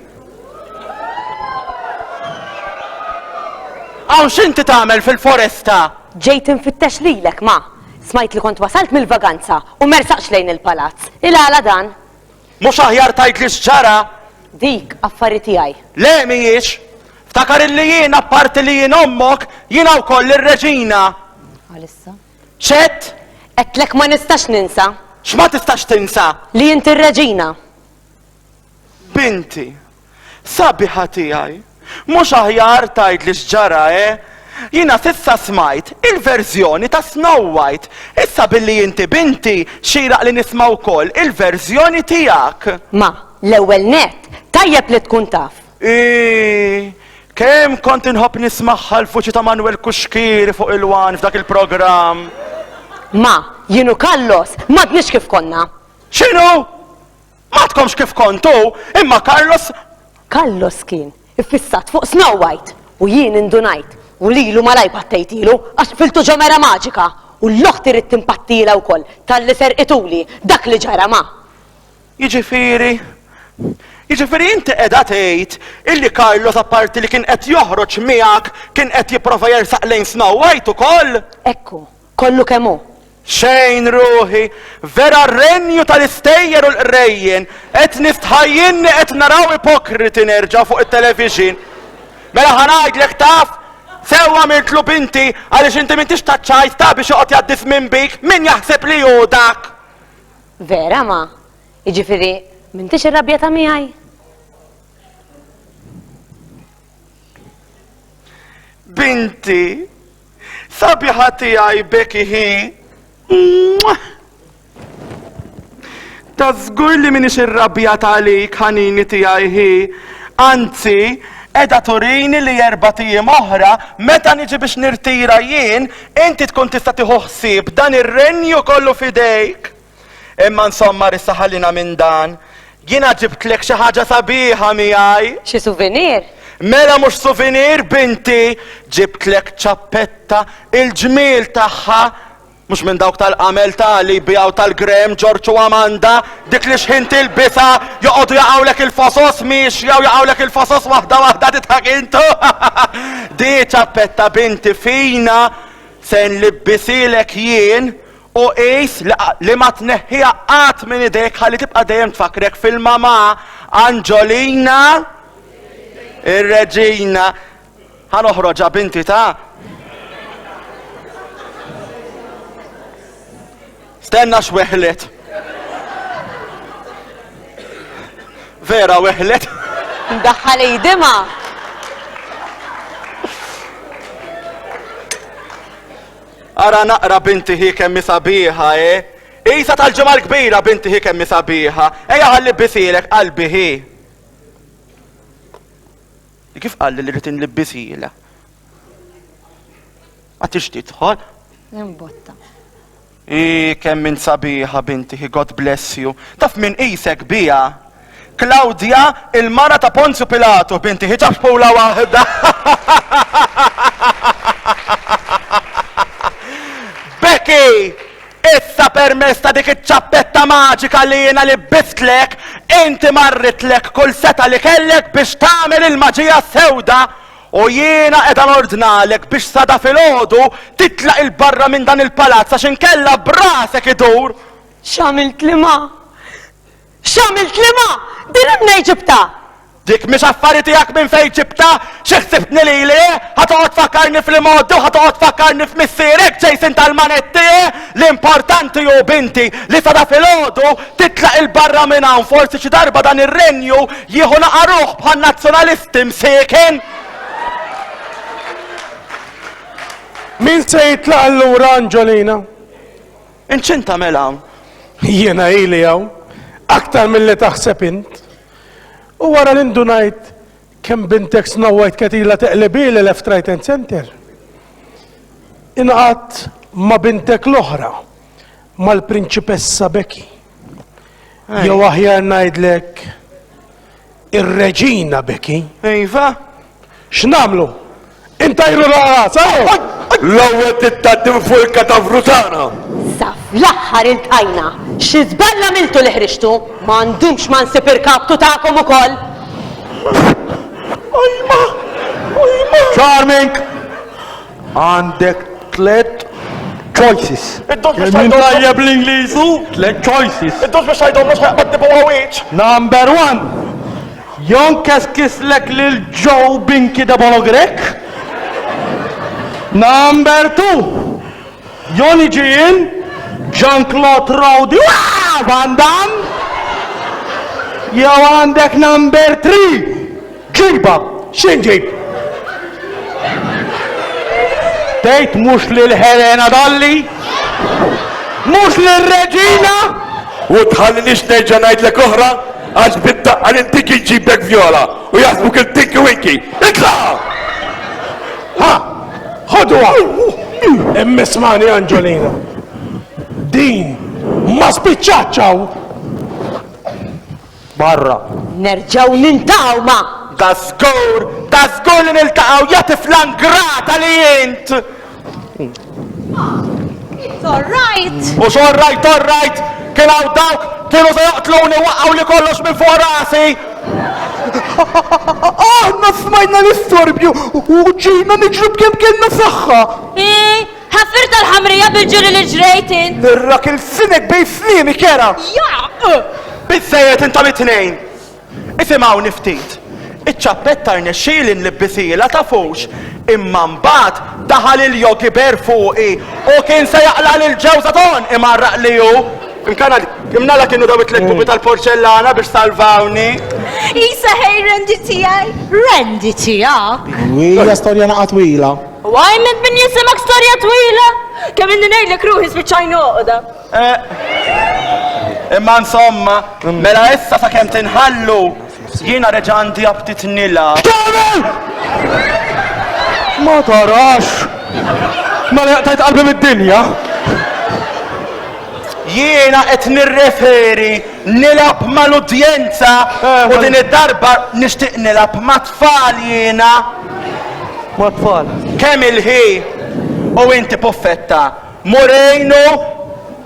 Hawn x'inti tagħmel fil-foresta? Ġejt infittex lilek, ma. Smajt li kont wasalt mill-vaganza u mersaqx lejn il-palazz. Il-għala dan? Mhux aħjar tgħidli x'ġara? Dik affari tiegħi. Le mhijiex. Ftakar illi jien apparti li jien ommok, jiena wkoll ir-reġina. Għalissa. X'għedt? Għedtlek ma nistax ninsa. X'ma tistax tinsa? Li inti r-reġina. Binti, sabiħa tiegħi, mhux aħjar tgħidli x'ġara, eh? Jiena s'issa smajt il-verżjoni ta' Snow White, issa billi inti binti, xieraq li nisma' wkoll il-verżjoni tiegħek. Ma, l-ewwel nett, tajjeb li tkun taf. Ii, kemm kont inħobb nismagħha l-vuċi ta' Manuel Cuschieri fuq il-One f'dak il-programm. Ma, jien u Carlos m'għadniex kif konna. X'inhu? M'għadkomx kif kontu, imma Carlos. Carlos kien iffissat fuq Snow White u jien indunajt u lilu malajr pattejtilu għax qfiltu ġo mera maġika u l-oħti ridt inpattilha wkoll talli serqituli dak li ġara ma. Jiġifieri, jiġifieri inti qiegħda tgħid illi Carlos apparti li kien qed joħroġ miegħek kien qed jipprova jersaq lejn Snow White ukoll? Ekku, kollu kemm hu. Xejn ruħi, vera r-renju tal-istejjer u l-qrejjen, qed nistħajjilni qed naraw ipokriti nerġa' fuq it-television. Mela ħa ngħidlek taf, sew għamiltlu binti għaliex inti m'intix taċ-ċajt ta' biex joqgħod jgħaddi żmien bik, min jaħseb li hu dak? Vera ma? Jiġifieri m'intix irrabjata miegħi? Binti, sabiħa tiegħi Becky hi. Ta' żgur li minix irrabjata għalik ħanini tiegħi hi. Anzi, qiegħda turini li erbat ijiem oħra meta niġi biex nirtira jien, inti tkun tista' tieħu ħsieb dan ir-renju kollu f'idejk. Imma insomma issa ħallina minn dan. Jiena ġibtlek xi ħaġa sabiħa miegħi. Xi souvenir? Mela mhux souvenir binti, ġibtlek ċappetta, il-ġmiel tagħha, mhux minn dawk tal-qamel ta' li jbigħu tal-Graham, Ġorġ u Amanda, dik li xħin tilbisha joqogħdu jaqgħulek il-fosos miexja u jaqgħulek il-fosos waħda waħda tidħak intu. Di ċappetta binti fina se nlibbisielek jien U qis li ma tneħħiha qatt minn idejk ħalli tibqa' dejjem tfakkrek fil-mamà Anġolina ir-reġina. Ħa noħroġha binti ta'. Stenna x'weħlet. Vera weħlet. Ndaħħal idi ma. Ara naqra binti hi kemm hi sabiħa, eh? Qisha tal-Ġimgħa l-Kbira binti hi kemm hi sabiħa. Ejja ħalli bbisilek qalbi hi. Kif qalli li rrid inlibbisila? Ma tix tidħol? Imbotta. Ii, kemm int sabiħa binti hi, God bless you. Taf min qisek biha? Claudia, il-mara ta' Ponzju Pilatu, binti hi ċapċpula waħda. Becky! Issa permezz ta' dik iċ-ċappetta maġika li jiena libbistlek, inti marritlek kull setgħa li kellek biex tagħmel il-maġija s-sewda u jiena qiegħda nordnalek biex sa da filgħodu titlaq 'il barra minn dan il-palazz għax inkella b'rasek idur. X'għamiltli ma? X'għamiltli ma? Din mnejn ġibtha? Dik mhix affari tiegħek minn fejn ġibtha? Xi ħsibtni lili, eh? Ħa toqgħod tfakkarni fl-imgħoddi u ħa toqgħod tfakkarni f'missierek Jason tal-manetti, eh? L-importanti hu binti li sa da filgħodu titlaq 'il barra minn hawn forsi xi darba dan ir-renju jieħu naqa' ruħ bħan-nazzjonalisti msiekin. Min se jitlaq allura Anġolina? Int x'int tagħmel hawn? Jiena ili hawn, aktar milli taħseb int. U wara li ndunajt kemm bintek Snow White kienet ilha teqlibieli left, right and center, ingħaqadt ma' bintek l-oħra. Mal-Prinċipessa Becky. Jew aħjar ngħidlek ir-Reġina Becky. Iva. X'nagħmlu? Intajru ras, L-ewwel titgħaddi minn fuq il-katavru tagħna. Sa fl-aħħar iltqajna. Xi żball għamiltu li ħriġtu, ma ndumx ma nsib irkaptu tagħkom ukoll. Ajma! Ajma! Charming! Għandek tlet choices. Kemm tajjeb l-Ingliż hu? Tlet choices. Id-dus biex tgħidhom mhux ħaqbad nibu għawiċ. Number one. Jon keskis-lek lil Joe Binky de Bono Grech. Number two. Jon iġi jien, Jean Claude Rowdy Van Damme. Jew għandek number three. Ġiba! X'inġib? Tgħid mhux lil Helena Dalli? Mhux lir-Reġina? U tħallinix nerġa' ngħidlek oħra għax bid-daqqa li ntik inġibek vjola u jaħsbuk il-Tinky Winky. Itla'! Ha! Ħoduha! Imma ismagħni Anġolina. Din ma spiċċatx hawn! Barra. Nerġgħu niltaqgħu ma. Da żgur, da żgur li niltaqgħu, ja tifla ngrata li int! It's all right! Mhux all right, all right! Kien hawn dawk, kienu se joqtluni waqqgħuli kollox minn fuq rasi! Aħna smajna l-istorbju u ġejna niġru b'kemm kellna saħħa. Ii, ħaffirt għall-ħamrija bil-ġiri li ġrejt int. Nirrak il-sinek bejn snieni kera. Jaqq! Biżżejjed intom it-tnejn! Isimgħuni ftit. Iċ-ċappetta rnexxieli nlibbisielha tafux, imma mbagħad daħal il-Yogi Bear fuqi u kien se jaqlagħli l-ġewża t'għonqi mgħarraq li hu. Imnalla kienu daw it-tliet pupi tal-porċellana biex salvawni. Isa ħej Randy tiegħi. Randy tiegħek? Hija storja naqa' twila. U għajmet min jisimak storja twila! Kemm inni ngħidlek ruħi spiċċajn għoqda. Eh. Imma insomma, mela issa sakemm tinħallu, jiena reġa' għandi aptit nilgħab. X'tagħmel? Ma tarax! Mela jaqtajt qalbi mid-dinja. Jiena qed nirreferi nilgħab mal-udjenza u din id-darba nixtieq nilgħab mat-tfal jiena. Mat-tfal. Kemm il-ħi u inti puffetta. Murejnu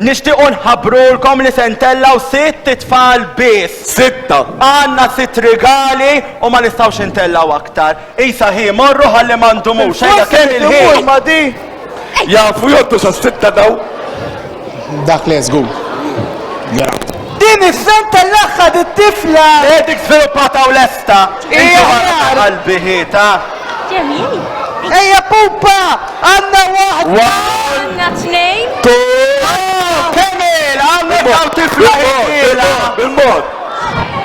nixtiequ nħabbrulkom li se ntellgħu sitt itfal biss. Sitta. Għandna sitt rigali u ma nistgħux intellgħu aktar. Isa ħi morru ħalli ma ndumux. Ejja kemm il-ħin. Ma di. Jafu jgħoddu sa sitta daw. Dak le żgur. Jara. Din is-senta l-aħħa dit-tifla. Eh, dik żviluppata u lesta. Inti ħarqa qalbi ħieta. Ġemil. Ejja pupa, għandna waħda. Għandna tnejn. Oh, Kemil, hawnhekk hawn tifla ħiela. Bil-mod.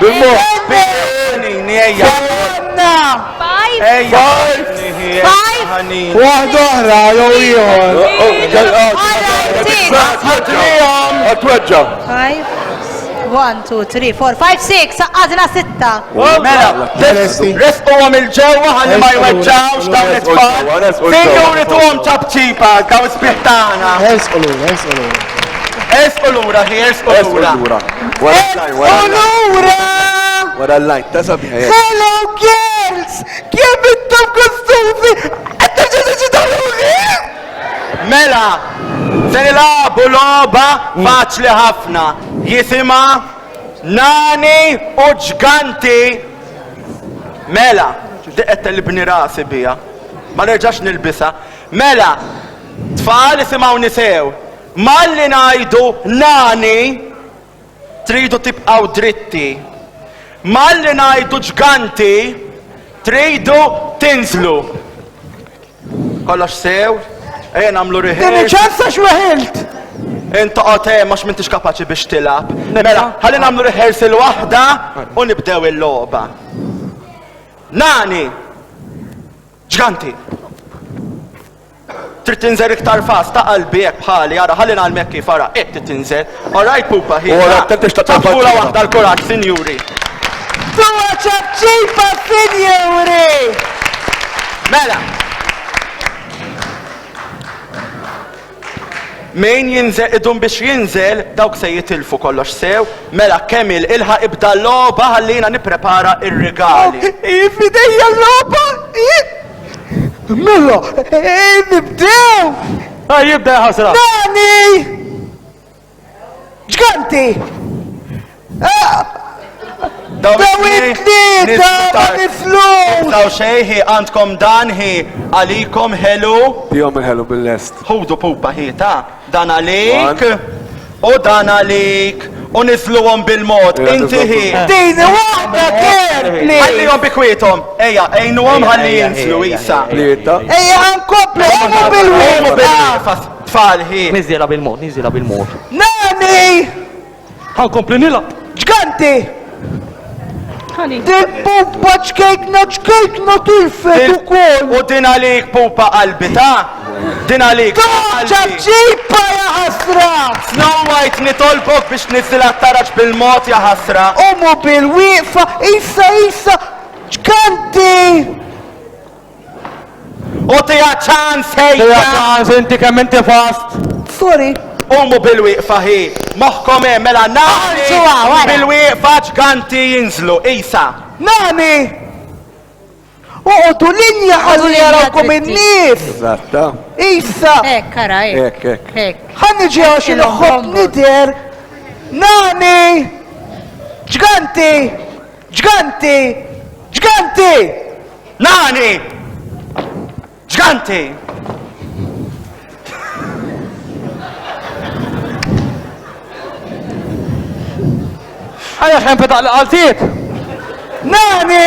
Bil-mod. Ħanini, ejja. Għandna. Five. Ejja. Five. Ħanini. Waħda oħra jew ieħor. Għatweġġa. Five, one, two, three, four, five, six, għadna sitta. Mela, resquhom il-ġewwa ħalli ma jweġġawx dawn it-tfal. Sinjuri tuhom ċapċipa dawn is-sbieħ tagħna. Ersqu lura, ersqu lura. Ersqu lura, ħi, ersqu lura. Wara l-lajn, wara l-lajn. Lura! Wara l-lajn, ta' sabiħa. Hello girls! Kemm intom gustużi! Mela, se nilagħbu logħba faċli ħafna. Jisimha Nani u Ġganti. Mela, di qed tellibni rasi biha. Ma nerġax nilbisha. Mela, tfal isimgħuni sew. Malli ngħidu nani, tridu tibqgħu dritti. Malli ngħidu ġganti, tridu tinżlu. Kollox sew, ejja nagħmlu Tini rehearse. ċans għax weħilt. Int toqgħod hemm għax m'intix kapaċi biex tilgħab. Mela, ħalli nagħmlu rehearsal waħda u nibdew il-logħba. Nani! Ġganti! Trid tinżel iktar fast, ta' qalbi hekk bħali, ara ħalli ngħallmek kif ara, hekk trid tinżel. All right, pupa, hi. U ara, tentix ta' Tafula tal-faċċata. waħda l-kuraġġ, sinjuri. Tuwa ċapċipa, sinjuri! Mela. Min jinżel idum biex jinżel, dawk se jitilfu kollox sew. Mela Kemil, ilħaq ibda l-logħba ħalli jiena nipprepara r-rigali. F'idejja l-logħba? Mela, nibdew! Ej, jibda ja ħasra! Nani! Ġganti! Daw it-tlieta ma niflux! Daw xejn hi għandkom dan hi għalikom ħelu. Tihom il-ħelu bil-lest. Ħudu pupa hi ta' dan għalik u dan għalik u niżluhom bil-mod. Inti hi. Dini waħda kerpli! Ħallihom bi kwiethom. Ejja, għinuhom ħalli jinżlu isa. Ejja ħankomplu, qumu bil-wieqfa! Tfal hi. Niżilha bil-mod, niżilha bil-mod. Nani! Ħa nkompli nilgħab. Ġganti! Din pupa ċkejkna ċkejkna tilfet ukoll. U din għalik pupa qalbi ta' din għalik. Ċaċċipa ja ħasra! Snow White nitolbok biex tniżżilha t-taraġ bil-mod ja ħasra. Umu bil-wieqfa, issa issa ġganti! U tija ċans ejja! Tija ċans inti kemm inti fast! Sorry. Qumu bil-wieqfa hi. Moħħkom hemm mela nani bil-wieqfa ġganti jinżlu. Isa. Nani! Oqogħdu linja ħalli jarawkom in-nies. Eżatta. Isa. Hekk, ara, hekk. Hekk, hekk. Ħa niġi għax inħobb nidher. Nani! Ġganti! Ġganti! Ġganti! Nani! Ġganti! Ejja xejn fetaq li qaltiet! Nani!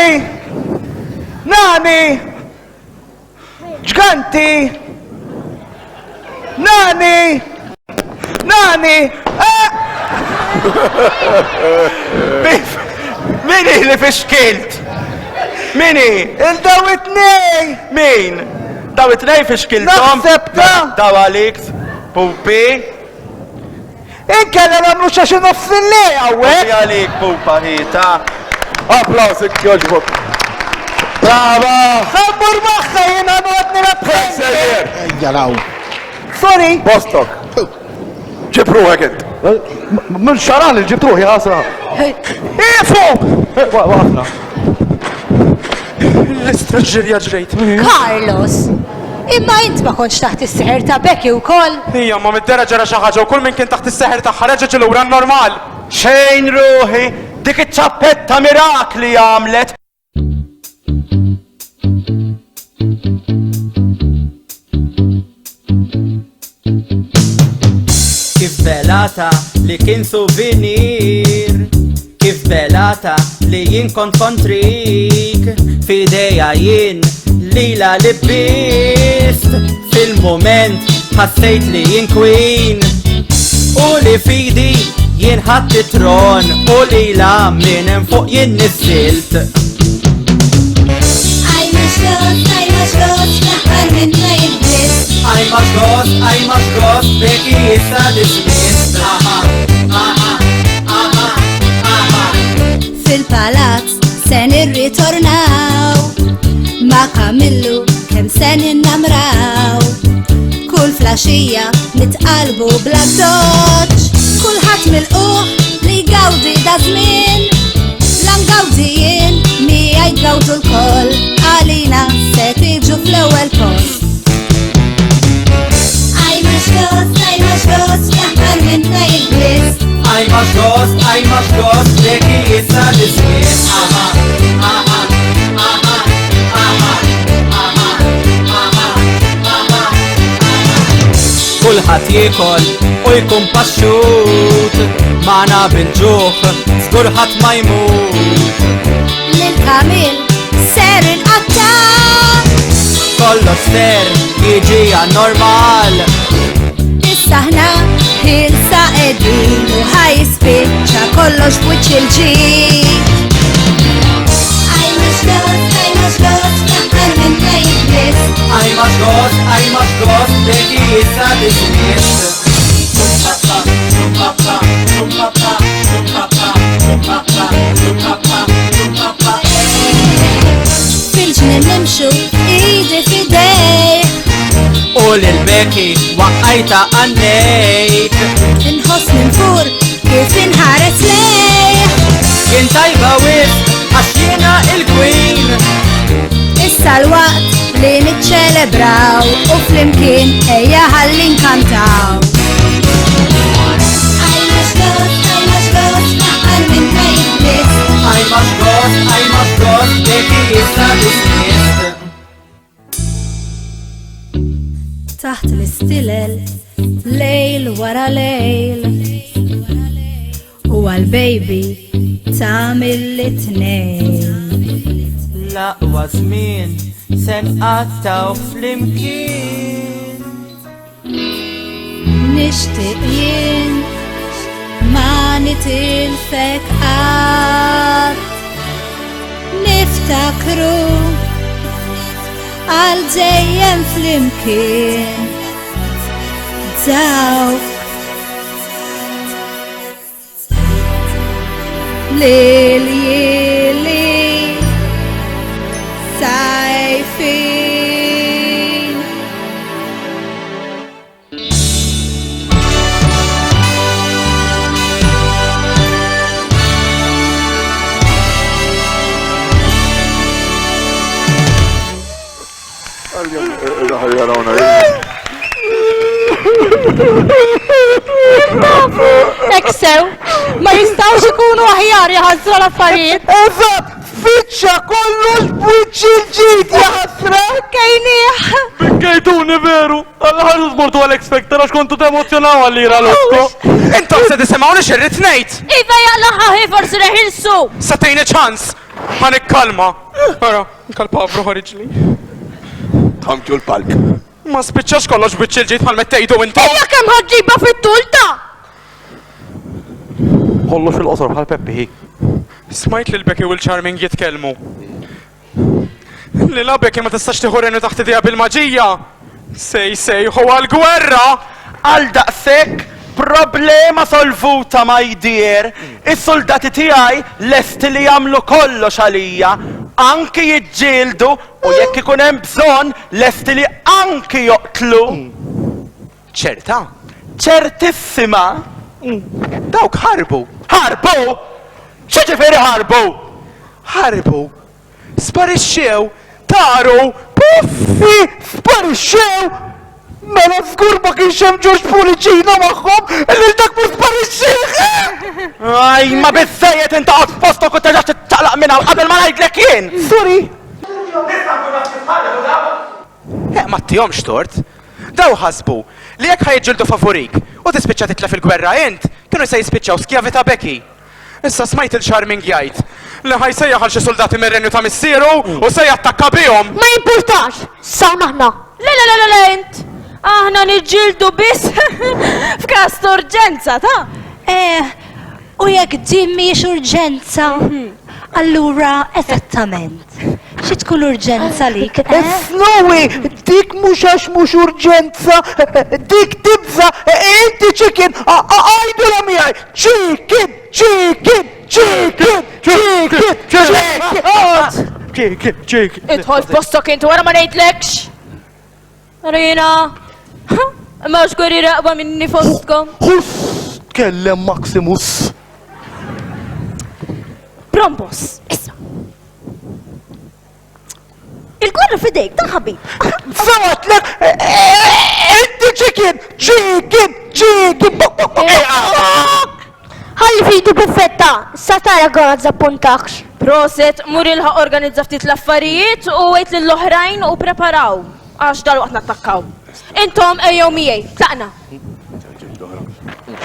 Nani! Ġganti! Nani! Nani! Eh! Min hi li fixkilt? Min hi? Il-daw it-tnej! Min? Daw it-tnej fixkiltom? Naħseb ta' Daw għalik, pupi. Inkella nagħmlu xa xi nofs il-lejl hawnhekk. Għalik pupa ħita. Applaus jogħġbok. Brava! Ħammur magħha jiena noqgħod nilgħab Jaraw. Sorry. Postok. Ġib ruħek int. Minn xaran li ġibt ruħi ħasra. Ifu! Waqafna. L-istra ġirja ġrejt. Carlos, imma int ma kontx taħt is-seħer ta' Becky wkoll? Hija ma mid-dera ġara xi ħaġa u kull min kien taħt is-seħer tagħha reġa' ġie lura normal. Xejn ruħi, dik iċ-ċappetta mirakli għamlet. Kif belata li kien souvenir Kif belata li jien kont kontrik F'idejja jien lila li bist Fil-mument ħassejt li jien queen U li fidi jien ħadd it-tron U lila minn hemm fuq jien niżżilt Għaj max gost, għaj max gost, l-aħħar minna jilbis. Għaj max gost, għaj max gost, Becky issa dismissed Aha, aha, aha, aha Fil-palazz se nirritornaw Ma' Kamillu kemm se ninnamraw Kull flaxija nitqalbu bla doċ Kulħadd milquh li jgawdi da żmien La ngawdi jien miegħi jgawdu lkoll Għalina se tiġu fl-ewwel post Għaj max gost, għaj max gost, l-aħħar minna jilbis Għaj max gost, għaj max gost, Becky issa dismissed Aha, aha, aha, aha, aha, aha, aha Kulħadd jiekol u jkun paxxut Magħna bil-ġuħ, żgur ħadd ma jmut Lil Kamil ser inqatta' Kollox ser jiġi għan-normal Issa ħna ħilsa qegħdin u ħajspiċċa kollox b'wiċċ il-ġid. Għaj max gost, għaj max gost, l-aħħar minna jilbis. Għaj max gost, għaj max gost, Becky issa dismissed Fil-ġnien nimxu idi f'idejh. U lil Becky waqqajna Rajta għannejk. Inħossni nfur kif inħares lejh. Jien tajba wisq għax jiena il-queen. Issa l-waqt li niċċelebraw u flimkien ejja ħalli nkantaw. Għaj max gost, għaj max gost, Becky issa dismissed. Taħt l-istilel, lejl wara lejl. U għal-baby ta' mill-tnejn. L-aqwa żmien se nqattgħu flimkien. Nixtieq jien ma nitilfek qatt. Niftakru għal dejjem flimkien. Dawk Lil-jili sajfin. Hekk sew, ma jistgħux ikunu aħjar jaħasra l-affarijiet. Eżatt, spiċċa kollox b'wiċċ il-ġid jaħasra. Kejnieh. Bikkejtuni veru! Alla ħarġu żmortu għal X Factor għax kontu temozzjonaw għal-lira Lotto. Intom se tisimgħuni x'irrid ngħid! Iva jaqlaħħa hi forsi reħilsu! Sa tgħinni ċans! Ħa nikkalma. Ara, Kalpavru ħariġli. Tħamġu l-palk. Ma spiċċax kollox biċċ il-ġid bħal mettejdu intom. Ejja kemm ħaġġiba fit-tul ta' Kollox fil-qosor bħal Peppi hi. Smajt lil Becky u l-Charming jitkellmu. Li la Becky ma tistax tieħu renju taħt idejha bil-maġija. Se jsejħu għall-gwerra! Għal daqshekk problema solvuta my dear. Is-suldati tiegħi lesti li jagħmlu kollox għalija, anki jiġġieldu u jekk ikun hemm bżonn lesti li anki joqtlu. Ċerta? Ċertissima! Dawk ħarbu! Ħarbu? X'jiġifieri ħarbu? Ħarbu Sparixxew! Taru! Puffi! Sparixxew! Mela żgur ma kienx hemm Ġorġ Pullicino magħhom lil dak ma sparixxiex! Aj, ma biżżejjed int oqgħod f'postok u terġax tiċċaqlaq minn hawn qabel ma ngħidlek jien! Sorry! Eh, ma ttihomx tort. Daw ħasbu li jekk ħa jiġġieldu favurik u tispiċċa titlef il-gwerra int, kienu se jispiċċaw skjavi ta' Becky. Issa smajt 'il Charming jgħid li ħa jsejjaħ għal xi suldati mir-renju ta' missieru u se jattakka bihom! Ma jimpurtax! S'hawn aħna! Le le le le le int! Aħna niġġieldu biss f'każ t'urġenza, ta! Eh, u jekk din mhijiex urġenza, allura eżattament xi tkun urġenza għalik, eh? Snowy, dik mhux għax mhux urġenza, dik tibża', inti chicken, għidilha miegħi, Chicken! Chicken! Chicken! Chicken! Chicken! Chicken! Chicken! Idħol f'postok int wara ma ngħidlekx. Rina. Ma xgur iraqba minni fostkom. Hus! Tkellem Maximus. Brombos, issa. Il-gwerra fidejk, ta' ħabib. Sawat lek, inti chicken, chicken, chicken, bok, bok, bok. Ħalli fidu buffetta, sa tara għora zappuntakx. Proset, mur ilħaq organizza ftit l-affarijiet u għid lill-oħrajn u preparaw, għax dalwaqt nattakkaw. Intom ejjew miegħi, tlaqna.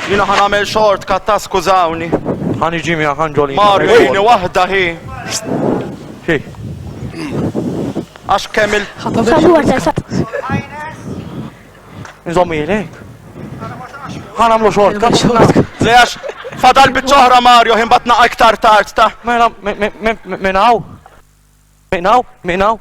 Jiena ħa nagħmel short cut ta' skużawni. Ħa niġi miegħek Anġolina. Mario, għini waħda hi. Xi? Għax kemm il. Nżomm ilek. Ħa nagħmlu short cut. Le għax fadal biċċa oħra Mario ħin bat naqa' iktar tard ta'. Mela minn hawn. Minn hawn, minn hawn.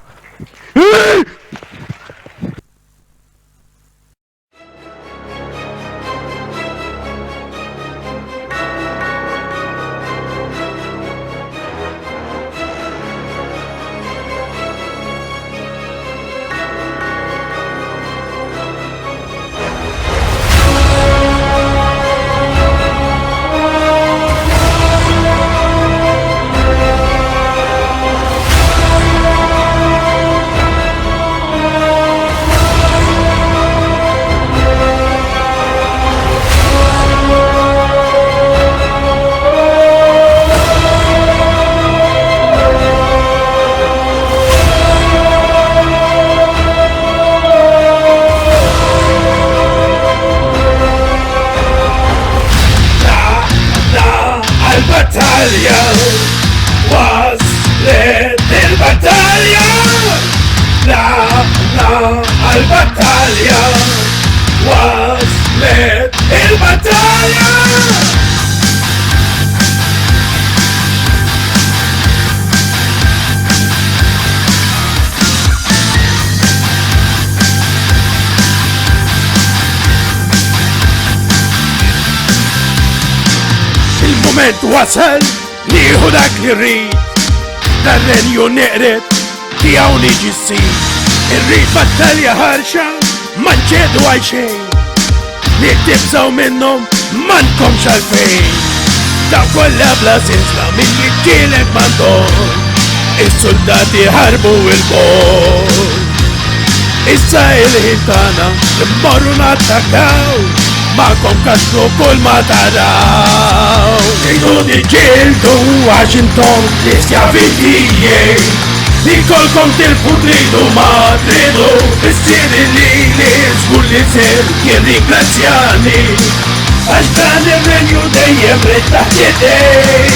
għal-battalja. Waslet il-battalja. Il-moment wasal nieħu dak li rrid. Dar-renju neqred tiegħu niġi ssir. Irrid battalja ħarxa ma nċedu għal xejn. Li tibżgħu minnhom m'għandkomx għalfejn. Daw kollha bla sinsla min jiġġieled m'għandhom. Is-soldati ħarbu il-bol. Issa il-ħin tagħna immorru nattakkaw Magħkom kaxkru kull ma taraw. Tridu niġġieldu għax intom l-iskjavi tiegħi. Li kolkom tilfu tridu ma tridu Missieri lili żgur li ser jirringrazzjani Għax dan ir-renju dejjem ridt taħt idej.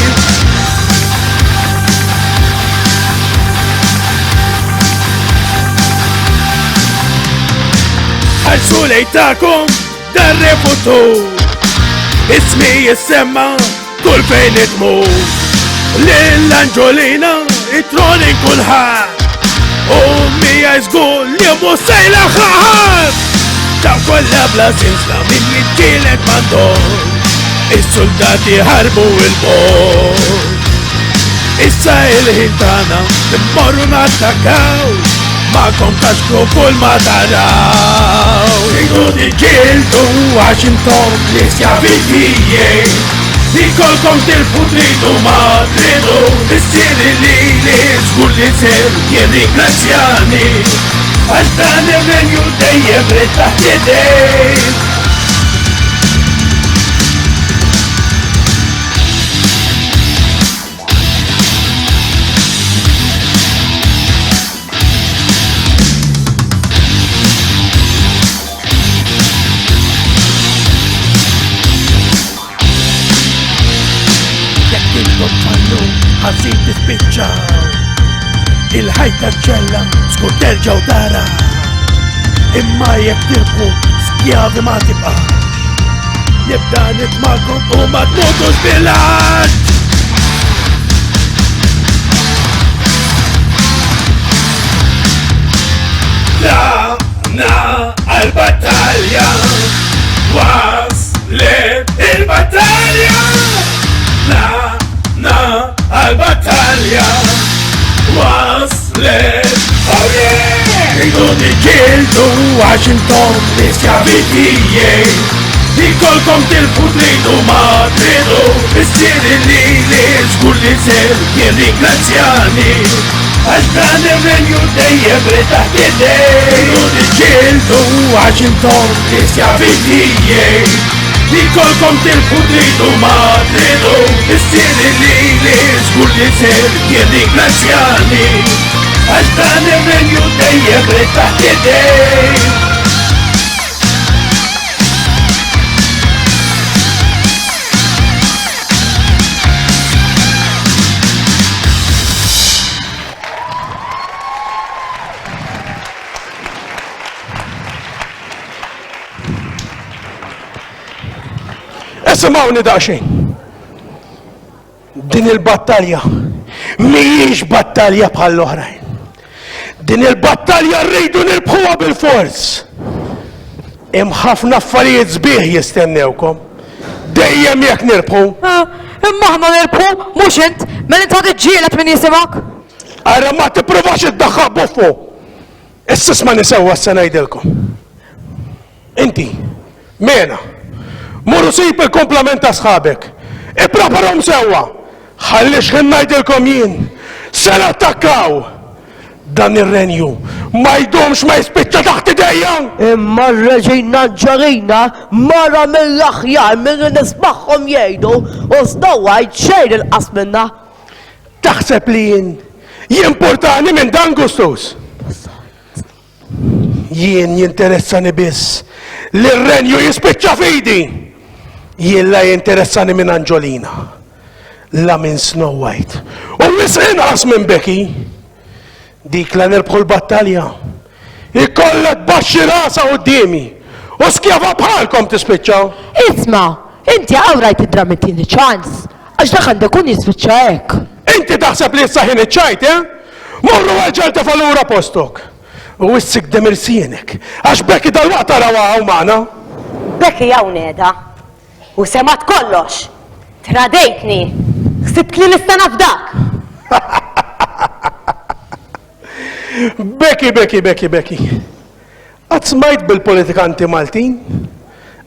Ħarsu lejn tagħkom dan refutur Ismi jissemma kull fejn itmur. Lil Anġolina it-tron kulħadd. U mija żgur li mhux se jlaħħaq. Daw kollha bla sinsla min jiġġieled m'għandhom. Is-soldati ħarbu il-bogħod. Issa il-ħin tagħna immorru nattakkaw Magħkom kaxkru kull ma taraw. Tridu niġġieldu għax intom l-iskjavi tiegħi. Li kolkom tilfu tridu ma tridu Missieri lili żgur li ser jirringrazzjani Għax dan ir-renju dejjem ridt taħt idej. Jekk intom tfallu ħażin tispiċċaw. Il-ħajt taċ-ċella żgur terġgħu taraw. Imma jekk tirbħu skjavi ma tibqax. Nibda nitmakom u ma tmutux bil-għatx. Tlaqna għal-battalja Waslet il-battalja Tlaqna għal-battalja Waslet Oh yeah! Tridu niġġieldu għax intom l-iskjavi tiegħi. Ikolkom tilfu tridu ma tridu Missieri lili żgur li ser jirringrazzjani Għax dan ir-renju dejjem ridt taħt idej. Tridu niġġieldu għax intom l-iskjavi tiegħi. Ikolkom tilfu tridu ma tridu Missieri lili żgur li ser jirringrazzjani Għax dan ir-renju dejjem ridt taħt idej. Isimgħuni daqsxejn. Din il-battalja mhijiex battalja bħall-oħrajn. Din il-battalja rridu nirbħuha bil-fors. Hemm ħafna affarijiet sbieħ jistennewkom. Dejjem jekk nirbħu. Eh, imma aħna nirbħu, mhux int, mela int ħad iġġieled min jisimgħek. Ara ma tippruvax iddaħħaq buffu. Issa isma' nisewwa se ngħidilkom. Inti, Mena, mur u sib il-kumplament ta' sħabek. Ippreparahom sewwa. Ħalli x'ħin ngħidilkom jien, se nattakkaw! Dan ir-renju ma jdumx ma jispiċċa taħt idejja! Imma r-Reġina Anġelina mara mill-aħjar milli nismagħhom jgħidu u Snow White xejn inqas minnha. Taħseb li jien jimpurtani minn dan Gustus? Jien jinteressani biss li r-renju jispiċċa f'idi. Jien la jinteressani minn Anġolina, la minn Snow White, u wisq inqas minn Becky. Dik la nirbħu l-battalja. Ikollha tbaxxi rasha quddiemi u skjava bħalkom tispiċċa. Isma', inti hawn rajt id-drammi tieni ċans, għax dak għandu jkun jispiċċa hekk. Inti taħseb li issa ħin iċ-ċajt, eh? Morru erġa' ntefa' lura postok. U issik dem irsienek, għax Becky dalwaqt tarawha hawn magħna. Becky hawn qiegħda u semgħet kollox. Tradejtni! Ħsibt li nista' nafdak! Becky, Becky, Becky, Becky. Qatt smajt bil-politikanti Maltin?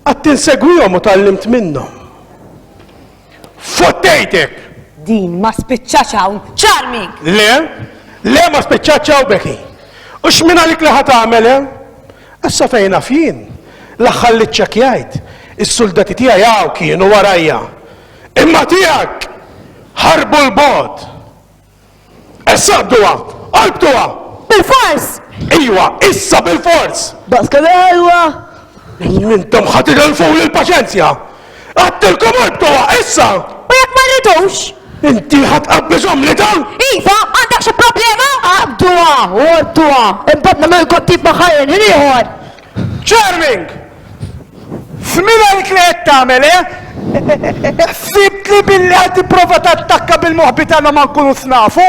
Qatt insegwihom u tgħallimt minnhom. Fottejtek! Din ma spiċċatx hawn, Charming! Le, le ma spiċċatx hawn, Becky. U x'min għalik li ħa tagħmel, eh? Issa fejn naf jien, l-aħħar li ċċekkjajt, is-suldati tiegħi hawn kienu warajja. Imma tiegħek ħarbu 'l bogħod. Issa qbduha! Orbtuha! Bilfors! Ejwa, issa bilfors! Daqs kemm ejwa! Intom ħa titilfuli l-paċenzja! Għedtilkom orbtuha, issa! U jekk ma rridux? Inti ħa tqabbiżhom li dan? Iva, għandek xi problema? Qabduha u orbtuha, imbagħad nagħmilkom tip ma' ħajjen ħin ieħor! Charming! F'min għalik li qed tagħmel, eh? Ħsibt li billi qed tipprova tattakka bil-moħbi tagħna ma nkunux nafu?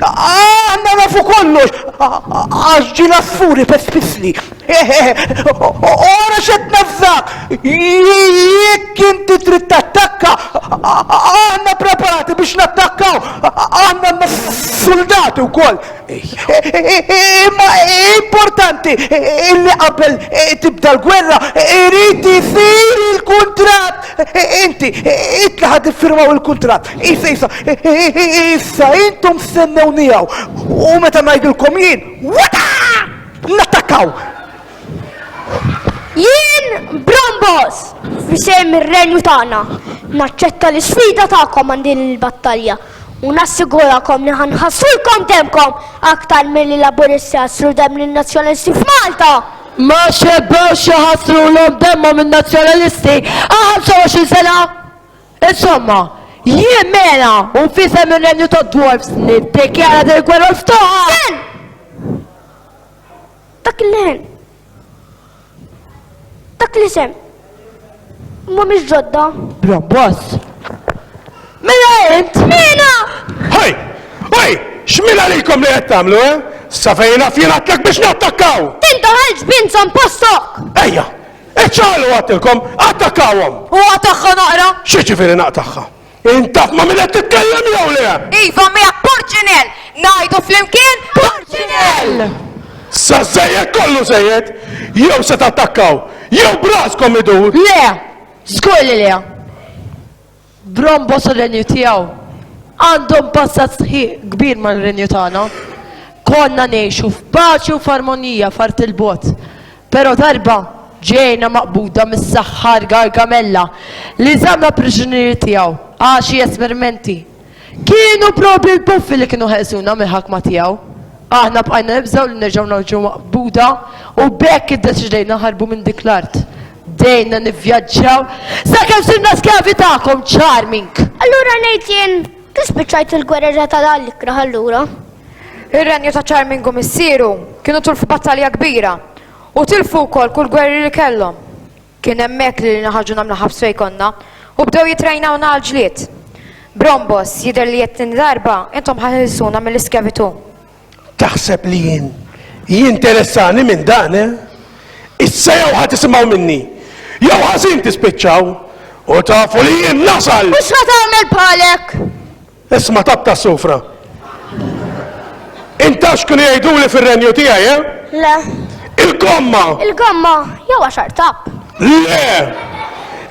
Aħna nafu kollox! Għax ġie l-għasfuri pespisli. Ora x'qed nafżak! Jekk inti trid tattakka, aħna preparati biex nattakkaw! Aħna għandna suldati wkoll! Imma importanti illi qabel tibda l-gwerra irid isir il-kuntratt. Inti, int li ħad iffirmaw il-kuntratt. Issa, issa, issa intom stennewni hawn. U meta ngħidilkom jien, wata! Nattakkaw! Jien Brombos, f'isem ir-renju tagħna, naċċetta l-isfida tagħkom għal din il-battalja u nassigurakom li ħa nħassrulkom demmkom aktar milli Laburisti ħassru demm lin-Nazzjonalisti f'Malta! Ma xebgħux iħassrulhom demmhom in-Nazzjonalisti għal 25 sena! Insomma, jien mela u f'isem ir-renju tad-Dwarfs niddikjara din il-gwerra l-ftuħa! Sten! Dak il-leħen. Dak l-isem. Mhumiex ġodda. Brombos. Mela int? Mina! Ħaj! Ħaj! X'min għalikom li qed tagħmlu, eh? Sa fejn naf jien għadtlek biex nattakkaw! Tindaħalx binzon postok! Ejja! Iċċaqlu għadtilkom, attakkawhom! U għatagħha naqra? X'jiġifieri naqtagħha? Int taf ma' min qed titkellem jew le? Iva miegħek Purċinell! Ngħidu flimkien Purċinell! Sa żejjed kollu żejjed! Jew se tattakkaw, jew b'raskom idur! Le! Żgur li le! Brombos u r-renju tiegħu għandhom passat sħiq kbir mar-renju tagħna. Konna ngħixu f'paċi u f'armonija f'art il-bogħod. Però darba ġejna maqbuda mis-saħħar Gargamella li żammna priġunieri tiegħu għal xi esperimenti. Kienu proprju l-puffi li kienu ħelsuna mill-ħakma tiegħu. Aħna bqajna nibżgħu li nerġgħu niġu maqbuda u b'hekk iddeċidejna naħarbu minn dik l-art. Bdejna nivvjaġġaw sakemm sirna skjavi tagħkom, Charming! Allura ngħid jien kif spiċċajt il-gwerra ta' dan l-ikrah allura? Ir-renju ta' Charming u missieru kienu tilfu battalja kbira u tilfu wkoll kull gwerrier li kellhom. Kien hemmhekk li lilna ħarġuna mill-ħabs fejn konna u bdew jittrejnawna għall-ġlied. Brombos, jidher li għat-tieni darba intom ħa teħilsuna mill-iskjavitù. Taħseb li jien jinteressani minn dan, eh? Issa jew ħa tisimgħu minni, jew ħażin tispiċċaw, u tafu li jien nasal! U x'ħa tagħmel bħalek? Isma' tabta s-sufra. Int taf x'kienu jgħiduli fir-renju tiegħi, eh? Le. Il-gomma! Il-gomma jew għaxar tap. Le!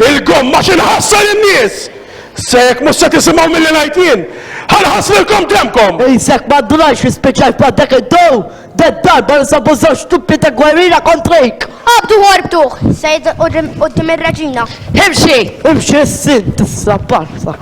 Il-gomma x'inħassar in-nies! Se jekk mhux se tisimgħu milli ngħid jien, ħa nħassrilkom demmkom! Isek ma ndunajx li spiċċajt ma' dak id-dow, dad-darba nsabu żewġ truppi ta' gwerriera kontrik! Qabdu u orbtuh, se jidher quddiem ir-reġina. Imxi! Imxi issa int issa barra.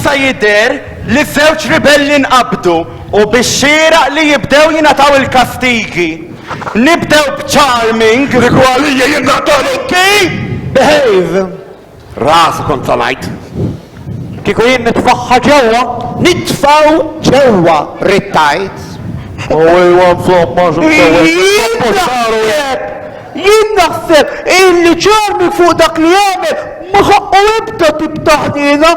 Issa jidher li żewġ ribelli nqabdu u bix-xieraq li jibdew jingħataw il-kastigi. Nibdew b'Charming. Kieku għalija jien naqtalu. Ki? Behave! Rasu kont sa ngħid. Kieku jien nitfagħha ġewwa. Nitfgħu ġewwa ridt tgħid. U ejwa insomma Jien naħseb, jien naħseb illi Charming fuq dak li għamel ma ħaqqu ebda tip ta' ħniena.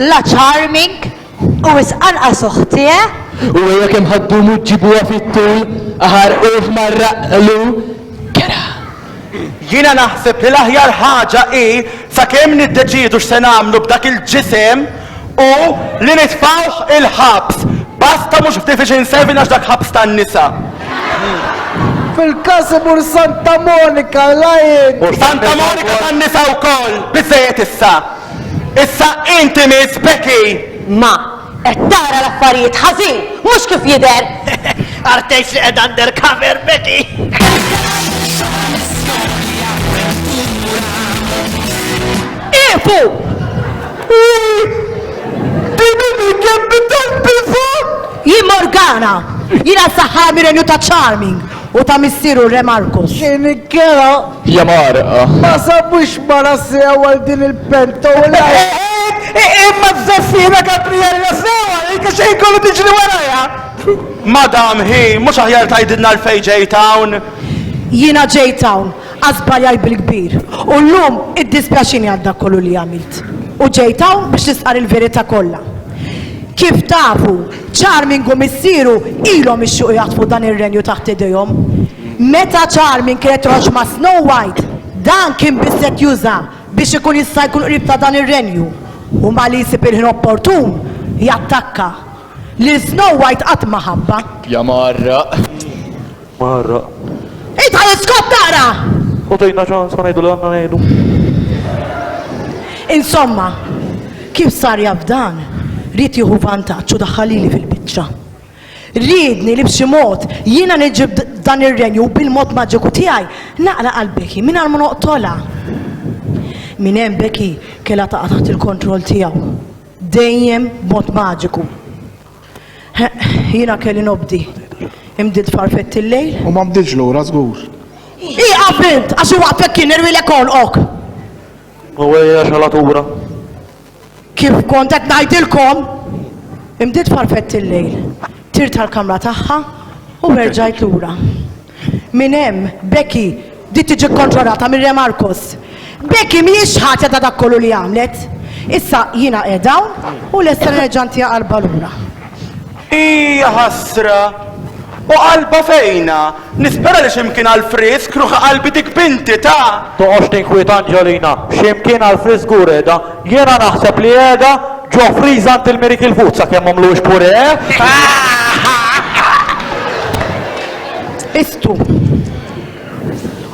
La Charming u wisq anqas oħti, eh? U ejja kemm ħa ddumu ġġibuha fit-tul, aħarquh marraqlu. Jiena naħseb li l-aħjar ħaġa hi sakemm niddeċiedu x'se nagħmlu b'dak il-ġisem hu li nitfgħuh il-ħabs. Basta mhux f'Division 7 għax dak ħabs tan-nisa. Fil-każ imur Santa Monica, la jien. Santa Monica tan-nisa wkoll! Biżżejjed issa. Issa inti Miss Becky! Ma, qed tara l-affarijiet ħażin, mhux kif jidher! Artejx li qed undercover, Becky! Ieqfu! Din hi kemm tal-biża'! Jien Morgana! Jiena s-saħħara mir-renju ta' Charming u ta' missieru r-Re Marcus. X'inhi kera? Hija mgħarrqa. Ma sabux mara sew għal din il-pentola. Imma z-zeffina Gabriella sewa, li xejn kollu tiġri warajha. Madam hi, mhux aħjar tgħidilna għalfejn ġejt hawn? Jiena ġejt hawn għax żbaljajt bil-kbir u llum iddispjaċini għal dak kollu li għamilt. U ġejt hawn biex nistqarr il-verità kollha. Kif tafu, Charming u missieru ilhom ixxuqu jaħtfu dan ir-renju taħt idejhom. Meta Charming kienet toħroġ ma' Snow White, dan kien biss qed juża biex ikun jista' jkun qrib ta' dan ir-renju u malli jsib il-ħin opportun, jattakka. Lil Snow White qatt ma ħabbha. Ja mgħarraq. Mgħarraq. Idħol iskop taqra! U tgħidna ċans ma ngħidu li għandna ngħidu. Insomma, kif sar jaf dan, ried jieħu vantaġġ u daħħal lili fil-biċċa. Riedni li b'xi mod jiena niġi f'dan ir-renju u bil-mod maġiku tiegħi naqla' qalb Becky mingħajr ma noqtolha. Minn hemm Becky kellha taqa' taħt il-kontroll tiegħu. Dejjem b'mod maġiku. Jiena kelli nobdi. Imdilt farfett il-lejl. U ma bdilx lura żgur. Ieqaf int għax iwaqqfek kien irwilek għonqok. U ejja xalatura. Kif kont qed ngħidilkom, imdilt farfett il-lejl. Tirt għall-kamra tagħha u erġajt lura. Minn hemm, Becky bdiet tiġi kkontrollata minn Re Marcos. Becky mhijiex ħatja ta' dak kollu li għamlet. Issa jiena qiegħda hawn u lesta li nerġa' ntiha qalbha lura. Hija ħasra! U qalbha fejnha? Nispera li xi mkien għall-frisk, ruħi qalbi dik binti, ta! Toqgħodx tinkwieta Anġelina, xi mkien għall-frisk żgur qiegħda. Jiena naħseb li qiegħda ġo friża għand il-Miracle Food sakemm m'għamluhiex puree! Istu.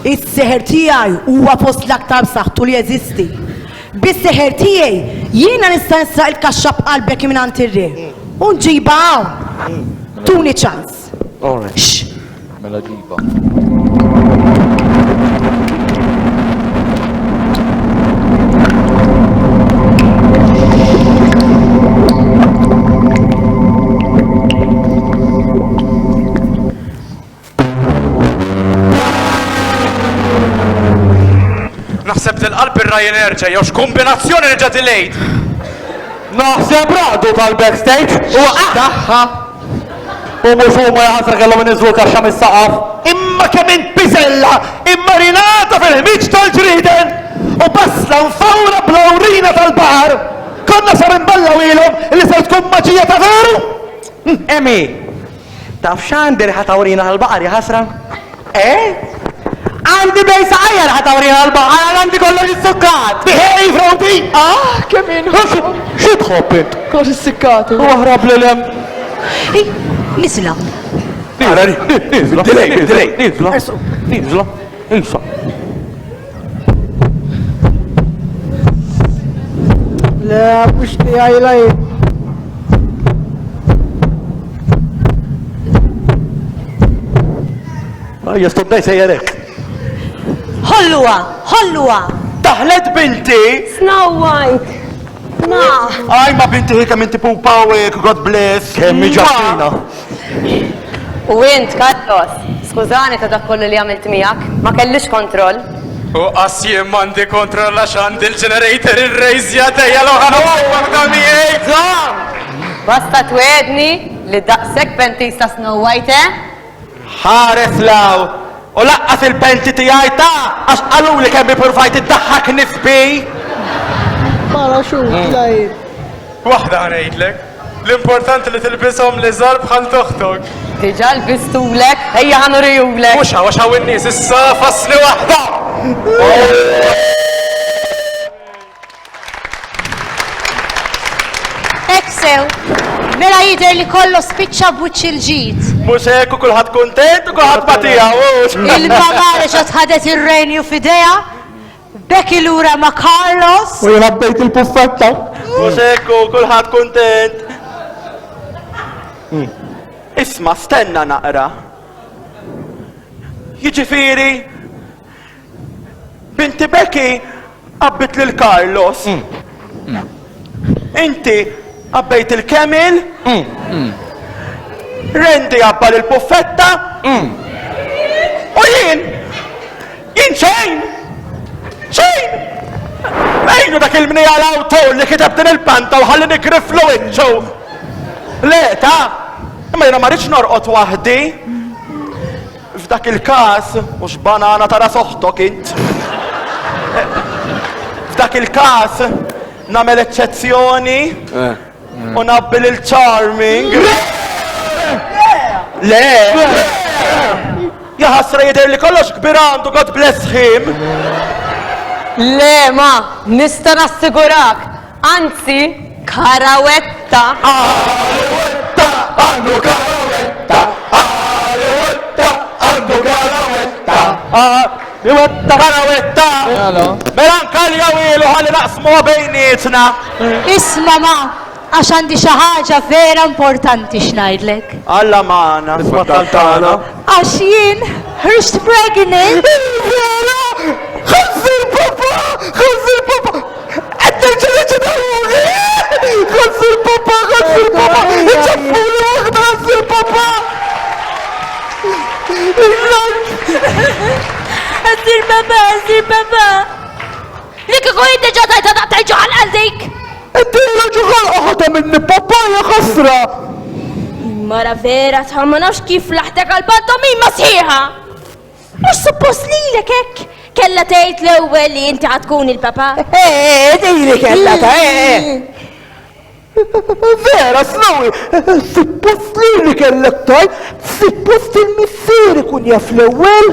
Is-seħer tiegħi huwa fost l-aktar b'saħħtu li jeżisti. Bis-seħer tiegħi jiena nista' nisraq il-kaxxa b'qalbek mingħand ir-re u nġibha hawn. Tuni ċans. Xx. Mela ġibha. Naħseb dil-qalb ir-Ryanair ġejja u x'kumbinazzjoni reġa' delayed. Naħseb raqdu tal-backstage u tagħha. U mhux huma jaħasra kellhom iniżżlu l-kaxxa mis-saqaf. Imma kemm int piżella immarinata fil-ħmiġ tal-ġrieden u basla mfawra bl-awrina tal-baħar! Konna ser inballgħuhielhom li ser tkun maġija ta' veru! Emmy, Taf x'għandi riħa ta' urina tal-baqar jaħasra? Eh? Għandi bejn saqajja riħa ta' urina tal-baqar għal għandi kollox issukkat! Behave, Roby! Ah, kemm inħobb! Xi tħobb int? Kollox issikkatu. U aħrab lil hemm. Niżla. Niżla. Delay, delay. Niżla. Niżla. Isa. Le, mhux tiegħi la jien. Ejja, stop daj sejjer hekk. Ħolluha, ħolluha! Daħlet binti! Snow White! Ma. Aj ma binti hi kemm inti pupa u hekk, God bless. Kemm ġaħtina. U int, Carlos, skużani ta' dak kollu li għamilt miegħek, ma kellix kontroll. U qas jien m'għandi kontroll għax għandi l-generator irrejżja dejja l ħa waħda miegħi. Żomm! Basta twegħedni li daqshekk pentis ta' Snow White, eh? Ħares 'l hawn u laqqas il-penti tiegħi ta' għax qaluli kemm ippruvajt iddaħħakni f'bi. Paraxut lajn. Waħda ħa ngħidlek, l-importanti li tilbishom l-iżgħar bħal toħtok. Diġà lbistulek, ejja ħa nurihulek. Mhux hawn għax hawn in-nies issa fassli waħda! Hekk sew. Mela jidher li kollox spiċċa b'wiċċ il-ġid. Mhux hekk u kulħadd kuntent u kulħadd ma tiegħu. Il-mamà reġgħet ħadet ir-renju f'idejha, Becky lura ma' Carlos. U jien għabbejt il-puffetta. Mhux hekk u kulħadd kuntent. Isma' stenna naqra. Jiġifieri Binti Becky għabbit lil Carlos. Inti għabbejt il-Camel. Randy għabba lil Puffetta. U jien! Jien xejn! Xejn! Ejnu dak il-mnija l-awtur li kiteb din il-panta u ħalli nigriflu wiċċu. Le, ta' imma jiena ma rridx norqod waħdi. F'dak il-każ, mhux banana ta' ras oħtok int. F'dak il-każ, nagħmel eċċezzjoni u nabbi lil Charming. Le! Ja ħasra jidher li kollox kbir għandu, God bless him. Le, ma, nista' nassigurak. Anzi, karawetta. Karawetta, għandu karawetta. Karawetta, għandu karawetta. Karawetta, karawetta. Mela nkaljaw ilu ħalli naqsmuha bejnietna. Isma' ma, għax għandi xi ħaġa vera importanti x'ngħidlek. Alla magħna. Isma' tantana. Għax jien ħriġt pregnant. Vera! Ħassir papa! Ħassir papa! Qed nerġa' niġi ruħi! Ħassir papa, ħassir papa! Iċaffuni waħda ħassir papa! Ħassir papa, ħassir papa! Li kieku jien diġà tajta daqtaj ġo ħalqa dik! Inti ġo ħalqa ħadha minni papa ja ħasra! Mara vera ta' ma nafx kif laħtek għal-pantomima sħiħa! Mhux suppost lilek hekk kellha tgħid l-ewwel li inti ħa tkun il-papà? Eh, lili kellha ta' eh. Vera, Snowy, suppost lili kellek tgħid, suppost il-missier ikun jaf l-ewwel.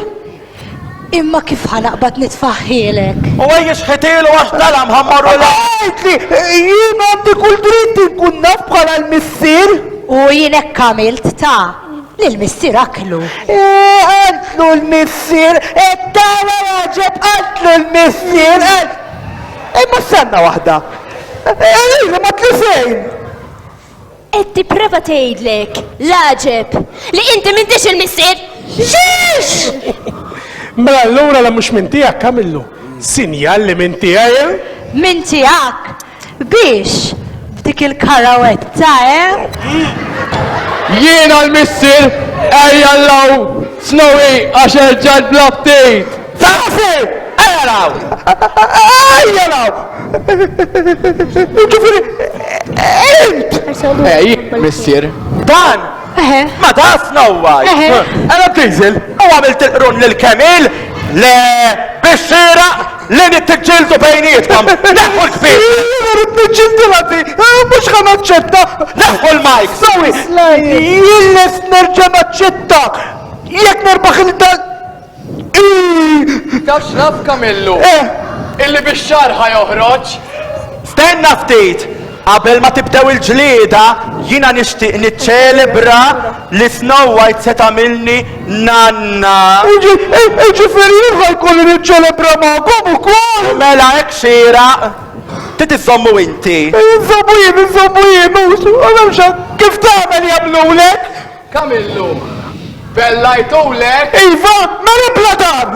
Imma kif ħa naqbad nitfaħħielek? U ejja xħitilu għax dalam ħa mmorru l. Għidli, jien għandi kull dritt inkun naf bħala l-missier. U jien hekk għamilt ta' Lil missier aklu. Eh, qaltlu l-missier, qed tara l-għaġeb qaltlu l-missier, qalt. Imma stenna waħda. Eh, ma tli fejn. Qed tipprova tgħidlek l-għaġeb li inti m'intix il-missier. Xiex! Mela allura la mhux minn tiegħek Kamillu. Sinjal li minn tiegħi, eh? Minn tiegħek? Biex? B'dik il-karawetta, eh? Jiena l-missier, ejja 'l hawn, Snowy, għax erġajt bl-aptit! Safi! Ejja 'l hawn! Ejja 'l hawn! Jiġifieri, int! Eh, jien missier. Dan! Ma da Snow White! Għala b'Diesel! U għamilt il-qrun lil Camille? Le, bix-xieraq! Li nittiġġieldu bejnietkom! Neħħu l-kbir! Jiena rrid niġġildilha di! Mhux ħa naċċetta! Neħħu l-mic! Sorry! Jien lest nerġa' naċċetta! Jekk nerbaħ il dan. Taf x'naf Kamillu? Illi bix-xagħar ħa joħroġ! Stenna ftit! Qabel ma tibdew il-ġlieda, jiena nixtieq niċċelebra li Snow White se tagħmilni nanna. Jiġifieri jien ħa jkolli niċċelebra magħkom ukoll? Mela hekk xieraq, trid iżżommu inti. Inżommu jien, inżommu jien, mhux, kif tagħmel jagħmlulek? Kamillu, bellajtulek? Iva, mela bla dan!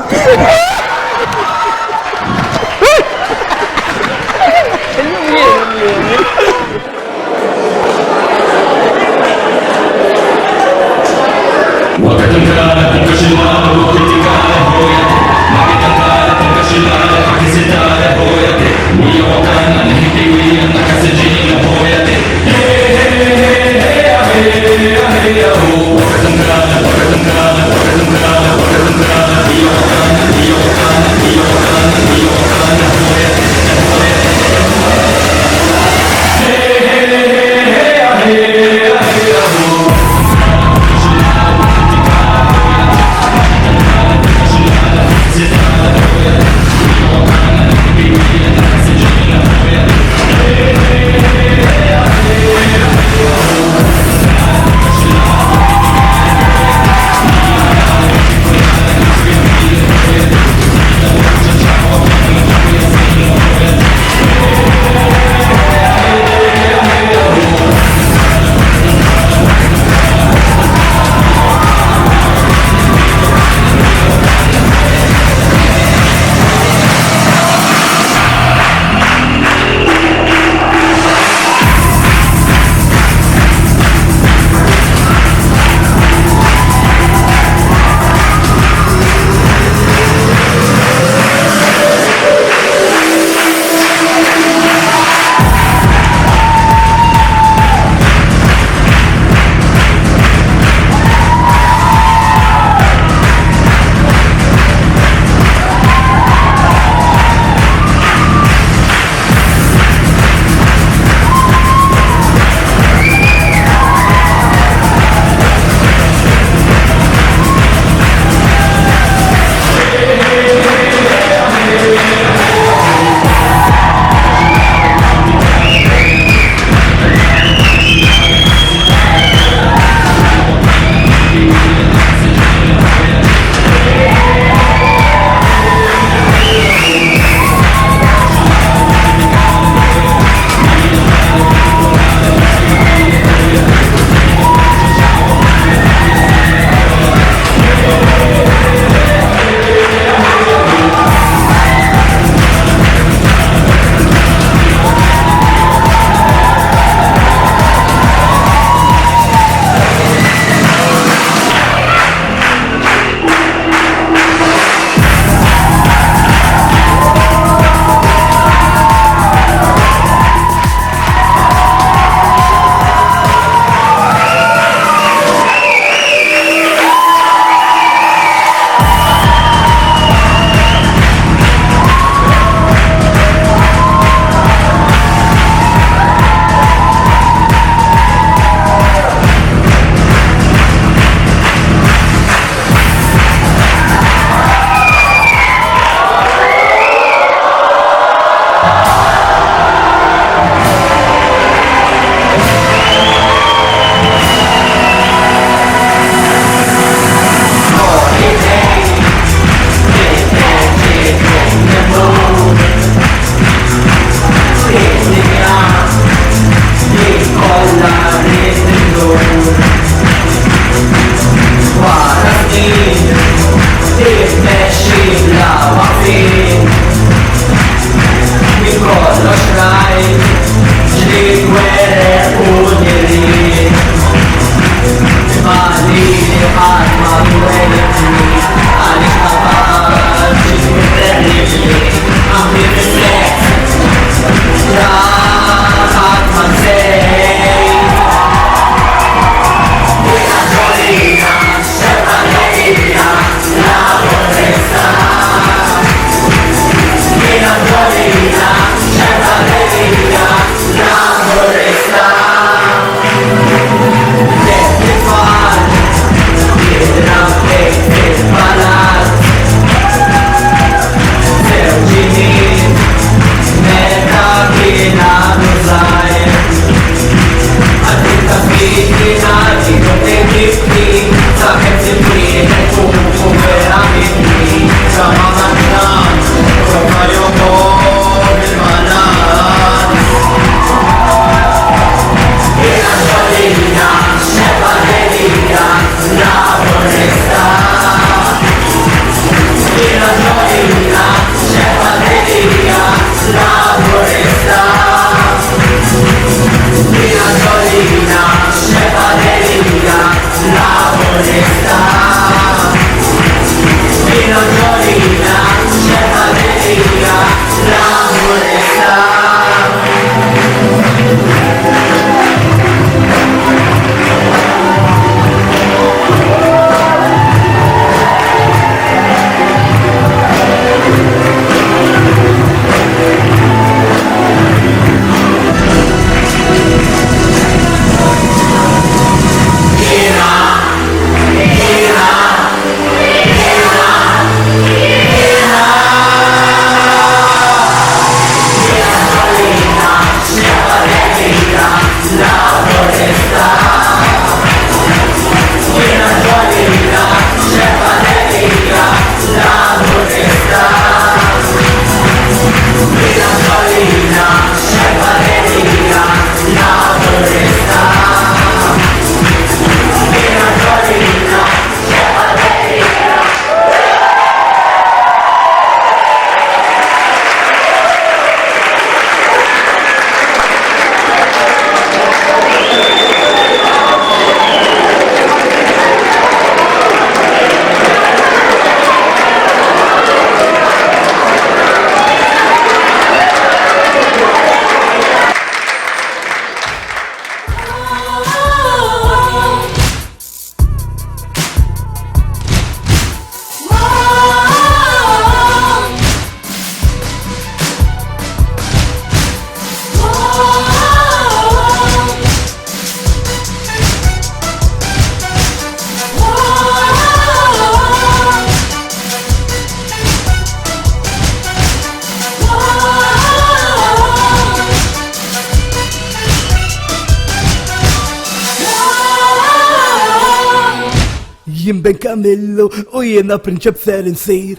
Jien Ben Kamillu u jiena prinċep ser insir.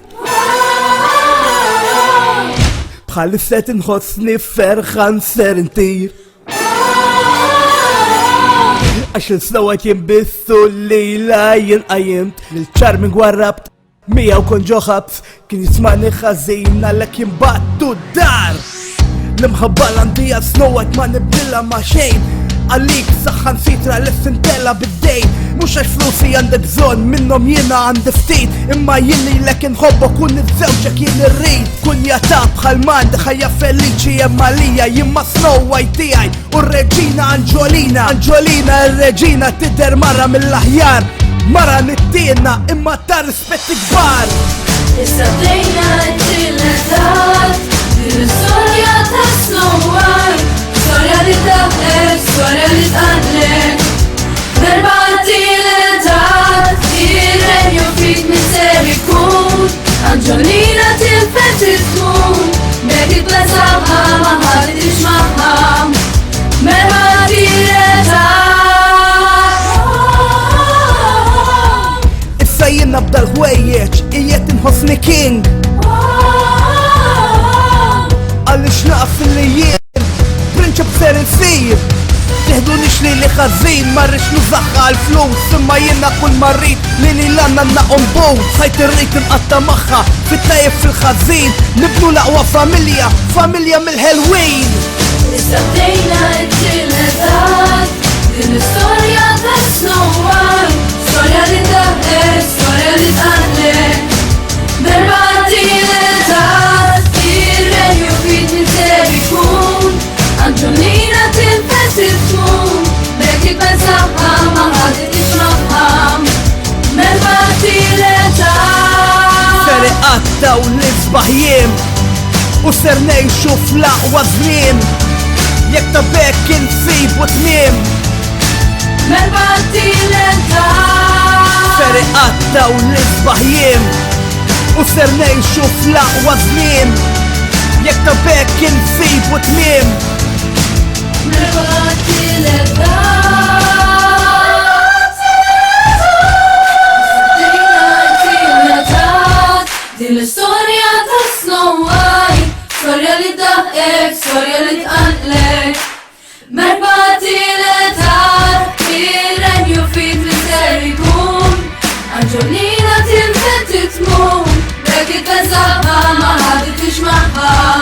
Bħalissa qed inħossni ferħan ser intir. Għax il-snow jien bissu lejla jien qajjimt lil Charming warrabt miegħu kont ġo ħabs kien jismani ħażin għalhekk jien battu d-dar. L-imħabba l-għandi għal Snow White ma nibdilha ma' xejn. Għalik saħħan sitra l-essentella bid-dejn. Mhux għax flusi għandek bżonn minnhom jiena għandi ftit, imma jien lilek inħobbok u niżżewġek jien irrid. Kun jata bħal m'għandi ħajja feliċi hemm għalija jien ma' Snow White tiegħi u r-reġina Anġolina. Anġolina r-reġina tidher mara mill-aħjar, mara nittiena imma ta' rispetti kbar. Issa bdejna t-tielet din l-istorja ta' Snow White, storja li daħlet, storja li tqanqlet. Darba t-tielet ir-renju ftit min ser ikun, Anġolina tilfet it-tmun, Becky tleżaha ma ħaditx magħha. Merħba t-tielet Issa jien nabda l-ħwejjeġ, qiegħed inħossni king. Għaliex naf li jien prinċep ser insir. Teħdunix li li ħażin, ma rridx nużaħħa għall-flus, imma jiena kull ma rrid li li l-għandna naqom but. Ħajt irrid inqatta' magħha, fit-tajjeb fil-ħażin, nibnu l-aqwa familja, familja mill-ħelwin. Issa bdejna t-tielet din l-istorja ta' Snow White, storja li daħlet, storja li tqanqlet. Darba t-tielet ir-renju fit min ser ikun, Anġolina tilfet it-tmun, Becky pensaha ma ħaditx magħha. Merħba t-tielet Ser iqattgħu l-isbaħ jiem u ser ngħixu fl-aqwa żmien. Jekk ta' bekk insibu tmiem. Merħba t-tielet Ser iqattgħu l-isbaħ jiem u ser ngħixu fl-aqwa żmien. Jekk ta' bekk insibu tmiem. Merħba t-tielet Din l-istorja ta' Snow White, storja li daħqek, storja li tqanqlek. Merħba tielet ir-renju fit min ser ikun. Anġolina tilfet it-tmun, Becky tleżaha ma ħaditx magħha.